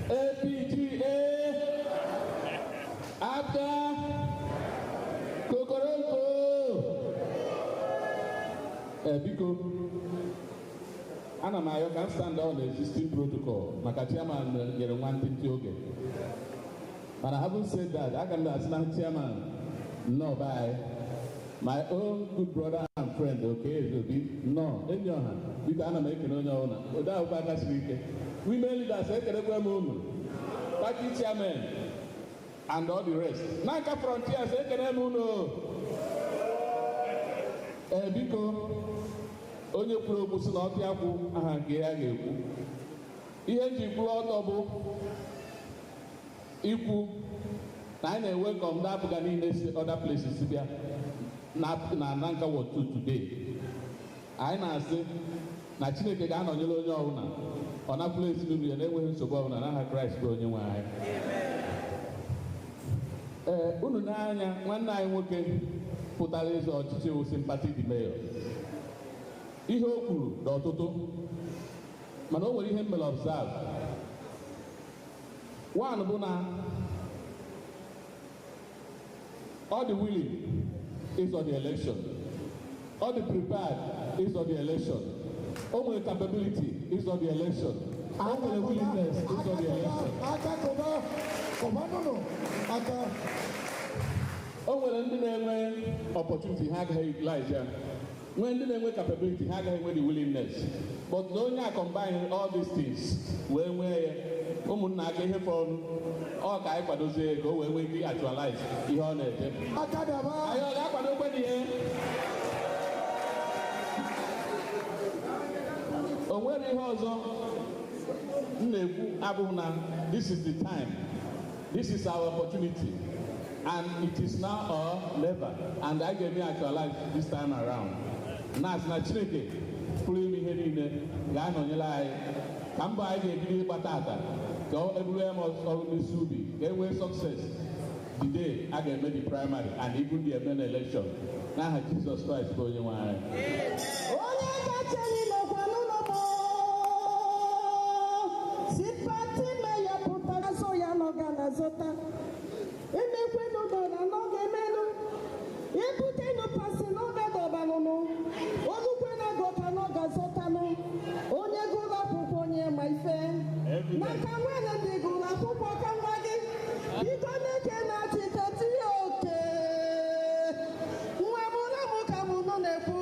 APGA, APGA, Kokoroko. Ee, biko, ana m ayọ ka m stand on existing protocol maka chairman nyere nwantịntị oge. Mana having said that, aga m asị na chairman nnọọ be anyị. My own good brother and friend, Okey Ezeobi, nnọọ, enyi ọha, biko, ana m ekene onye ọbụla. Ode akwụkwọ aka siri ike. Women leaders, ekelekwe m unu. Party chairman and all the rest. Nanka Frontiers, ekene m unu. Ee, biko, onye kwuru okwu sị na ọpịa kwụ aha nke ya ga-ekwu. Ihe nji kwuru ọtọ bụ ikwu na anyị na-ewelcome ndị APGA niile si other places bịa na Nanka Ward 2 today. Anyị na-asị na Chineke ga-anọnyere onye ọbụla, ọ napụla ezinụlọ ya na-enweghị nsogbu ọbụla, n'aha Kraịst bụ onye nwe anyị. Ee, unu n'anya, nwanne anyị nwoke pụtara ịzọ ọchịchị wụ Sympathy the Mayor. Ihe o kwuru dị ọtụtụ, mana o nwere ihe m mere observe. One bụ na ọ dị willing ịzọ the election, ọ dị prepared ịzọ the election, o nwere capability ịzọ the election, o nwere willingness ịzọ the election. Aka kụba, kụba nụnụ aka. O nwere ndị na-enwe opportunity, ha agaghị utilize ya, nwee ndị na-enwe capability, ha agaghị enwe the willingness, but na onye a combine all these things wee nwee ya. Ụmụnna, aka ihe fọrọ ọ ka anyị kwadozie ka o wee nwee ike actualize ihe ọ na-eje. Aka daba. Anyị ọ ga-akwado kwe ihe o nwere ihe ọzọ m na-ekwu abụghị na this is the time, this is our opportunity, and it is now or never, and I ga-eme actualize this time around. Na-asị na Chineke pụrụ ime ihe niile ga-anọnyere anyị ka mbọ anyị ga-ebido ịgba tata ka ọ eburu ya ọrụ n'isi ubi, ka e nwee success the day a ga-eme the primary and even the eme election, n'aha Jizọs Kraịst bụ onye nwe anyị. Onye kacha n'ilokwa n'ụlọ m, Sympathy Mayor pụtara azụ ya nọga na zụta emekwenu dọra n'oge emenu ebutenu pasi n'oge dọbanụnụ olukwe na gọta n'oge azụtanụ onye gụrụ akwụkwọ, onye ma ife n'aka nwere ndị gụrụ akwụkwọ ka nwa gị. Biko, na-eke na-achịte tinye oke nwa mụrụ mụ ka mụ nụ na-ekwu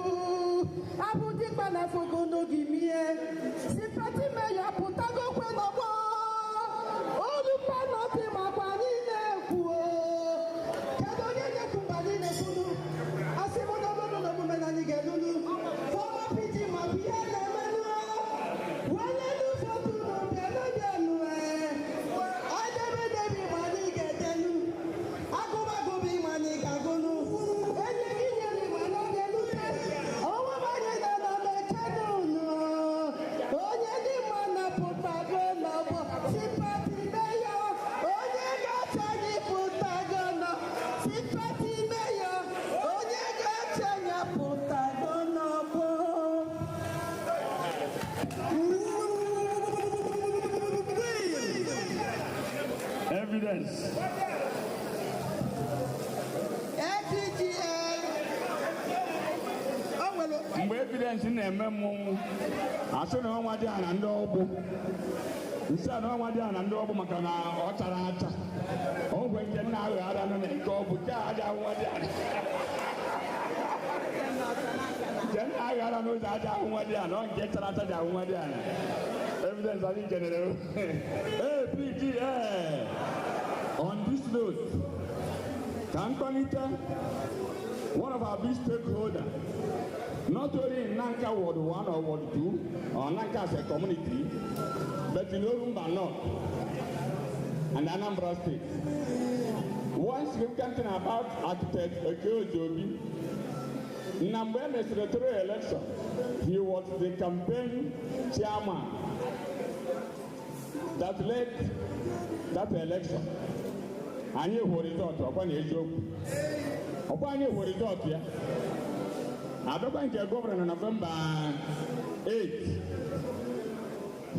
abụ dịkpa na fogonu gị mie. Sympathy Mayor pụtagokwe n'ọgbọ olu panọpi makwa anyị na-ekwu. Kedu onye na-ekwu mgbe anyị na-ekwunu? Asị m n'olulu na omume na anyị ga-elulu former PG maka ihe na-emenụ welelu fotunu bịanụ bịanụ edebedebi ma anyị ga-edelu agụbagụba ma anyị ga-agụnụ enye gị nyere ma na ọ ga-elute ọnwa m anyị na-anọ na-echenunu onye dị mma napụtago n'ọgbọ. Sympathy Mayor, onye ga-acha anyị pụtago nọ. Sympathy Mayor, onye ga-acha anyị pụtago n'ọgbọ. Evidence. APGA, o nwere Mgbe evidence na-eme mmọnwụ, asị na ọnwa dị na ndị ọgbụ nsị a na ọnwa dị na ndị ọgbụ maka na ọ chara acha. O nwekwe nke nna ahụ ara nọ na nke ọgbụ nke aja nwa dị ana nke gara n'ụzọ aja ahụ nwa dị ala, ọ nke chara acha ji ahụ nwa dị ala. Evidence anyị kenere. APGA. On this note, ka m kpalite one of our big stakeholders, not only in Nanka Ward 1 or Ward 2, or Nanka as a community, but in Orumba North and Anambra State. One significant thing about architect Okey Obi, na mgbe e mesịrị three election, he was the campaign chairman that led that election. Anyị hụ result, ọkwa na eziokwu. Ọkwa anyị hụ result ya. Abịakwa nke governor na November 8,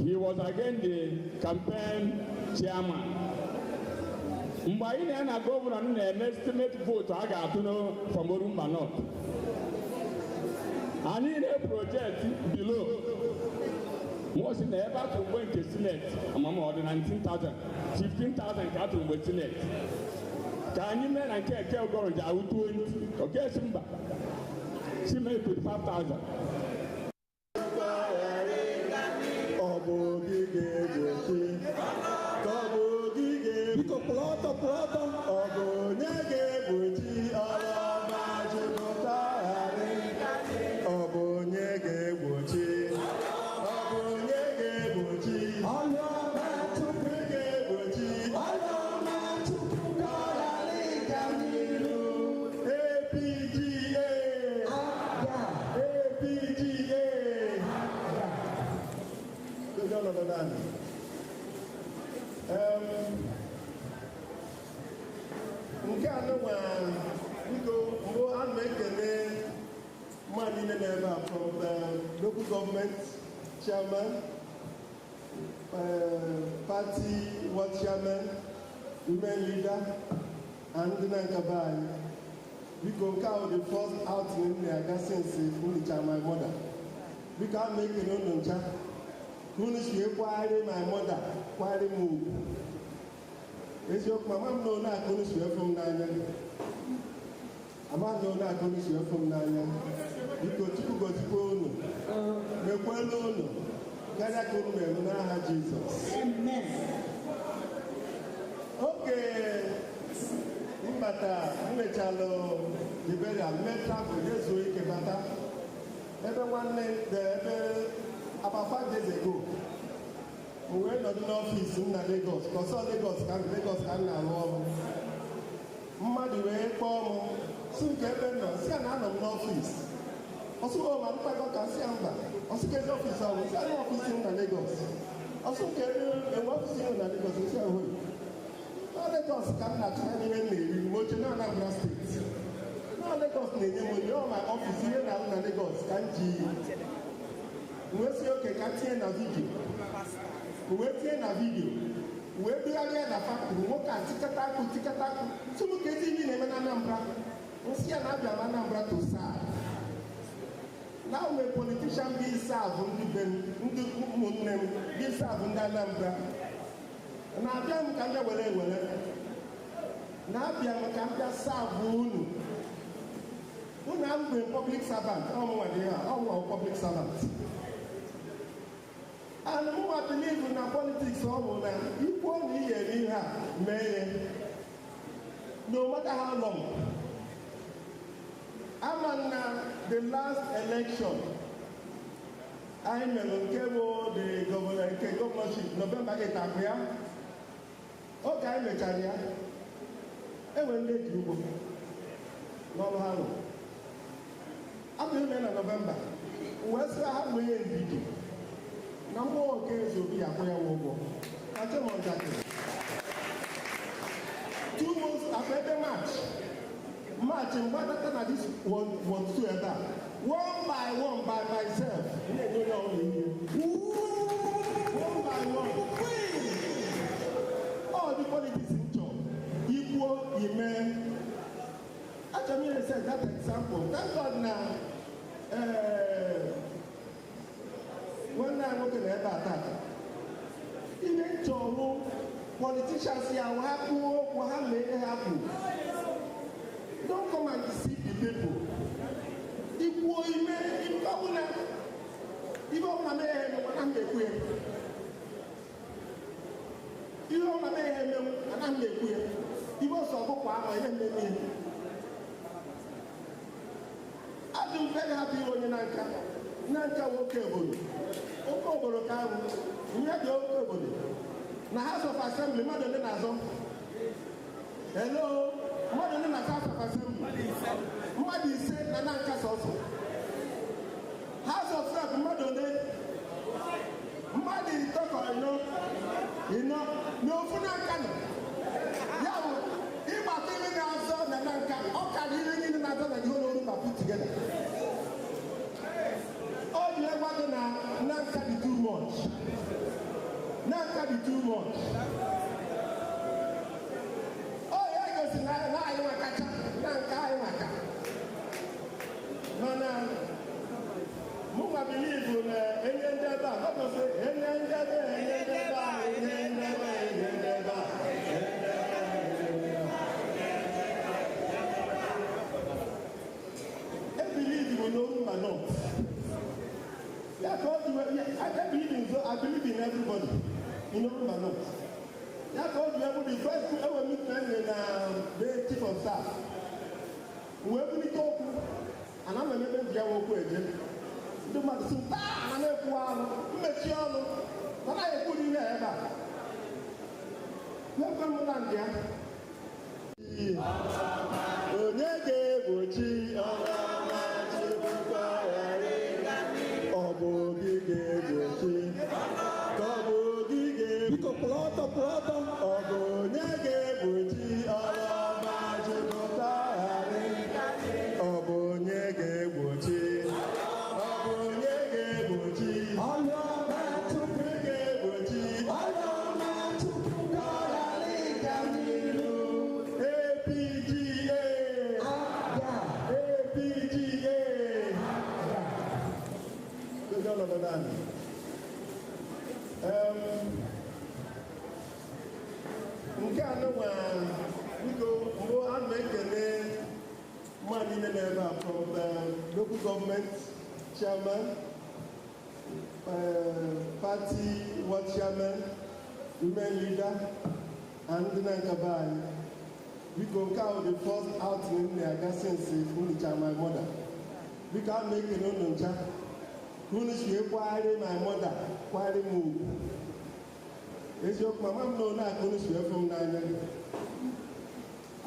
he was again the campaign chairman. Mgbe anyị na na governor na-eme estimate vote a ga-atụ from Orumba North, anyị na-project below. Mo si na ebe atụrụ mgbe nke senate, amama ọ dị 19,000, 15,000 ka atụrụ mgbe senate. Ka anyị mee na nke eke ogoro ji awụ 20, oke si mba, si mee 25,000. Ọ bụ gị ga-egbochi, ka ọ bụ gị ga-egbochi. Biko kwụrụ ọtọ, kwụrụ ọtọ. Ọ bụ onye ga-egbochi ọrụ ọma Chukwu ka ọ ghara ịga? Ọ bụ onye ga-egbochi? Ọ bụ onye ga-egbochi? Ọrụ ọma Chukwu. Onye ga-egbochi? Ọrụ ọma Chukwu ka ọ ghara ịga n'iru. APGA! Abịa. APGA! Dozie ọnọdụ naanị. Nke a nụnwa, biko, mbụ ana m ekele mmadụ niile nọ ebe a, from the local government chairman, party ward chairman, women leader and ndị na-nkaba anyị. Biko, nke ahụ the first outing m na-aga since m lichara my mother. Biko, ana m ekele unu ncha ka unu si kwagharị my mother, kwagharị m ugwu. Eziokwu, mama m na onye aka unu si efu m n'anya, ama m na onye aka unu si efu m n'anya. Biko, Chukwu gozikwa unu, mekwelu unu karịa ka unu mere n'aha Jizọs. Amen. Oge mbata m mechalụ Liberia, mee travel, jezuo ike, bata ebe nwanne de ebe about 5 days ago, m wee nọdụ n'ọfịs m na Lagos, kọsọ Lagos ka Lagos ka m na-arụ ọrụ. Mmadụ wee kpọọ m, si nke ebe m nọ, si ya na anọ m n'ọfịs. Ọsụ o ma mkpakọ ka si ya mba. Ọsụ kezi ọfịs ahụ, si ya na ọfịs m na Lagos. Ọsụ nke ebe enwe ọfịs m na Lagos, si ya hụrụ na Lagos ka m na-achọ ihe m na-eri m oche na Anambra Steeti na Lagos na-enye m onye ọ ma ọfịs ihe na-arụ na Lagos ka m ji wee si oke ka m tinye na video, wee tinye na video, wee dugharịa na factory. Nwoke a tikata akụ, tikata akụ, tụmụ ka ezi ihe na-eme na Anambra. Nsị ya na-abịa m Anambra to serve. Now I'm a politician, be serve ndị be m, ndị ụmụnne m, be serve ndị Anambra. Na-abịa m ka m bịa were ewere, na-abịa m ka m bịa serve unu. Unu abụghị public servant, ọmụnwa dị ha, ọmụnwa public servant. And mụnwa believe na politics, ọ bụ na ikwuo na ihe eme ihe a, mee ya, no matter how long. Ama na the last election anyị mere, nke bụ the governor, nke governorship, November 8 akụ ya, oge anyị mechara ya, enwere ndị eji ụgwọ n'ọrụ ha rụrụ. Abụ ime na November, wee sị ha nwee ndidi na mmụọ nke eze obi akwụ ya ụgwọ. Achọ m njakịrị. 2 months after, ebe March, mgbadata na this one, one two ebe a, one by one, by myself, na-enye onye ọbụla ihe one by one. Ọ dị politics m chọrọ ikwuo ime. Achọrọ m ire set that example. Thank God na nwanne anyị nwoke na ebe a tata. Ihe nchọrọ politicians ya, ha kwuo okwu, ha mee ihe ha kwuru. Don't come and deceive the people. Ikwuo ime, ọ bụ na Ibe ọbụla mee ya emenwu, anaghị m ekwu ya. Ihe ọbụla mee ya emenwu, anaghị m ekwu ya. Ibe ọsọ ọkụkọ ahụ ihe mmemme ihe. Adị m very happy onye na nka. Na nka nwoke obodo. Oke obodo ka ahụ. Ihe dị oke obodo. Na House of Assembly, mmadụ ole na-azọ? Hello? Mmadụ ole na House of Assembly? Mmadụ 5 na na nka sọsọ. House of Rep, mmadụ ole? Mmadụ 3 ka ịnọ n'ofu na nka nọ. Ya bụ ịgbata ihe na-azọ na na nka, ọ karịrị ihe niile na-azọ na the whole Orumba put together. O ji egwa gị na na nka dị too much. Na nka dị too much. Ọ ya egosi na na anyị nwa kacha, na nka anyị nwa ka. Mana mụnwa bilivu na enye ndị ebe a, ọ sị enye ndị ebe a, enye ndị ebe a, enye ndị ebe a, enye ndị ebe a. Ebilivu bụ n'Orumba North. Ya ka o ji wee, I believe in so I believe in everybody in Orumba North. Ya ka o ji wee bụ the first ewe meeting na be chief of staff. Wee bulite okwu, ana m emebe nji ya nwe okwu eje. Ndị mmadụ sị taa ana m ekwu ọnụ, mmechi ọnụ, mana anyị ekwu n'ime ebe a. N'ekwe m na ndị ya. Onye ga-egbochi ọrụ ọma Chukwu ka ọ ghara ịga? Ọ bụ gị ga-egbochi? Ka ọ bụ gị ga-egbochi? Biko kwụrụ ọtọ, kwụrụ ọtọ. Ọ bụ onye ga-egbochi ọrụ ọma Chukwu ka ọ ghara ịga? Ọ bụ onye ga-egbochi? Ọ bụ onye ga-egbochi? Ọrụ ọma Chukwu Onye ga-egbochi? Ọrụ ọma Chukwu ka ọ ghara ịga n'iru. APGA! Abịa. APGA! Dozie ọnọdụ naanị. Nke a nụnwa, biko, mbụ ana m ekele mmadụ niile nọ ebe a from the local government chairman, party ward chairman, women leader, and ndị na-nkaba anyị. Biko, nke ahụ the first outing m na-aga since m lichara my mother. Biko, ana m ekele unu ncha ka unu si kwagharị my mother, kwagharị m ugwu. Eziokwu, mama m na onye aka unu si efu m n'anya.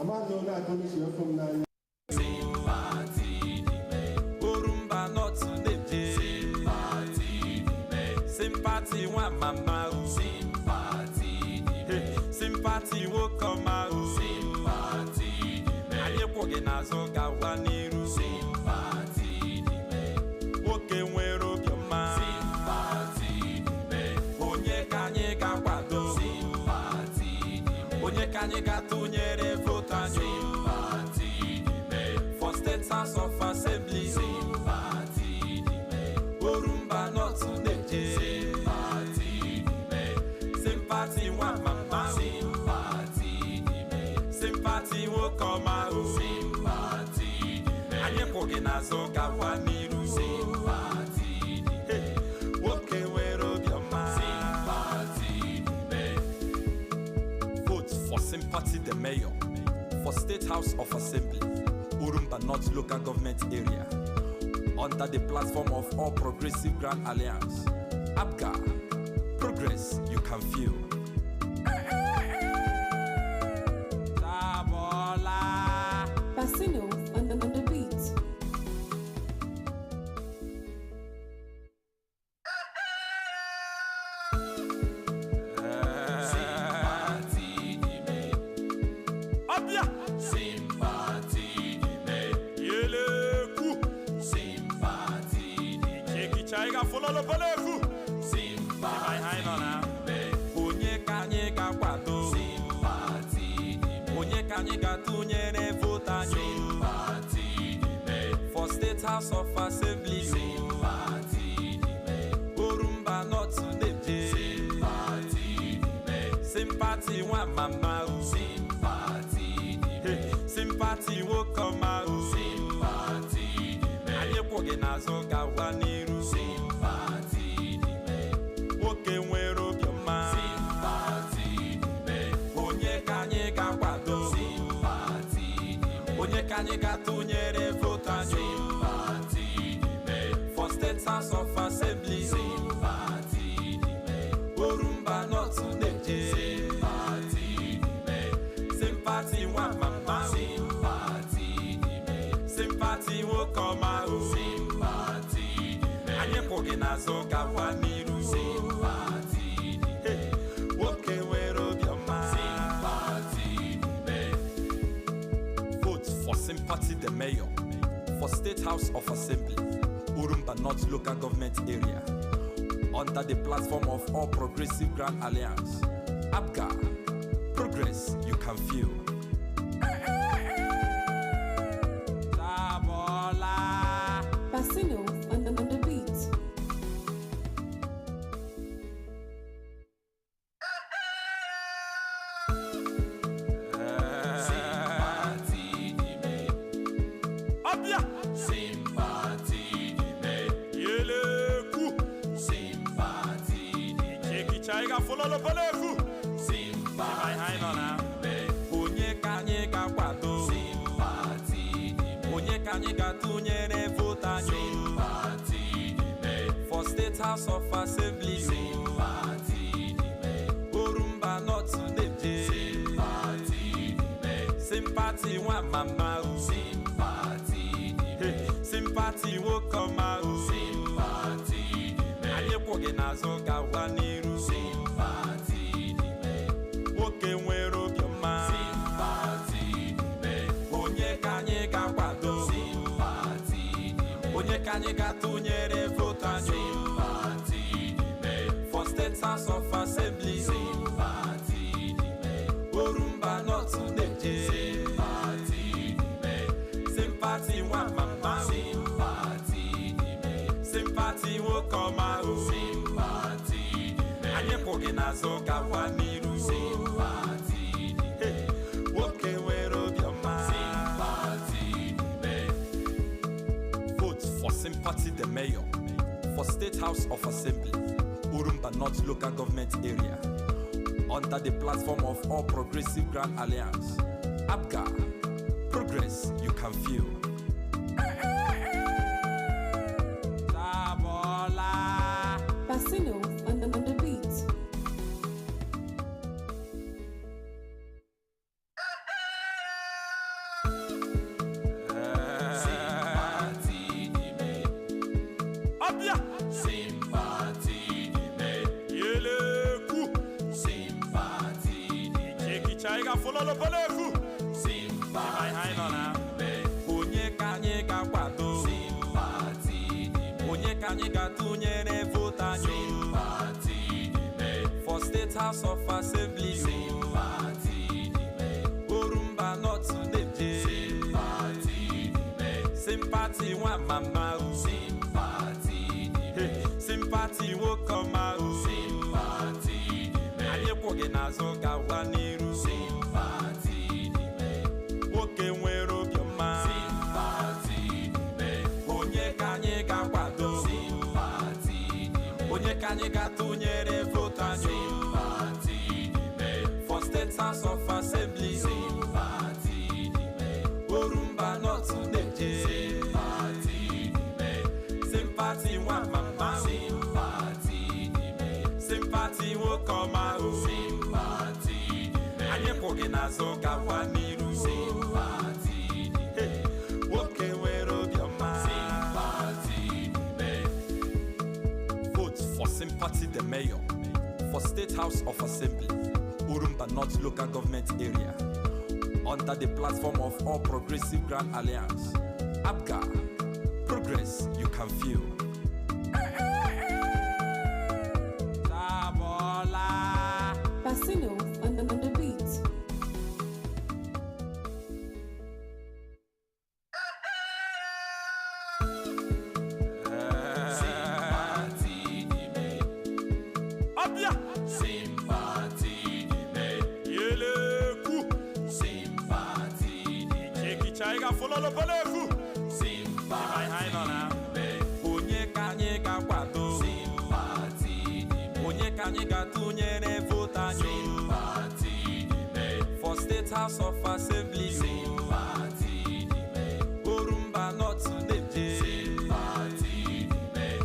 Ama m na onye aka unu si efu m n'anya. Sympathy the Orumba North na-eje. Sympathy the Sympathy nwa mama o. Sympathy the Sympathy nwoke ọma o. Sympathy the Anyị kwụ gị n'azụ gawa n'iru. Sympathy the Nwoke nwere obiọma. Sympathy the Onye ka anyị ga-akwado? Sympathy the Onye ka anyị ga-atụnyere votu anyị? Sympathy the For State House of Assembly. Sympathy the Orumba North na-eje. Sympathy the Sympathy nwa mama o. Sympathy the Sympathy nwoke ọma o. Sympathy the Anyị kwụ gị n'azụ gawa n'iru. Sympathy the Nwoke nwere obiọma. Sympathy the Vote for Sympathy the Mayor for State House of Assembly, Orumba North Local Government Area, under the platform of All Progressive Grand Alliance. APGA, progress you can feel. Sabola. Bassino on the beat. Sympathy the Abia. Sympathy the Yeleku. Sympathy the Chekichaiga fololopoleku. Sympathy the Onye ka anyị ga-akwado? Sympathy the Onye ka anyị ga-atụnyere votu anyị? Sympathy the For State House of Assembly. Sympathy the Orumba North na-eje. Sympathy the Sympathy nwa mama o. Sympathy the Sympathy nwoke ọma o. Sympathy the Anyị kwụ gị n'azụ gawa n'iru. Sympathy House of Assembly. Sympathy the mayor. Orumba North na-eje. Sympathy the mayor. Sympathy nwa mama. Sympathy the mayor. Sympathy nwoke ọma o. Sympathy the mayor. Anyị kwụ gị n'azụ gawa n'iru. Sympathy the mayor. Nwoke nwere obiọma. Sympathy the mayor. Vote for Sympathy the Mayor for State House of Assembly, Orumba North Local Government Area, under the platform of All Progressive Grand Alliance. APGA, progress you can feel. Tabola. Bassino on the beat. Sympathy the mayor. Abia. Sympathy the mayor. Yeleku. Sympathy the mayor. Chekicha follow peleku. Sympathy the mayor. Onye ka anyị ga-akwado? Sympathy the mayor. Onye ka anyị ga-atụnyere votu anyị? Sympathy the mayor. For State House of Assembly. Sympathy the mayor. Orumba North na-eje. Sympathy the mayor. Sympathy nwa mama o. Sympathy the mayor. Sympathy nwoke ọma o. Sympathy the mayor. Anyị kwụ gị n'azụ gawa n'iru. Sympathy the mayor. Nwoke nwere obiọma. Sympathy the mayor. Onye ka anyị ga-akwado? Sympathy the mayor. Onye ka anyị ga-atụnyere votu anyị? Sympathy the mayor. For State House of Assembly. Sympathy the mayor. Orumba North na-eje. Sympathy the mayor. Sympathy nwa mama o. Sympathy the mayor. Sympathy nwoke ọma o. Sympathy the mayor. Anyị kwụ gị n'azụ gawa n'iru. Sympathy the mayor. Nwoke nwere obiọma. Sympathy the mayor. Vote for Sympathy the Mayor for State House of Assembly, Orumba North Local Government Area, under the platform of All Progressive Grand Alliance. APGA, progress you can feel. Tabola. Bassino on the beat. Sympathy the mayor. Abia. Sympathy the mayor. Yeleku. Sympathy the mayor. Chekicha follow peleku. Sympathy the mayor. Onye ka anyị ga-akwado? Sympathy the mayor. Onye ka anyị ga-atụnyere votu anyị? Sympathy the mayor. For State House of Assembly. Sympathy the mayor. Orumba North na-eje. Sympathy the mayor. Sympathy nwa mama o. Sympathy the mayor. Sympathy nwoke ọma o. Sympathy the mayor. Anyị kwụ gị n'azụ gawa n'iru. Sympathy the mayor. Nwoke nwere obiọma. Sympathy the mayor. Onye ka anyị ga-akwado? Sympathy the mayor. Onye ka anyị ga-atụnyere votu anyị? Sympathy the mayor. For State House of Assembly. Sympathy the mayor. Orumba North na-eje. Sympathy the mayor. Sympathy nwa mama o. Sympathy the mayor. Sympathy nwoke ọma o. Sympathy the mayor. Anyị kwụ gị n'azụ gawa n'iru. Sympathy the mayor. Nwoke nwere obiọma. Sympathy the mayor. Vote for Sympathy the Mayor for State House of Assembly, Orumba North Local Government Area, under the platform of All Progressive Grand Alliance. APGA, progress you can feel. Tabola. Bassino on the beat. Sympathy the mayor. Abia. Sympathy the mayor. Yeleku. Sympathy the mayor. Chekicha follow peleku. Sympathy the mayor. Onye ka anyị ga-akwado? Sympathy the mayor. Onye ka anyị ga-atụnyere votu anyị? Sympathy the mayor. For State House of Assembly. Sympathy the mayor. Orumba North na-eje. Sympathy the mayor.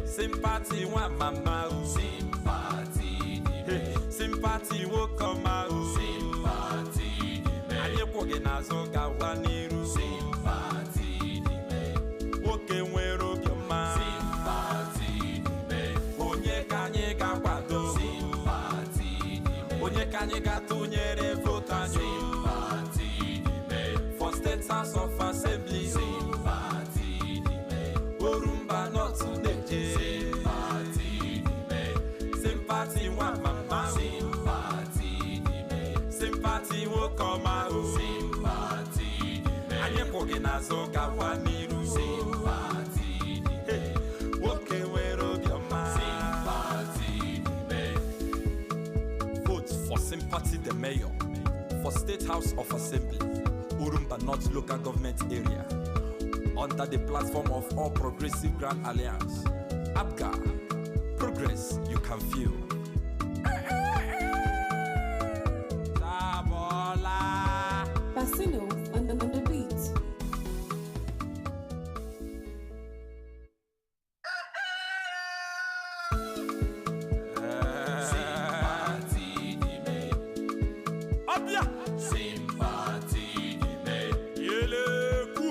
Sympathy nwa mama o. Sympathy the mayor. Sympathy nwoke ọma o. Sympathy the mayor. Anyị kwụ gị n'azụ gawa n'iru. Sympathy the mayor. Nwoke nwere obiọma. Sympathy the mayor. Onye ka anyị ga-akwado? Sympathy the mayor. Onye ka anyị ga-atụnyere votu anyị? Sympathy the mayor. For State House of Assembly. Sympathy the mayor. Orumba North na-eje. Sympathy the mayor. Sympathy nwa mama o. Sympathy the mayor. Sympathy nwoke ọma o. Sympathy the mayor. Anyị kwụ gị n'azụ gawa n'iru. Sympathy the mayor. Nwoke nwere obiọma. Sympathy the mayor. Vote for Sympathy the Mayor for State House of Assembly, Orumba North Local Government Area, under the platform of All Progressive Grand Alliance. APGA, progress you can feel. Sabola. Bassino on the beat. Sympathy the mayor. Abia. Sympathy the mayor. Yeleku.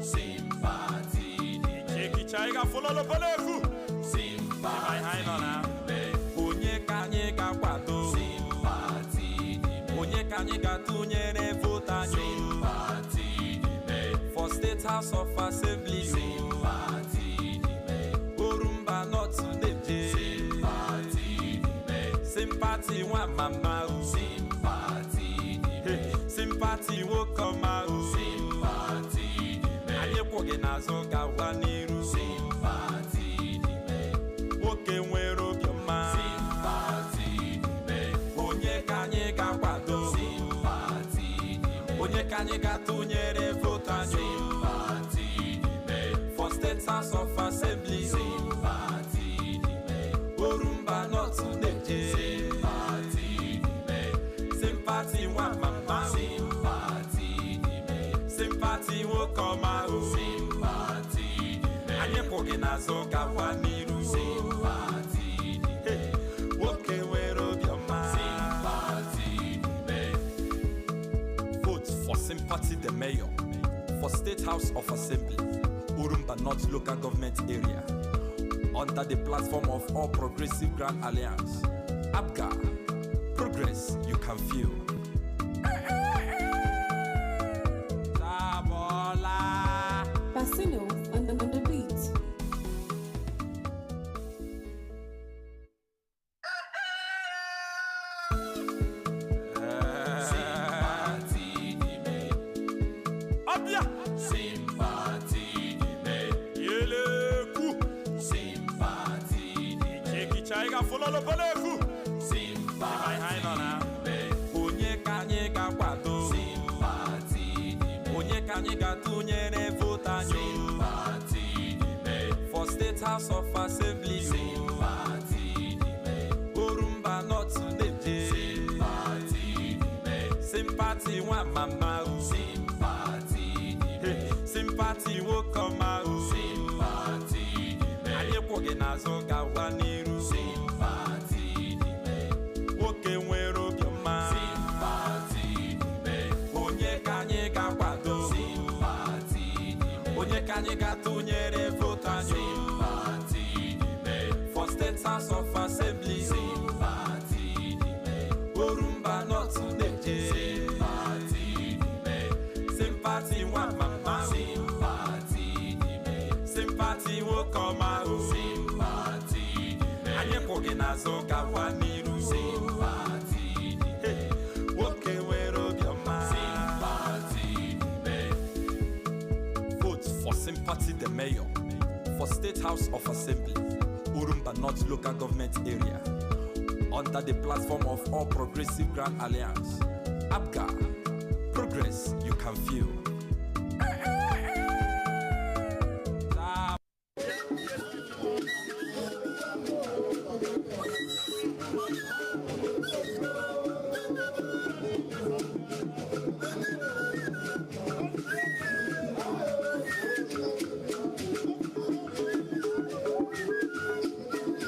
Sympathy the mayor. Chikichaiga fololopeleku. Sympathy the mayor. Onye ka anyị ga-akwado? Sympathy the mayor. Onye ka anyị ga-atụnyere votu anyị? Sympathy the mayor. For State House of Assembly. Sympathy the mayor. Orumba North na-eje. Sympathy the mayor. Sympathy nwa mama o. Sympathy the mayor. Sympathy nwoke ọma o. Sympathy the mayor. Anyị kwụ gị n'azụ gawa n'iru. Sympathy the mayor. Nwoke nwere obiọma. Sympathy the mayor. Onye ka anyị ga-akwado? Sympathy the mayor. Onye ka anyị ga-atụnyere votu anyị? Sympathy the mayor. For State House of Assembly. Sympathy the mayor. Orumba North na-eje. Sympathy the mayor. Sympathy nwa mama o. Sympathy the mayor. Sympathy nwoke ọma o. Sympathy the mayor. Anyị kwụ gị n'azụ gawa n'iru. Sympathy the mayor. Nwoke nwere obiọma. Sympathy the mayor. Vote for Sympathy the Mayor for State House of Assembly, Orumba North Local Government Area, under the platform of All Progressive Grand Alliance. APGA, progress you can feel. Sabola. Bassino on the beat. Sympathy the mayor. Abia. Sympathy the mayor. Yeleku. Sympathy the mayor. Chikichaiga fololopeleku. Sympathy the mayor. Onye ka anyị ga-akwado? Sympathy the mayor. Onye ka anyị ga-atụnyere votu anyị? Sympathy the mayor. For State House of Assembly. Sympathy the mayor. Orumba North na-eje. Sympathy the mayor. Sympathy nwa mama o. Sympathy the mayor. Sympathy nwoke ọma o. Sympathy the mayor. Anyị kwụ gị n'azụ gawa n'iru. Sympathy the mayor. Nwoke nwere obiọma. Sympathy the mayor. Onye ka anyị ga-akwado? Sympathy the mayor. Onye ka anyị ga-atụnyere votu anyị? Sympathy the mayor. For State House of Assembly. Sympathy the mayor. Orumba North na-eje. Sympathy the mayor. Sympathy nwa mama o. Sympathy the mayor. Sympathy nwoke ọma o. Sympathy the mayor. Anyị kwụ gị n'azụ gawa n'iru. Sympathy the mayor. Nwoke nwere obiọma. Sympathy the mayor. Vote for Sympathy the Mayor for State House of Assembly, Orumba North Local Government Area, under the platform of All Progressive Grand Alliance. APGA, progress you can feel. Thank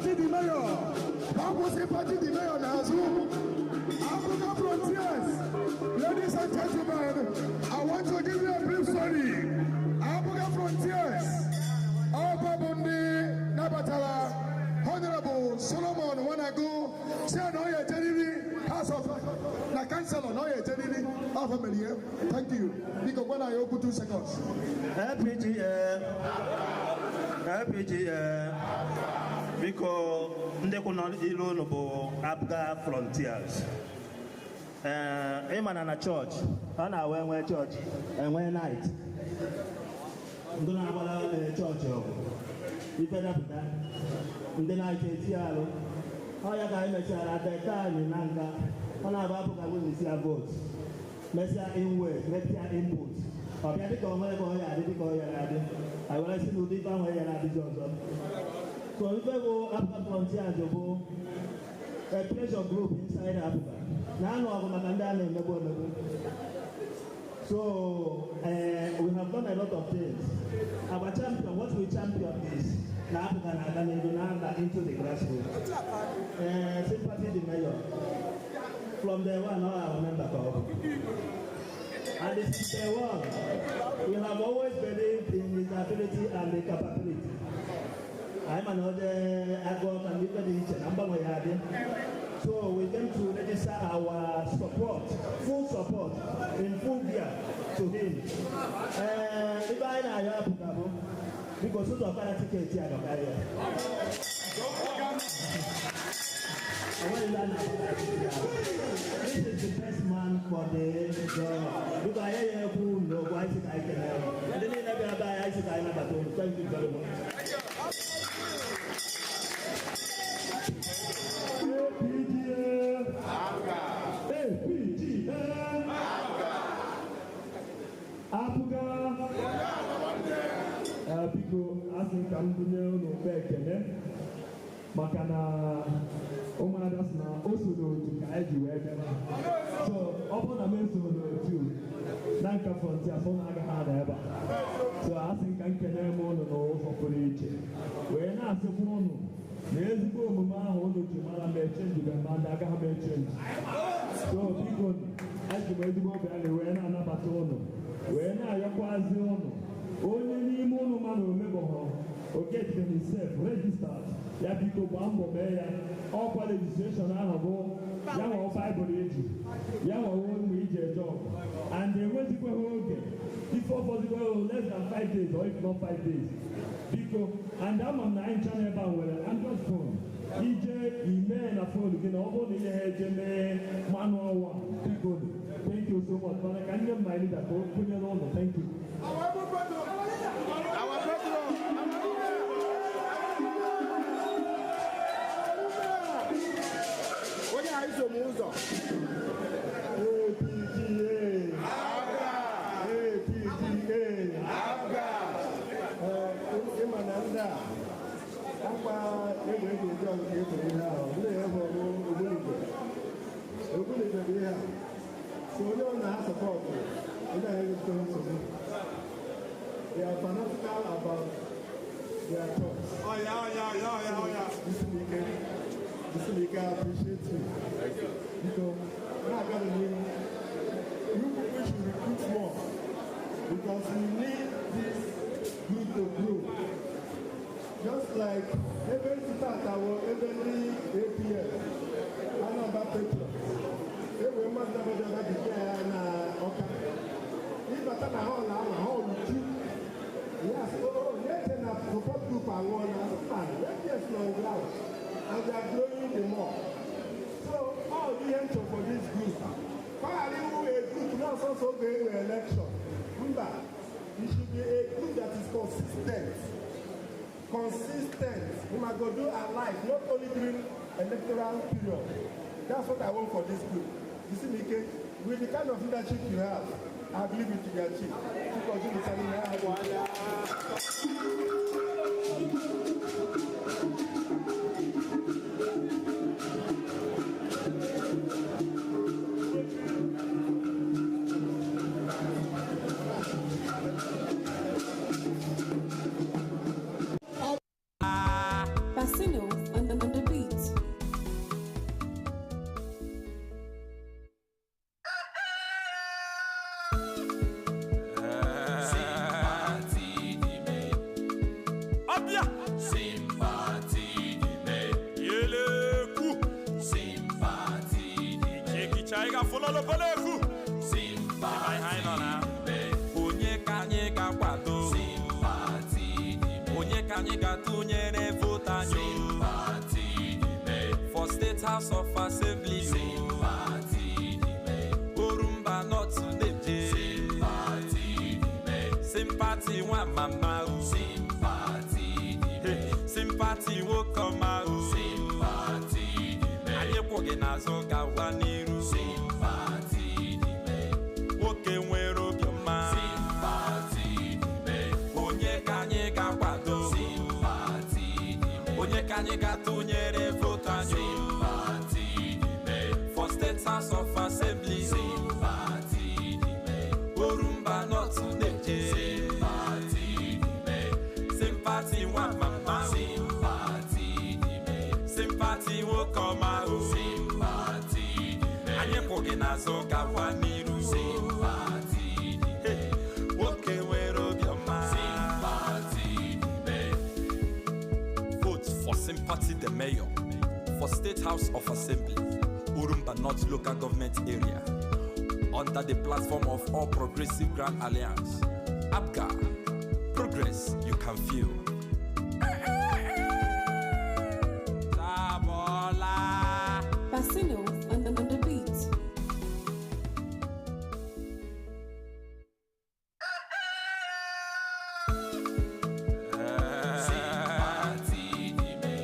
Sympathy De Mayor. Hapụ Sympathy De Mayor n'azụ. APGA Frontiers. Ladies and gentlemen, I want to give you a brief story. APGA Frontiers. Ọba bụ ndị nabatara Honorable Solomon Wanago si na ọ ya ejeriri House of na councilor na ọ ya ejeriri afọ mere ihe. Thank you. Biko gwa na ya okwu 2 seconds. APGA, APGA, biko, ndị kwụ n'ilu unu bụ APGA Frontiers. Ee, ịma na chọọchị ọ na-awa enwe chọọchị enwe knight, ndị na-agbara chọọchị ọgụ ife dapụta, ndị knight eti alụ ọ ya ka anyị mechara deka anyị na nka ọ na-abụ APGA win ya vote, mesịa inwet, mesịa input, ọ bịa dịka o nwere ka ọ ya adị, dịka ọ ya adị, anyị were sị n'ụdị ife ahụ ya na-adịzi ọzọ. So ife bụ APGA Frontiers bụ a pressure group inside APGA na-anụ ọgụ maka ndị a na-emegbu emegbu. So we have done a lot of things. Our champion, what we champion is na APGA na-aga n'ihu na-aga into the grassroots. Sympathy De Mayor, from day one, all our member ka ọ bụ. And this is the one. We have always believed in his ability and the capability. Anyị ma na ọ dị agụ ọka na ife dị iche na mgbanwe ya adị. So we came to register our support, full support, in full gear to him. Ee, ibe anyị na-ayọ APGA bụ, biko, sụtọ ọkara ticket a dọkarịa. Onweghị ihe a na-akpọ. This is the best man for the job. Biko, anyị ya ekwu n'okwu anyị sị ka anyị kelee unu. Ndị niile bịara be anyị, anyị sị ka anyị nabata unu. Thank you very much. APGA. APGA. APGA. Biko, asị m ka m bunye unu ụkpa ekele maka na ụmụada sị na o so n'otu ka anyị ji wee bịa. So ọ bụrụ na m eso n'otu na Nanka Frontiers, ụnụ agaghị anọ ebe a. So asị m ka m kelee m ụnụ n'ụzọ pụrụ iche, wee na-asịkwa ụnụ na ezigbo omume ahụ ụnụ ji mara m echenjibe ma ndị agaghị m echenji. So biko, eji m ezigbo obi anyị wee na-anabata ụnụ, wee na-ayọkwazi ụnụ, onye n'ime ụnụ ma na omebọghọ ogetbe himself registered ya, biko gbaa mbọ mee ya. Ọkwa registration ahụ bụ ya nwa Bible eji ya nwa mgbe iji eje ọgụ, and enwezikwaghị oge ife ọfọdụkwaghị, less than 5 days or if not 5 days, biko. And ama m na anyị ncha n'ebe a nwere Android phone, ije ime na phone gị na ọ bụrụ na ihe ha eje mee manual one. Biko, thank you so much. Mana ka nne m, my leader, ka o kwenyere ụlọ. Thank you. Our president. Onye a iso m ụzọ. APGA. APGA. Ịma na ndị a akwa egbe eji eji ọgụ ka efere ihe ahụ ndị egbe ọrụ ogbunigwe, ogbunigwe bụ ihe a. So onye ọ na-ha support, onye ahụ egosikwa nsogbu. They are fanatical about their thoughts. Oh yeah, oh yeah, oh yeah, oh yeah. Isi n'ike, I appreciate you. Biko, na-aga n'ihu. You people should recruit more because we need this group to grow. Just like ebe ntụtatawo ebe ndị APM, Anambra Patriots, enwe mmadụ na-abịa bekee ya na Ọka. Ịbata na hall ahụ, hall ju. Yes, oh, na-eche na support group anwụọ na man, APS nọ on ground and they are growing the more. So all the ihe nchọ for this group, ka ọ ghara iwu a group na ọsọsọ oge enwe election. Mba, it should be a group that is consistent. Consistent. We must go do our life, not only during electoral period. That's what I want for this group. You see, Mike, with the kind of leadership you have, I believe it will be achieved. Because you will. Bassino on Ọbịa. Sympathy De Yeleku. Sympathy De Ichekicha ị ga-afụlọlọpọlọekwu. Sympathy De Onye ka anyị ga-akwado? Sympathy De Onye ka anyị ga-atụnyere votu anyị? Sympathy De For State House of Assembly. Sympathy De Orumba North na-eje. Sympathy De Sympathy nwa mama o. Sympathy De Sympathy nwoke ọma o. Sympathy De Anyị kwụ gị n'azụ gawa n'iru. Sympathy De Nwoke nwere obiọma. Sympathy De Onye ka anyị ga-akwado? Sympathy De Onye ka anyị ga-atụnyere votu anyị? Sympathy De For State House of Assembly. Sympathy De Orumba North na-eje. Sympathy De Sympathy nwa mama o. Sympathy De Sympathy nwoke ọma o. Sympathy De Anyị kwụ gị n'azụ gawa n'iru. Sympathy De Nwoke nwere obiọma. Sympathy De Vote for Sympathy the Mayor for State House of Assembly, Orumba North Local Government Area, under the platform of All Progressive Grand Alliance. APGA, progress you can feel. Sabola. Bassino on the beat. Sympathy De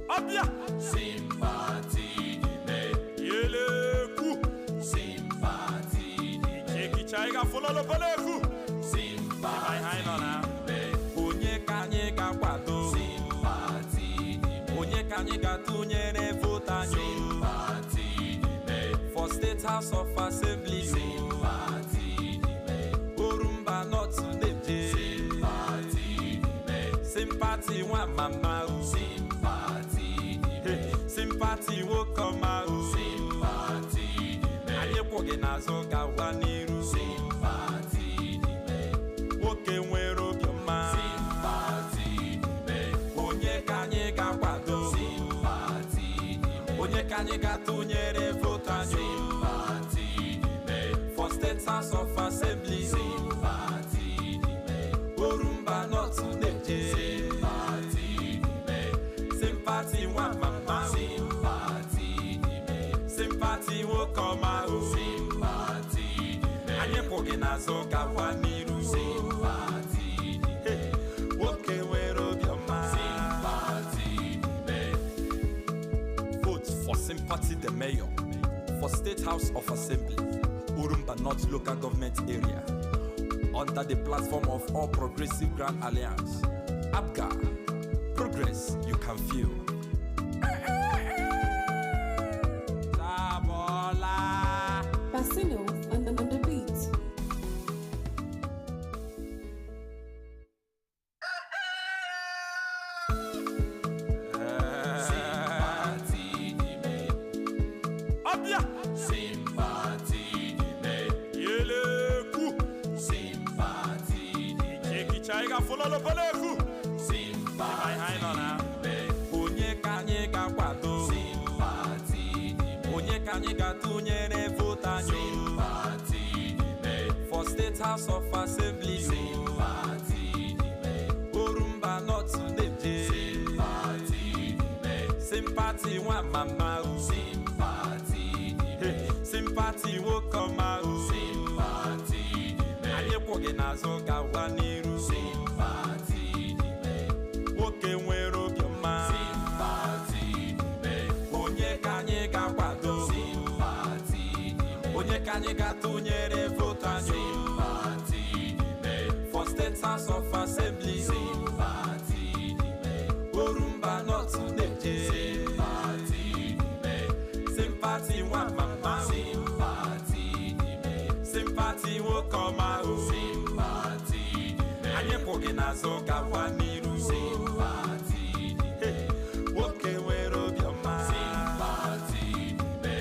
Abia. Sympathy De Yeleku. Sympathy De Ichekicha ị ga-afụlọlọpọlọekwu. Sympathy De Onye ka anyị ga-akwado? Sympathy De Onye ka anyị ga-atụnyere votu anyị? Sympathy De For State House of Assembly. Sympathy De Orumba North na-eje. Sympathy De Sympathy nwa mama o. Sympathy De Sympathy nwoke ọma o. Sympathy De Anyị kwụ gị n'azụ gawa n'iru. Sympathy De Nwoke nwere obiọma. Sympathy De Onye ka anyị ga-akwado? Sympathy De Onye ka anyị ga-atụnyere votu anyị? Sympathy De For State House of Assembly. Sympathy De Orumba North na-eje. Sympathy De Sympathy nwa mama o. Sympathy De Sympathy nwoke ọma o. Sympathy De Anyị kwụ gị n'azụ gawa n'iru. Sympathy De Nwoke nwere obiọma. Sympathy De Vote for Sympathy the Mayor for State House of Assembly, Orumba North Local Government Area, under the platform of All Progressive Grand Alliance. APGA, progress you can feel. Sabola. Bassino on the beat. Sympathy De Abia. Sympathy De Yeleku. Sympathy De Ichekicha ị ga-afụlọlọpọlọekwu. Sympathy De Onye ka anyị ga-akwado? Sympathy De Onye ka anyị ga-atụnyere votu anyị? Sympathy De For State House of Assembly. Sympathy De Orumba North na-eje. Sympathy De Sympathy nwa mama o. Sympathy De Sympathy nwoke ọma o. Sympathy De Anyị kwụ gị n'azụ gawa n'iru. Sympathy De Nwoke nwere obiọma. Sympathy De Onye ka anyị ga-akwado? Sympathy De Onye ka anyị ga-atụnyere votu anyị? Sympathy De For State House of Assembly. Sympathy De Orumba North na-eje. Sympathy De Sympathy nwa mama o. Sympathy De Sympathy nwoke ọma o. Sympathy De Anyị kwụ gị n'azụ gawa n'iru. Sympathy De Nwoke nwere obiọma. Sympathy De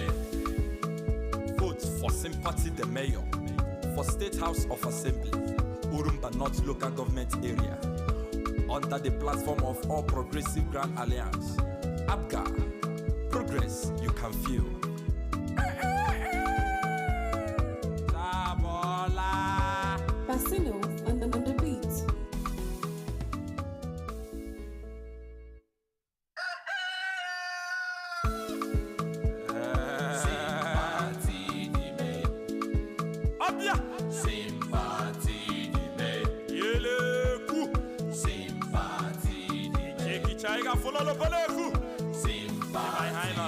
Vote for Sympathy the Mayor for State House of Assembly, Orumba North Local Government Area, Under the platform of All Progressive Grand Alliance. APGA, progress you can feel. Sabola. Bassino on the beat. Sympathy the Mayor. Abia. Sympathy the Mayor. Yeleku. Sympathy the Mayor. Ichekicha fololopeleku. Sympathy the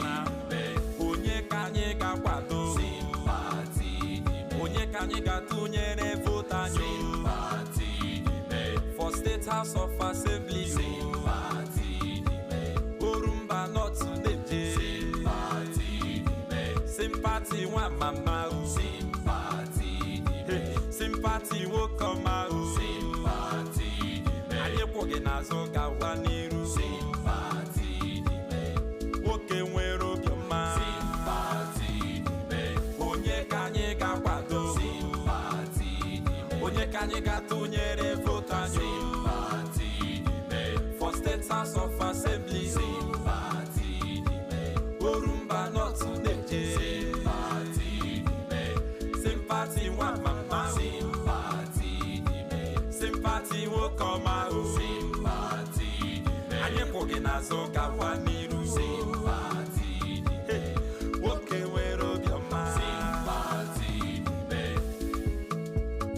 Mayor. Onye ka anyị ga-akwado? Sympathy the Mayor. Onye ka anyị ga-atụnyere votu anyị? Sympathy the Mayor. For State House of Assembly. Sympathy the Mayor. Orumba North Neje. Sympathy the Mayor. Sympathy nwa mama o. Sympathy the Mayor. Sympathy nwoke ọma o. Sympathy the Mayor. Anyị kwụ gị n'azụ gawa n'iru. Sympathy the Mayor. Nwoke nwere obiọma. Sympathy the Mayor. Onye ka anyị ga-akwado? Sympathy the Mayor. Onye ka anyị ga-atụnyere votu anyị? Sympathy the Mayor. For State House of Assembly. Sympathy the Mayor. Orumba North Neje. Sympathy the Mayor. Sympathy nwa mama o. Sympathy the Mayor. Sympathy nwoke ọma o. Sympathy the Mayor. Anyị kwụ gị n'azụ gawa n'iru. Sympathy the Mayor. Nwoke nwere obiọma. Sympathy the Mayor.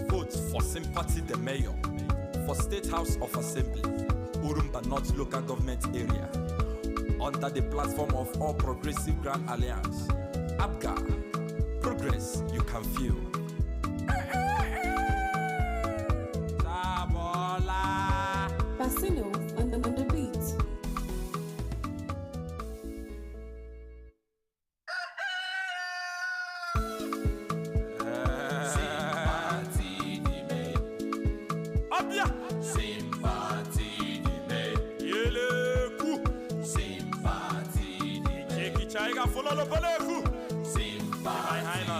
Vote for Sympathy the Mayor for State House of Assembly, Orumba North Local Government Area, under the platform of All Progressive Grand Alliance. APGA, progress you can feel. Sabola. Bassino on the beat. Sympathy the Mayor. Abia. Sympathy the Mayor. Yeleku. Sympathy the Mayor. Ichekicha fololopeleku. Sympathy the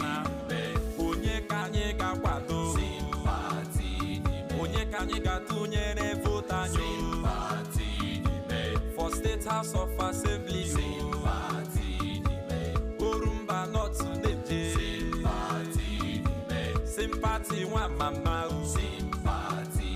Mayor. Onye ka anyị ga-akwado? Sympathy the Mayor. Onye ka anyị ga-atụnyere votu anyị? Sympathy the Mayor. For State House of Assembly. Sympathy the Mayor. Orumba North Neje. Sympathy the Mayor. Sympathy nwa mama o. Sympathy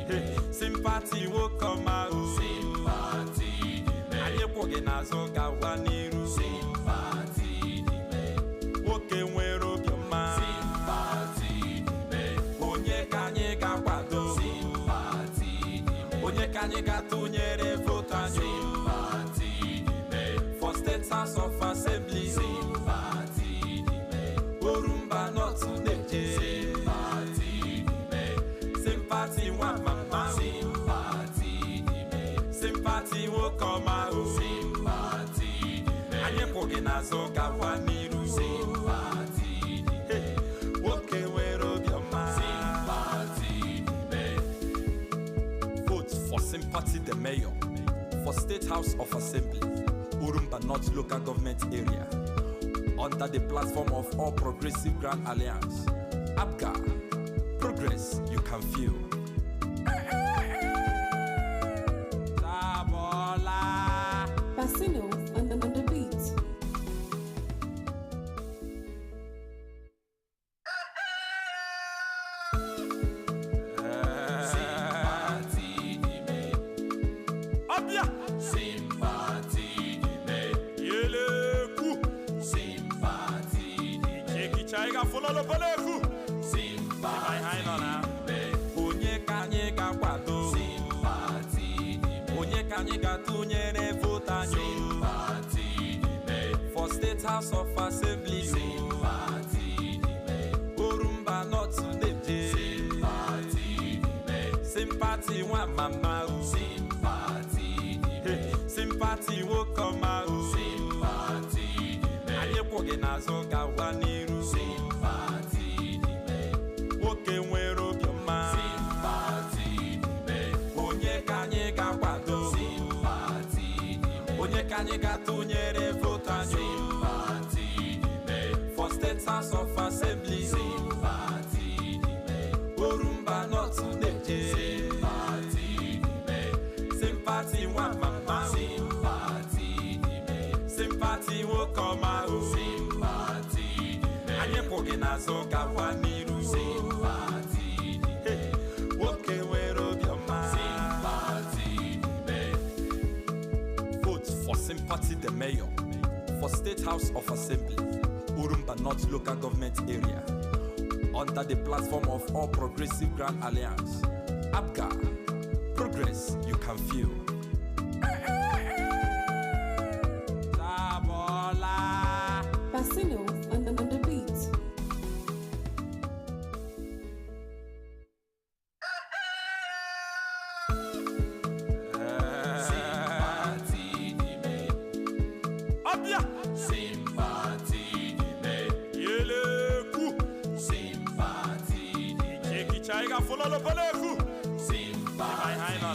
the Mayor. Sympathy nwoke ọma o. Sympathy the Mayor. Anyị kwụ gị n'azụ gawa n'iru. Sympathy the Mayor. Nwoke nwere obiọma. Sympathy the Mayor. Onye ka anyị ga-akwado? Sympathy the Mayor. Onye ka anyị ga-atụnyere votu anyị? Sympathy the Mayor. For State House of Assembly. Sympathy the Mayor. Orumba North Neje. Sympathy the Mayor. Sympathy nwa mama o. Sympathy the Mayor. Sympathy nwoke ọma o. Sympathy the Mayor. Anyị kwụ gị n'azụ gawa n'iru. Sympathy the Mayor. Nwoke nwere obiọma. Sympathy the Mayor. Vote for Sympathy the Mayor for State House of Assembly, Orumba North Local Government Area, under the platform of All Progressive Grand Alliance. APGA, progress you can feel. Sabola. Bassino on the beat. Sympathy the Mayor. Abia. Sympathy the Mayor. Yeleku. Sympathy the Mayor. Ichekicha fololopeleku. Sympathy the Mayor. Onye ka anyị ga-akwado? Sympathy the Mayor. Onye ka anyị ga-atụnyere votu anyị? Sympathy the Mayor. For State House of Assembly. Sympathy the Mayor. Orumba North Neje. Sympathy the Mayor. Sympathy nwa mama o. Sympathy the Mayor. Sympathy nwoke ọma o. Sympathy the Mayor. Anyị kwụ gị n'azụ gawa n'iru. Sympathy the Mayor. Nwoke nwere obiọma. Sympathy the Mayor. Onye ka anyị ga-akwado? Sympathy the Mayor. Onye ka anyị ga-atụnyere votu anyị? Sympathy the Mayor. Sympathy nwa mama. Sympathy the mayor. Sympathy nwoke ọma o. Sympathy the mayor. Anyị kwụ gị n'azụ gawa n'iru. Sympathy the mayor. Nwoke nwere obiọma. Sympathy the mayor. Vote for Sympathy the Mayor for State House of Assembly, Orumba North Local Government Area, under the platform of All Progressive Grand Alliance. APGA, progress you can feel. Sabola. Bassino on the beat. Sympathy the mayor. Abia. Sympathy the mayor. Yeleku. Sympathy the mayor. Ichekicha fololopoloku. Sympathy the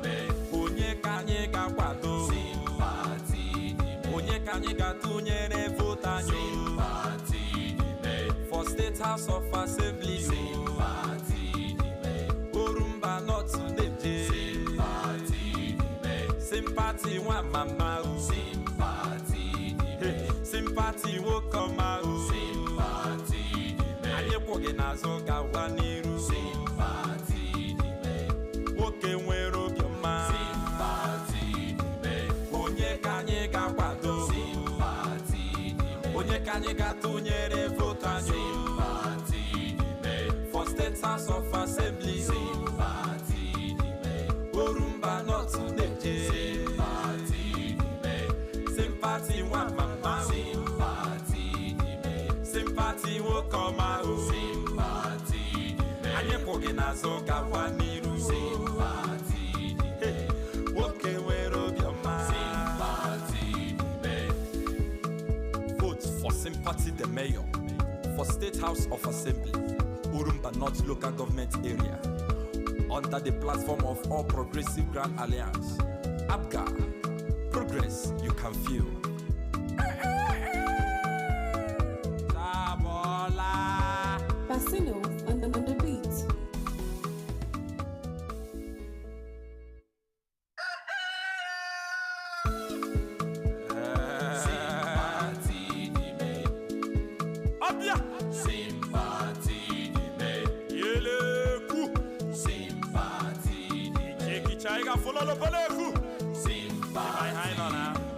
mayor. Onye ka anyị ga-akwado? Sympathy the mayor. Onye ka anyị ga-atụnyere votu anyị? Sympathy the mayor. For State House of Assembly. Sympathy the mayor. Orumba North Neje. Sympathy the mayor. Sympathy nwa mama o. Sympathy the mayor. Sympathy nwoke ọma o. Sympathy the mayor. Anyị kwụ gị n'azụ gawa n'iru. Sympathy the mayor. Nwoke nwere obiọma. Sympathy the mayor. Onye ka anyị ga-akwado? Sympathy the mayor. Onye ka anyị ga-atụnyere votu anyị? Sympathy the mayor. For State House of Assembly. Sympathy the mayor. Orumba North Neje. Sympathy the mayor. Sympathy nwa mama o. Sympathy the mayor. Sympathy nwoke ọma o. Sympathy the mayor. Anyị kwụ gị n'azụ gawa n'iru. Sympathy the mayor. Nwoke nwere obiọma. Sympathy the mayor. Vote for Sympathy the Mayor for State House of Assembly, Orumba North Local Government Area, under the platform of All Progressive Grand Alliance. APGA, progress you can feel. Sabola. Bassino on the beat. Sympathy the mayor. Abia. Sympathy the mayor. Yeleku. Sympathy the mayor. Ichekicha fololopoloku. Sympathy the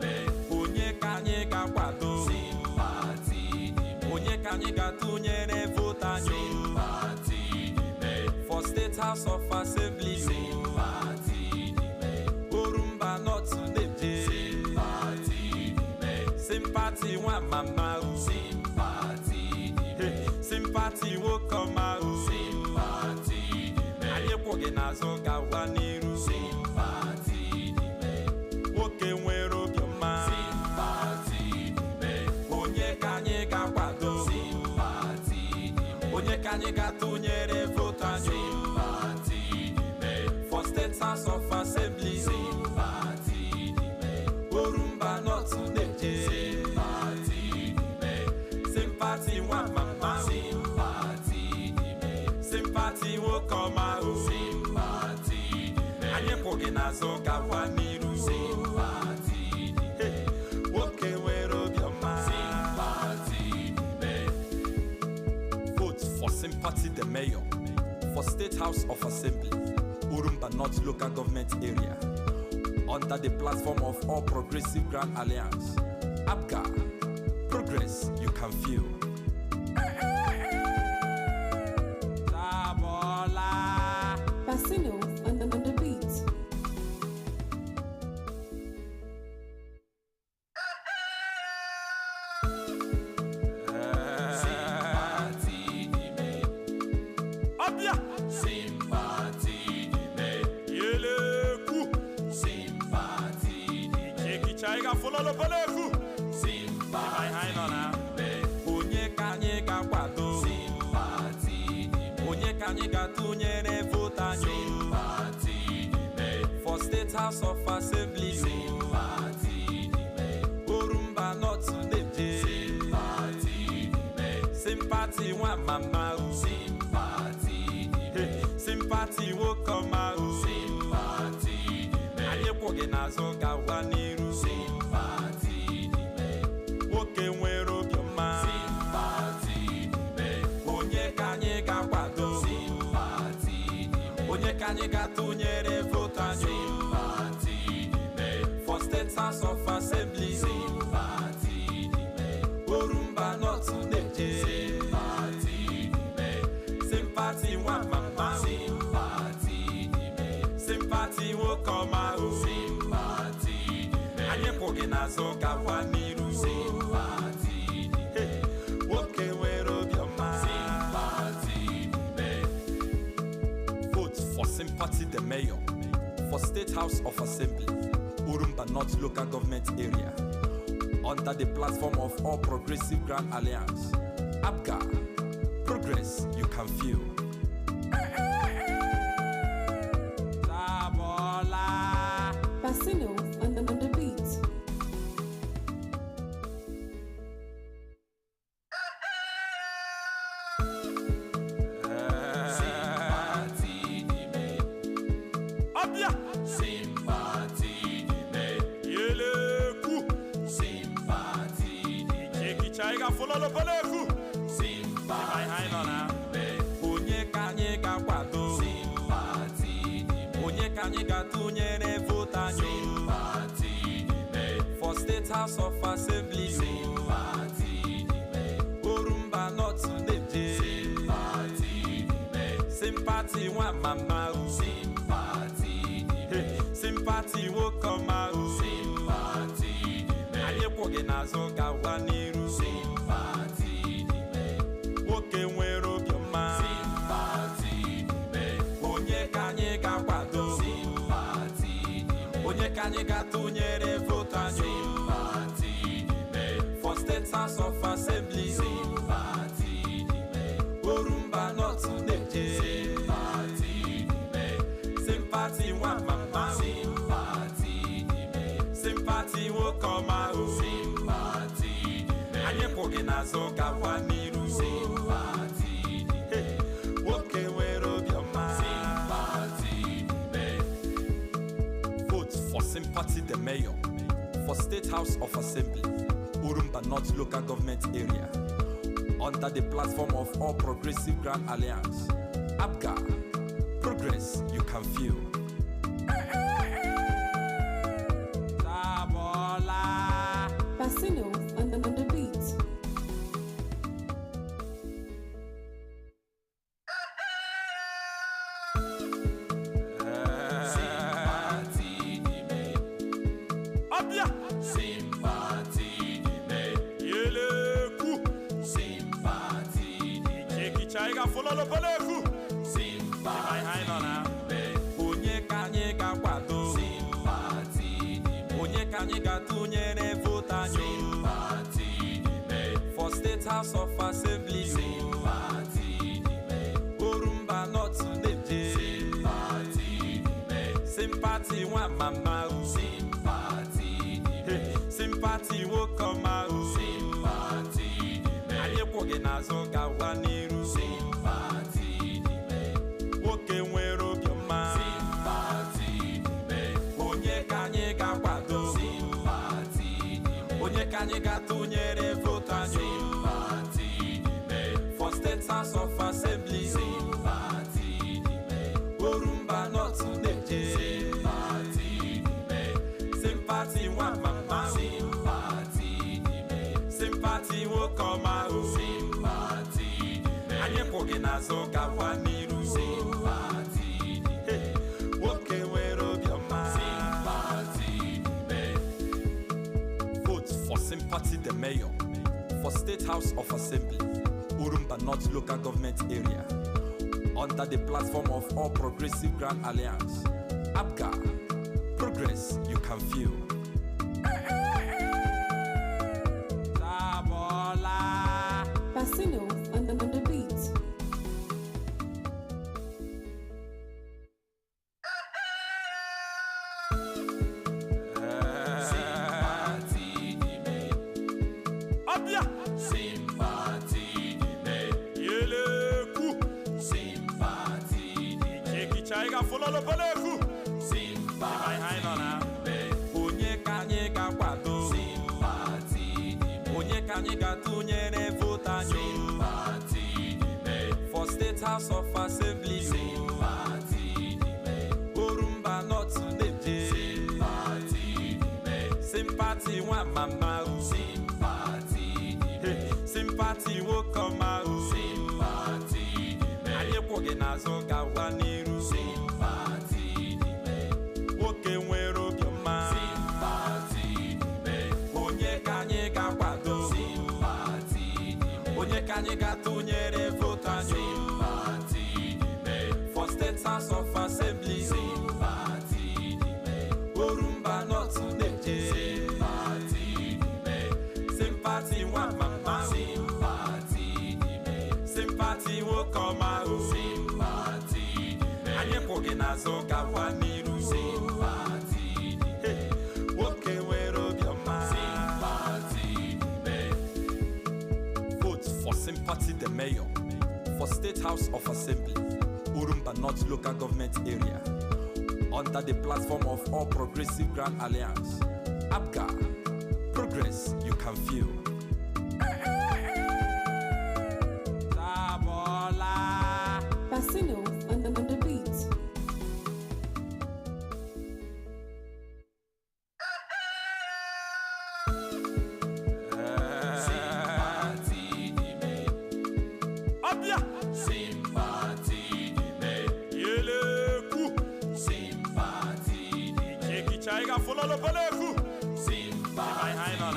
mayor. Onye ka anyị ga-akwado? Sympathy the mayor. Onye ka anyị ga-atụnyere votu anyị? Sympathy the mayor. For State House of Assembly. Sympathy the mayor. Orumba North Neje. Sympathy the mayor. Sympathy nwa mama o. Sympathy the mayor. Sympathy nwoke ọma o. Sympathy the mayor. Anyị kwụ gị n'azụ gawa n'iru. Sympathy the mayor. Nwoke nwere obiọma. Sympathy the mayor. Onye ka anyị ga-akwado? Sympathy the mayor. Onye ka anyị ga-atụnyere votu anyị? Sympathy the mayor. For State House of Assembly. Sympathy the mayor. Orumba North Neje. Sympathy the mayor. Sympathy nwa mama o. Sympathy the mayor. Sympathy nwoke ọma o. Sympathy the mayor. Anyị kwụ gị n'azụ gawa n'iru. Sympathy the mayor. Nwoke nwere obiọma. Sympathy the mayor. Vote for Sympathy the Mayor for State House of Assembly, Orumba North Local Government Area, under the platform of All Progressive Grand Alliance. APGA, progress you can feel. Sabola. Bassino on the beat. Sympathy the mayor. Abia. Sympathy the mayor. Yeleku. Sympathy the mayor. Ichekicha fololopoloku. Sympathy the mayor. Onye ka anyị ga-akwado? Sympathy the mayor. Onye ka anyị ga-atụnyere votu anyị? Sympathy the mayor. For State House of Assembly. Sympathy the mayor. Orumba North Neje. Sympathy the mayor. Sympathy nwa mama o. Sympathy the mayor. Sympathy nwoke ọma o. Sympathy the mayor. Anyị kwụ gị n'azụ gawa n'iru. Sympathy the Mayor. Nwoke nwere obiọma. Sympathy the Mayor. Onye ka anyị ga-akwado? Sympathy the Mayor. Onye ka anyị ga-atụnyere votu anyị? Sympathy the Mayor. For State House of Assembly. Sympathy the Mayor. Orumba North na-eje. Sympathy the Mayor. Sympathy nwa mama. Sympathy the Mayor. Sympathy nwoke ọma o. Sympathy the Mayor. Anyị kwụ gị n'azụ gawa n'iru. Sympathy the Mayor. Nwoke nwere obiọma. Sympathy the Mayor. Vote for Sympathy the Mayor for State House of Assembly, Orumba North Local Government Area, under the platform of All Progressive Grand Alliance. APGA, progress you can feel. Tabola. Bassino on the beat. Sympathy the Mayor. Abia. Sympathy the Mayor. Yeleku. Sympathy the Mayor. Ichekicha fololo boleku. Sympathy the Mayor. Onye ka anyị ga-akwado? Sympathy the Mayor. Onye ka anyị ga-atụnyere votu anyị? Sympathy the Mayor. For State House of Assembly. Sympathy the Mayor. Orumba North na-eje. Sympathy the Mayor. Sympathy nwa mama o. Sympathy the Mayor. Sympathy nwoke ọma o. Sympathy the Mayor. Anyị kwụ gị n'azụ gawa n'iru. Sympathy the Mayor. Nwoke nwere obiọma. Sympathy the Mayor. Onye ka anyị ga-akwado? Sympathy the Mayor. Onye ka anyị ga-atụnyere votu anyị? Sympathy the Mayor. For State House of Assembly. Sympathy the Mayor. Orumba North na-eje. Sympathy the Mayor. Sympathy nwa mama o. Sympathy the Mayor. Sympathy nwoke ọma o. Sympathy the Mayor. Anyị kwụ gị n'azụ gawa n'iru. Sympathy the Mayor. Nwoke nwere obiọma. Sympathy the Mayor. Vote for Sympathy the Mayor for State House of Assembly, Orumba North Local Government Area, under the platform of All Progressive Grand Alliance. APGA, progress you can feel. Tabola. Bassino on the beat. Sympathy the Mayor. Abia. Sympathy the Mayor. Yeleku. Sympathy the Mayor. Ichekicha fololo boleku. Sympathy the Mayor. Onye ka anyị ga-akwado? Sympathy the Mayor. Onye ka anyị ga-atụnyere votu anyị? Sympathy the Mayor. For State House of Assembly. Sympathy the Mayor. Orumba North na-eje. Sympathy the Mayor. Sympathy nwa mama o. Sympathy the Mayor. Sympathy nwoke ọma o. Sympathy the Mayor. Anyị kwụ gị n'azụ gawa n'iru. Sympathy the Mayor. Nwoke nwere obiọma. Sympathy the Mayor. Onye ka anyị ga-akwado? Sympathy the Mayor. Onye ka anyị ga-atụnyere votu anyị? Sympathy the Mayor. For State House of Assembly. Sympathy the Mayor. Orumba North na-eje. Sympathy the Mayor. Sympathy nwa mama o. Sympathy the Mayor. Sympathy nwoke ọma o. Sympathy the Mayor. Anyị kwụ gị n'azụ gawa n'iru. Sympathy the Mayor. Nwoke nwere obiọma. Sympathy the Mayor. Vote for Sympathy the Mayor for State House of Assembly, Orumba North Local Government Area, under the platform of All Progressive Grand Alliance. APGA, progress you can feel. Tabola. Bassino on the beat. Sympathy the Mayor. Abia. Sympathy the Mayor. Yeleku. Sympathy the Mayor. Ichekicha fololo boleku. Sympathy the Mayor. Sympathy nwa mama o. Sympathy the mayor. Sympathy nwoke ọma o. Sympathy the mayor. Anyị kwụ gị n'azụ gawa n'iru. Sympathy the mayor. Nwoke nwere obiọma. Sympathy the mayor. Onye ka anyị ga-akwado? Sympathy the mayor. Onye ka anyị ga-atụnyere votu anyị? Sympathy the mayor. For State House of Assembly. Sympathy the mayor. Orumba North na-eje. Sympathy the mayor. Sympathy nwa mama o. Sympathy the mayor. Sympathy nwoke ọma o. Sympathy the mayor. Anyị kwụ gị n'azụ gawa n'iru. Sympathy the mayor. Nwoke nwere obiọma. Sympathy the mayor. Vote for Sympathy the Mayor for State House of Assembly, Orumba North Local Government Area, under the platform of All Progressive Grand Alliance. APGA, progress you can feel. Tabola. Bassino on the beat. Sympathy the mayor. Abia. Sympathy the mayor. Yeleku. Sympathy the mayor. Ekicha follow peleku. Sympathy the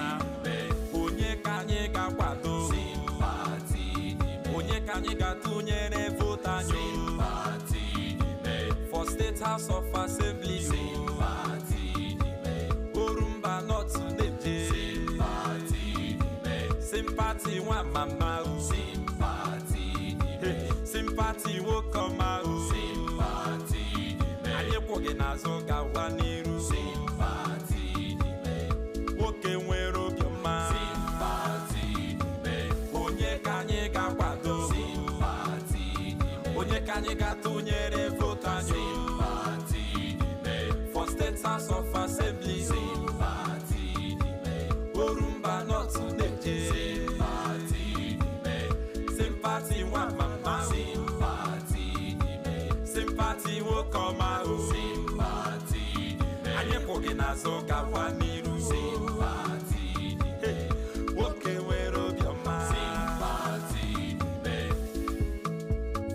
mayor. Onye ka anyị ga-akwado? Sympathy the mayor. Onye ka anyị ga-atụnyere votu anyị? Sympathy the mayor. For State House of Assembly. Sympathy the mayor. Orumba North na-eje. Sympathy the mayor. Sympathy nwa mama o. Sympathy the mayor. Sympathy nwoke ọma o. Sympathy the mayor. Anyị kwụ gị n'azụ gawa n'iru. Sympathy the mayor. Nwoke nwere obiọma. Sympathy the mayor. Onye ka anyị ga-akwado? Sympathy the mayor. Onye ka anyị ga-atụnyere votu anyị? Sympathy the mayor. For State House of Assembly. Sympathy the mayor. Orumba North na-eje. Sympathy the mayor. Sympathy nwa mama o. Sympathy the mayor. Sympathy nwoke ọma o. Sympathy the mayor. Anyị kwụ gị n'azụ gawa n'iru. Sympathy the mayor. Nwoke nwere obiọma. Sympathy the mayor.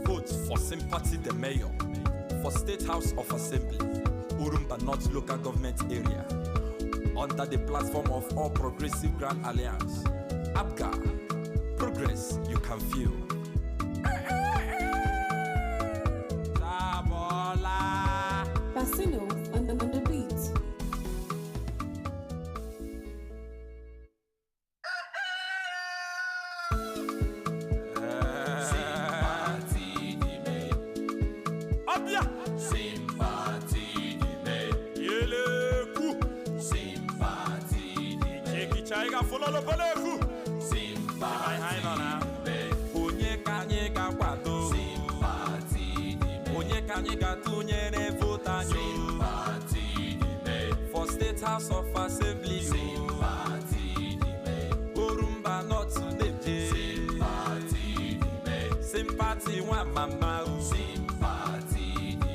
Vote for Sympathy the Mayor for State House of Assembly, Orumba North Local Government Area, under the platform of All Progressive Grand Alliance. APGA, progress you can feel. Tabola. Bassino on the beat. Sympathy the mayor. Abia. Sympathy the mayor. Yeleku. Sympathy the mayor. Ekicha follow peleku. Sympathy the mayor. Onye ka anyị ga-akwado? Sympathy the mayor. Onye ka anyị ga-atụnyere votu anyị? Sympathy the mayor. For State House of Assembly. Sympathy the mayor. Orumba North na-eje. Sympathy the mayor. Sympathy nwa mama o. Sympathy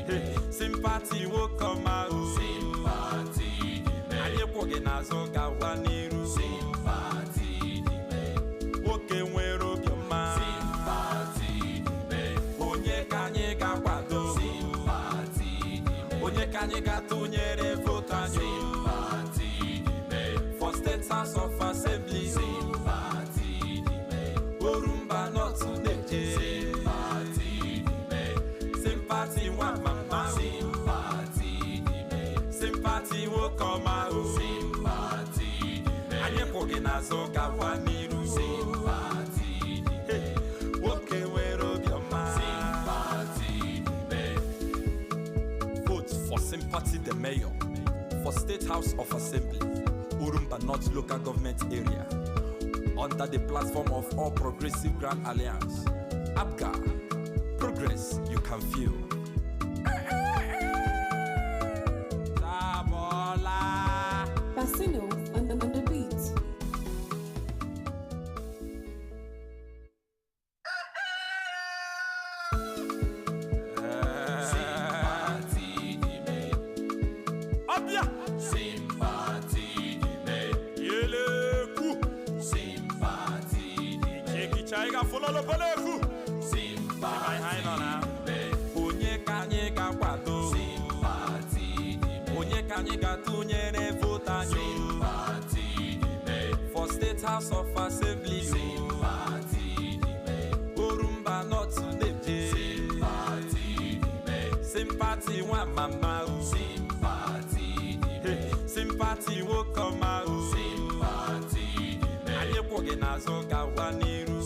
the mayor. Sympathy nwoke ọma o. Sympathy the mayor. Anyị kwụ gị n'azụ gawa n'iru. Sympathy the mayor. Nwoke nwere obiọma. Sympathy the mayor. Onye ka anyị ga-akwado? Sympathy the mayor. Onye ka anyị ga-atụnyere votu anyị? Sympathy the mayor. For State House of Assembly. Sympathy the mayor. Orumba North na-eje. Sympathy the mayor. Sympathy nwa mama o. Sympathy the mayor. Sympathy nwoke ọma o. Sympathy the mayor. Anyị kwụ gị n'azụ gawa n'iru. Sympathy the mayor. Nwoke nwere obiọma. Sympathy the mayor. Vote for Sympathy the Mayor for State House of Assembly, Orumba North Local Government Area, under the platform of All Progressive Grand Alliance. APGA, progress you can feel. Tabola. Bassino on the beat. Sympathy the mayor. Abia. Sympathy the mayor. Fololopoloku. Onye ka anyị ga-akwado? Onye ka anyị ga-atụnyere votu anyị? For State House of Assembly. Orumba North na-eje. Sympathy nwa mama o. Hey, Sympathy nwoke ọma o. Anyị kwụ gị n'azụ gawa n'iru.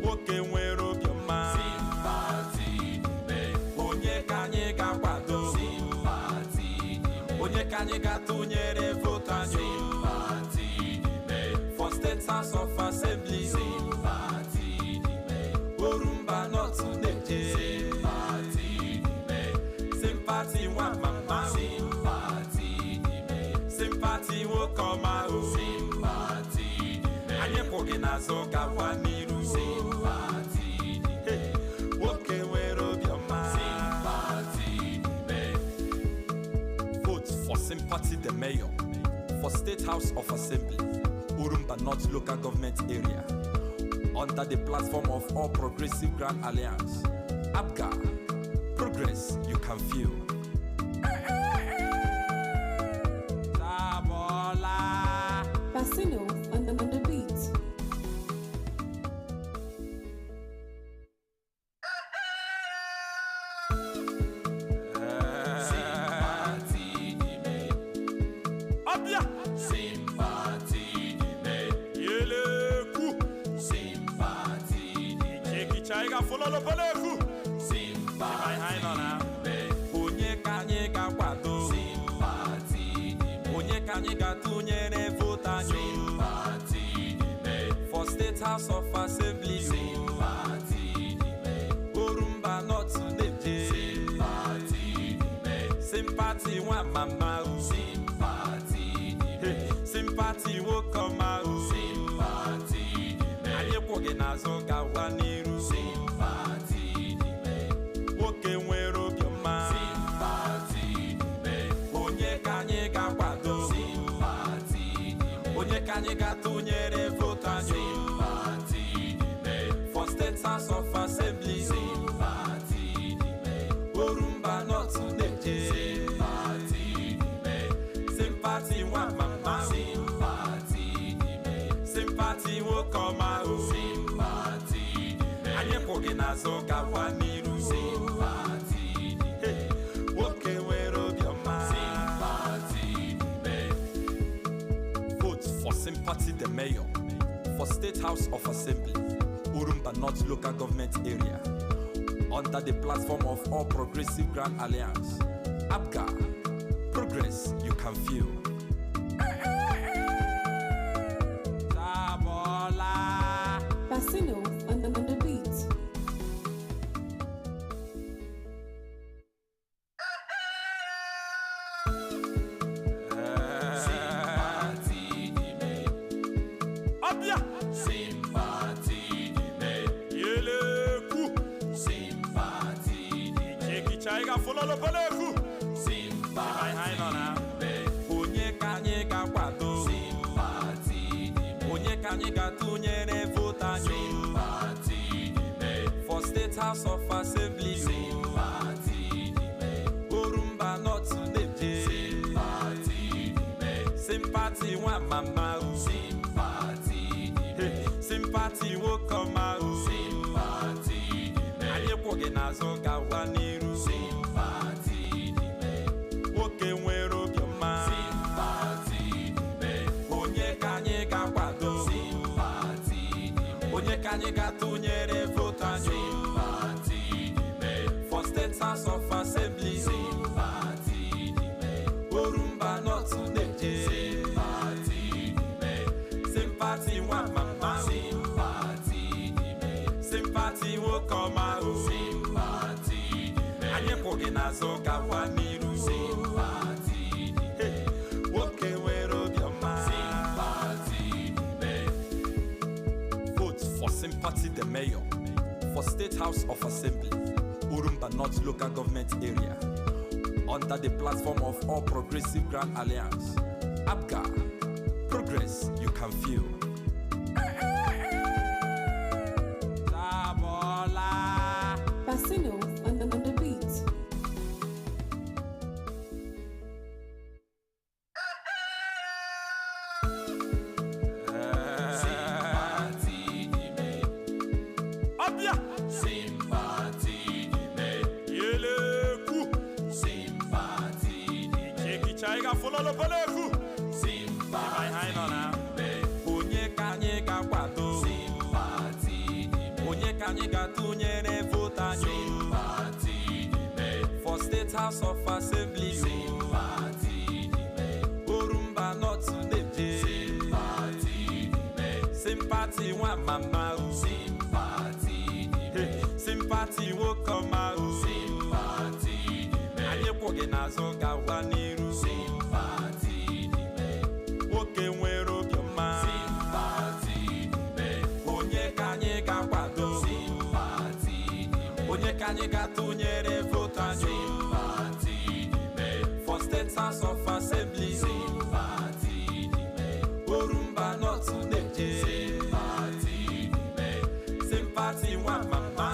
Nwoke nwere obiọma. Onye ka anyị ga-akwado? Onye ka anyị ga-atụnyere votu anyị? For State House of Assembly. Orumba North na-eje. Sympathy nwa mama o. Sympathy nwoke ọma o. Anyị kwụ gị n'azụ gawa n'iru. Hey, nwoke nwere obiọma. Vote for Sympathy the Mayor for State House of Assembly, Orumba North Local Government Area, under the platform of All Progressive Grand Alliance. APGA, progress you can feel. Sabola. Bassino on the beat. Abia. Yeleku. Ichekicha fololopoloku. Onye ka anyị ga-akwado? Onye ka anyị ga-atụnyere votu anyị? For State House of Assembly. Orumba North na-eje. Sympathy nwa mama o. Hey, Sympathy nwoke ọma o. Anyị kwụ gị n'azụ gawa n'iru. Nwoke nwere obiọma. Onye ka anyị ga-akwado? Onye ka anyị ga-atụnyere votu anyị? For State House of Assembly. Orumba North na-eje. Sympathy nwa mama o. Sympathy nwoke ọma o. Anyị kwụ gị n'azụ gawa n'iru. Hey, nwoke nwere obiọma. Vote for Sympathy the Mayor for State House of Assembly, Orumba North Local Government Area, under the platform of All Progressive Grand Alliance. APGA, progress you can feel. Sabola. Bassino on the beat. Abia. Yeleku. Ichekicha fololopoloku. Onye ka anyị ga-akwado? Onye ka anyị ga-atụnyere votu anyị? For State House of Assembly. Orumba North na-eje. Sympathy nwa mama o. Hey, Sympathy nwoke ọma o. Anyị kwụ gị n'azụ gawa n'iru. Nwoke nwere obiọma. Onye ka anyị ga-akwado? Onye ka anyị ga-atụnyere votu anyị? For State House of Assembly. Orumba North na-eje. Sympathy nwa mama o. Sympathy nwoke ọma o. Anyị kwụ gị n'azụ gawa n'iru. Hey, nwoke nwere obiọma. Vote for Sympathy the Mayor for State House of Assembly, Orumba North Local Government Area, under the platform of All Progressive Grand Alliance. APGA, progress you can feel. Anyị ga-afụlọlọbọlefu. Onye ka anyị ga-akwado? Onye ka anyị ga-atụnyere votu anyị? For State House of Assembly. Orumba North na-eje. Sympathy nwa mama o. Sympathy nwoke ọma o. Anyị kwụ gị n'azụ, gawa n'iru. Nwoke nwere obiọma. Onye ka anyị ga-akwado? Onye ka anyị ga-atụnyere votu anyị? For State House of Assembly. Orumba North na-eje. Sympathy nwa mama.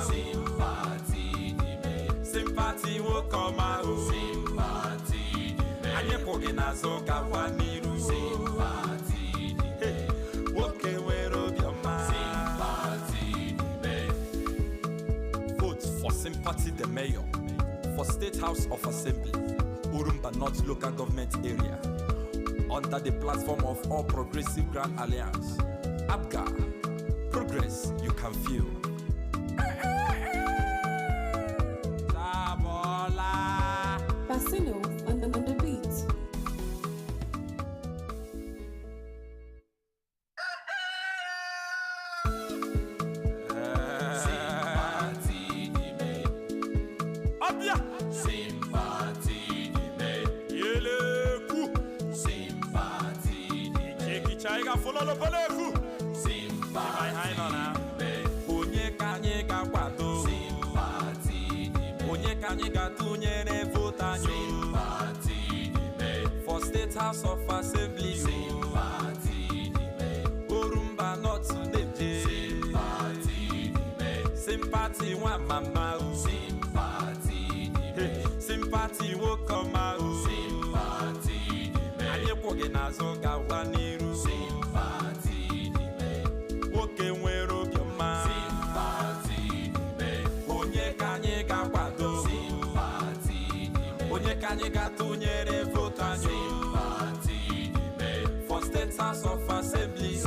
Sympathy nwoke ọma o. Anyị kwụ gị n'azụ, gawa n'iru. Nwoke nwere obiọma. Vote for Sympathy the Mayor for State House of Assembly, Orumba North Local Government Area, under the platform of All Progressive Grand Alliance. APGA, progress you can feel. Sabola. Bassino on the beat. Abia. Yeleku. Ichekicha anyị ga-afụlọlọbọlefu. Onye ka anyị ga-akwado? Onye ka anyị ga-atụnyere votu anyị? For State House of Assembly. Orumba North na-eje. Sympathy nwa mama o. Sympathy nwoke ọma o. Anyị kwụ gị n'azụ, gawa n'iru. Nwoke nwere obiọma. Onye ka anyị ga-akwado? Onye ka anyị ga-atụnyere votu anyị? For State House of Assembly.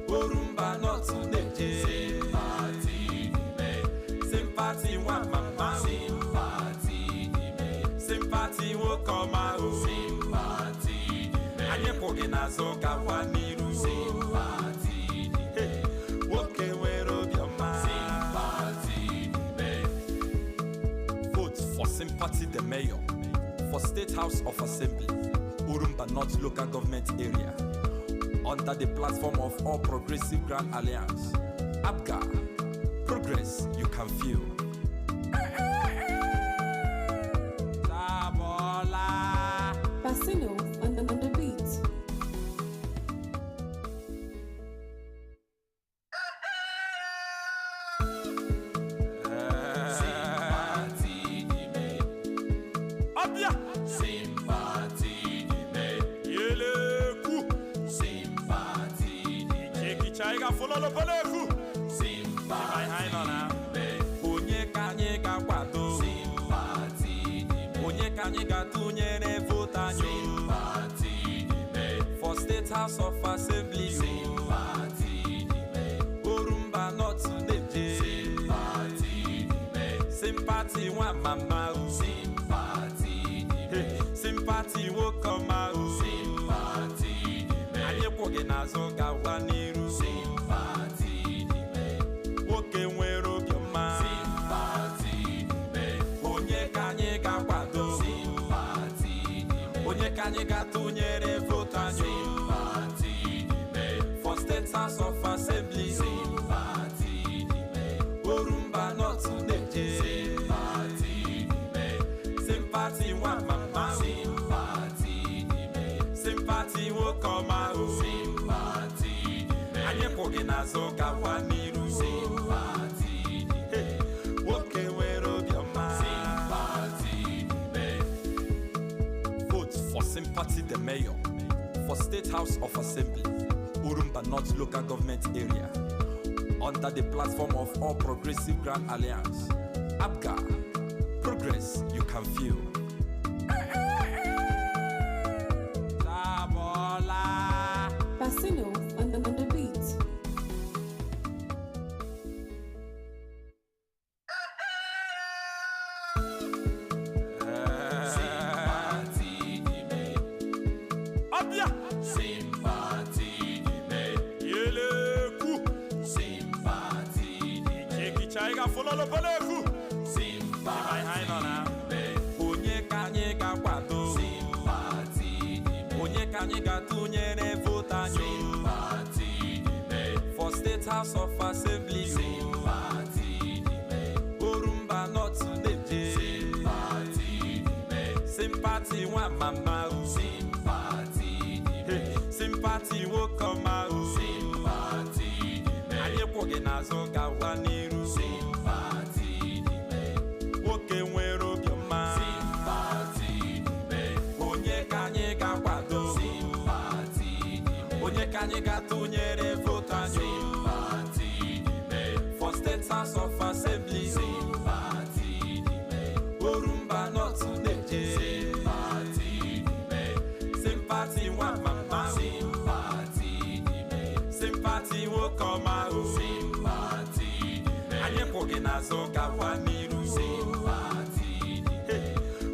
Orumba North na-eje. Sympathy nwa mama. Sympathy nwoke ọma o. Anyị kwụ gị n'azụ, gawa n'iru. Nwoke nwere obiọma. Vote for Sympathy the Mayor for State House of Assembly, Orumba North Local Government Area, under the platform of All Progressive Grand Alliance. APGA, progress you can feel. Sabola. Bassino on the beat. Abia. Yeleku. Ichekicha anyị ga-afụlọlọbọlefu. Onye ka anyị ga-akwado? Onye ka anyị ga-atụnyere votu anyị? For State House of Assembly. Orumba North na-eje. Sympathy nwa mama o. Sympathy nwoke ọma o. Anyị kwụ gị n'azụ, gawa n'iru. Nwoke nwere obiọma. Onye ka anyị ga-akwado? Onye ka anyị ga-atụnyere votu anyị? For State House of Assembly. Orumba North na-eje. Sympathy nwa mama. Sympathy nwoke ọma o. Anyị kwụ gị n'azụ, gawa n'iru. Nwoke nwere obiọma. Vote for Sympathy the Mayor for State House of Assembly, Orumba North Local Government Area, under the platform of All Progressive Grand Alliance. APGA, progress you can feel. ga-afụlọlọbọlefu. Onye ka anyị ga-akwado? Onye ka anyị ga-atụnyere votu anyị for State House of Assembly? Orumba North na-eje. Sympathy nwa mama o. Hey, Sympathy nwoke ọma o. Anyị kwụ gị n'azụ, gawa n'iru. Nwoke nwere obiọma. Onye ka anyị ga-akwado? Onye ka anyị ga-atụnyere votu anyị for State House of Assembly? Orumba North na-eje. Sympathy nwa mama o. Sympathy nwoke ọma o. Anyị kwụ gị n'azụ, gawa n'iru. Hey,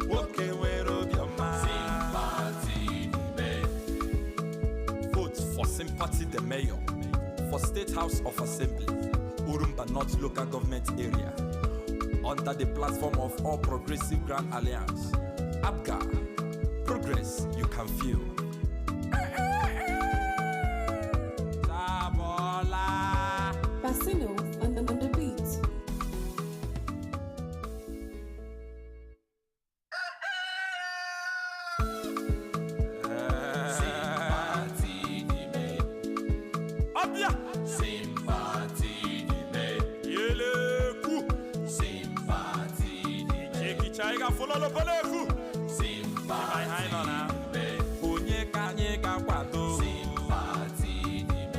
nwoke nwere obiọma. Vote for Sympathy the Mayor for State House of Assembly, Orumba North Local Government Area, under the platform of All Progressive Grand Alliance, APGA. Progress you can feel. Sabola. Bassino on the beat. Ọbịa. Yeleku. Ichekicha ị ga-afụlọlọbọlefu. Onye ka anyị ga-akwado?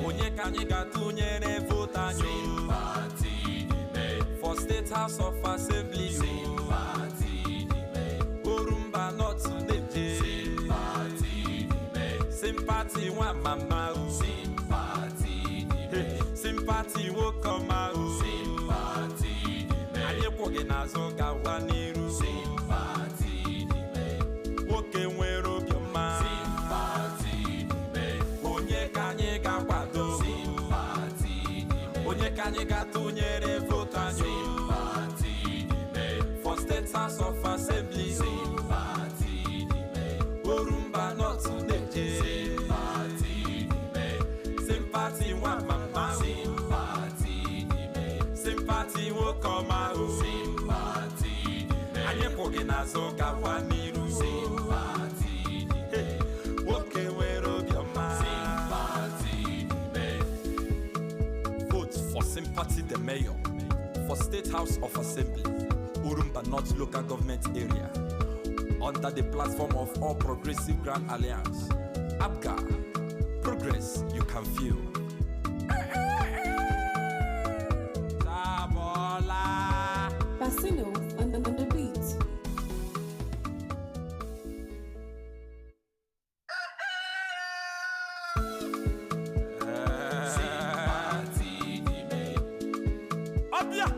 Onye ka anyị ga-atụnyere votu anyị for State House of Assembly? Orumba North na-eje. Sympathy nwa mama o. Hey, Sympathy nwoke ọma o. Anyị kwụ gị n'azụ, gawa n'iru. Nwoke nwere obiọma. Onye ka anyị ga-akwado? Onye ka anyị ga-atụnyere votu anyị for State House of Assembly? Orumba North na-eje. Sympathy nwa mama o. Sympathy nwoke ọma o. Anyị kwụ gị n'azụ, gawa n'iru. Hey, nwoke nwere obiọma. Vote for Sympathy the Mayor for State House of Assembly, Orumba North Local Government Area, under the platform of All Progressive Grand Alliance, APGA. Progress you can feel. Sabola. Bassino on the beat. Ọbịa.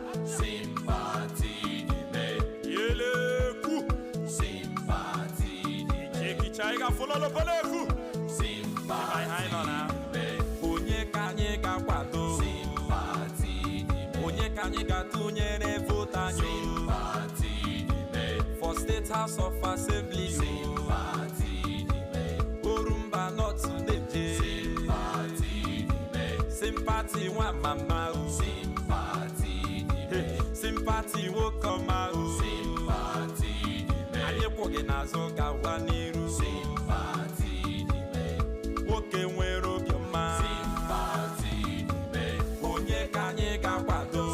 Yeleku. Ichekicha ị ga-afụlọlọbọlefu. Onye ka anyị ga-akwado? Onye ka anyị ga-atụnyere votu anyị for State House of Assembly? Orumba North na-eje. Sympathy nwa mama o. Hey, Sympathy nwoke ọma o. Anyị kwụ gị n'azụ, gawa n'iru. Nwoke nwere obiọma. Onye ka anyị ga-akwado?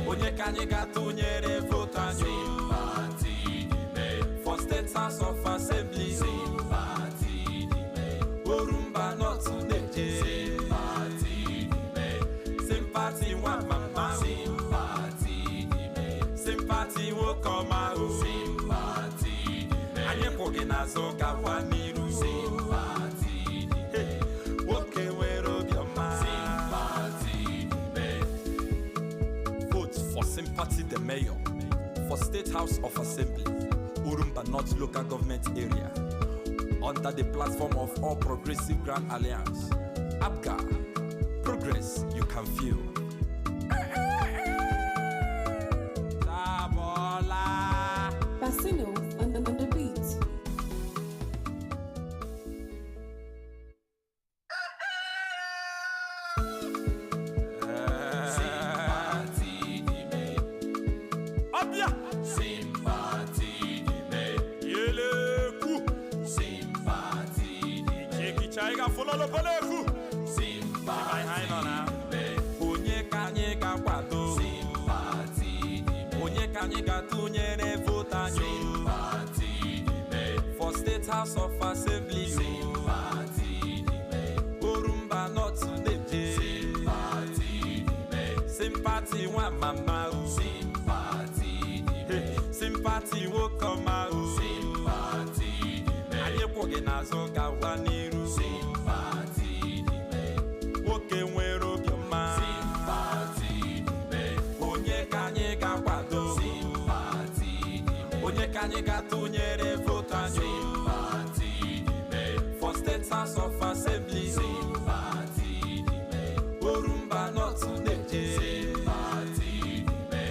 Onye ka anyị ga-atụnyere votu anyị for State House of Assembly? Orumba North na-eje. Sympathy nwa mama o. Sympathy nwoke ọma o. Anyị kwụ gị n'azụ, gawa n'iru. Hey, nwoke nwere obiọma. Vote for Sympathy the Mayor for State House of Assembly, Orumba North Local Government Area, under the platform of All Progressive Grand Alliance, APGA. Progress you can feel. Fololopoloku. Sympathy de Onye ka anyị ga-akwado? Sympathy de Onye ka anyị ga-atụnyere votu anyị? Sympathy de For State House of Assembly. Sympathy de Orumba North na-eje. Sympathy de Sympathy nwa mama o. Sympathy de Sympathy nwoke ọma o. Sympathy de Anyị kwụ gị n'azụ gawa n'iru. Sympathy de Nwoke nwere obiọma. Sympathy de Onye ka anyị ga-akwado? Sympathy de Onye ka anyị ga-atụnyere votu anyị? Sympathy de For State House of Assembly. Sympathy de Orumba North na-eje. Sympathy de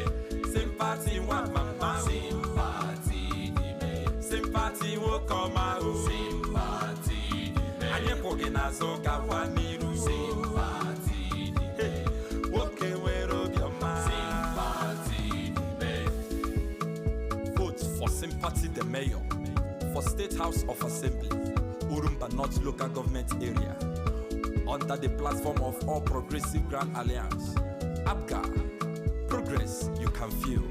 Sympathy nwa mama o. Sympathy de Sympathy nwoke ọma o. Sympathy de Anyị kwụ gị n'azụ gawa n'iru. Sympathy de Nwoke nwere obiọma. Sympathy de Vote for Sympathy the Mayor for State House of Assembly, Orumba North Local Government Area, under the platform of All Progressive Grand Alliance. APGA, progress you can feel.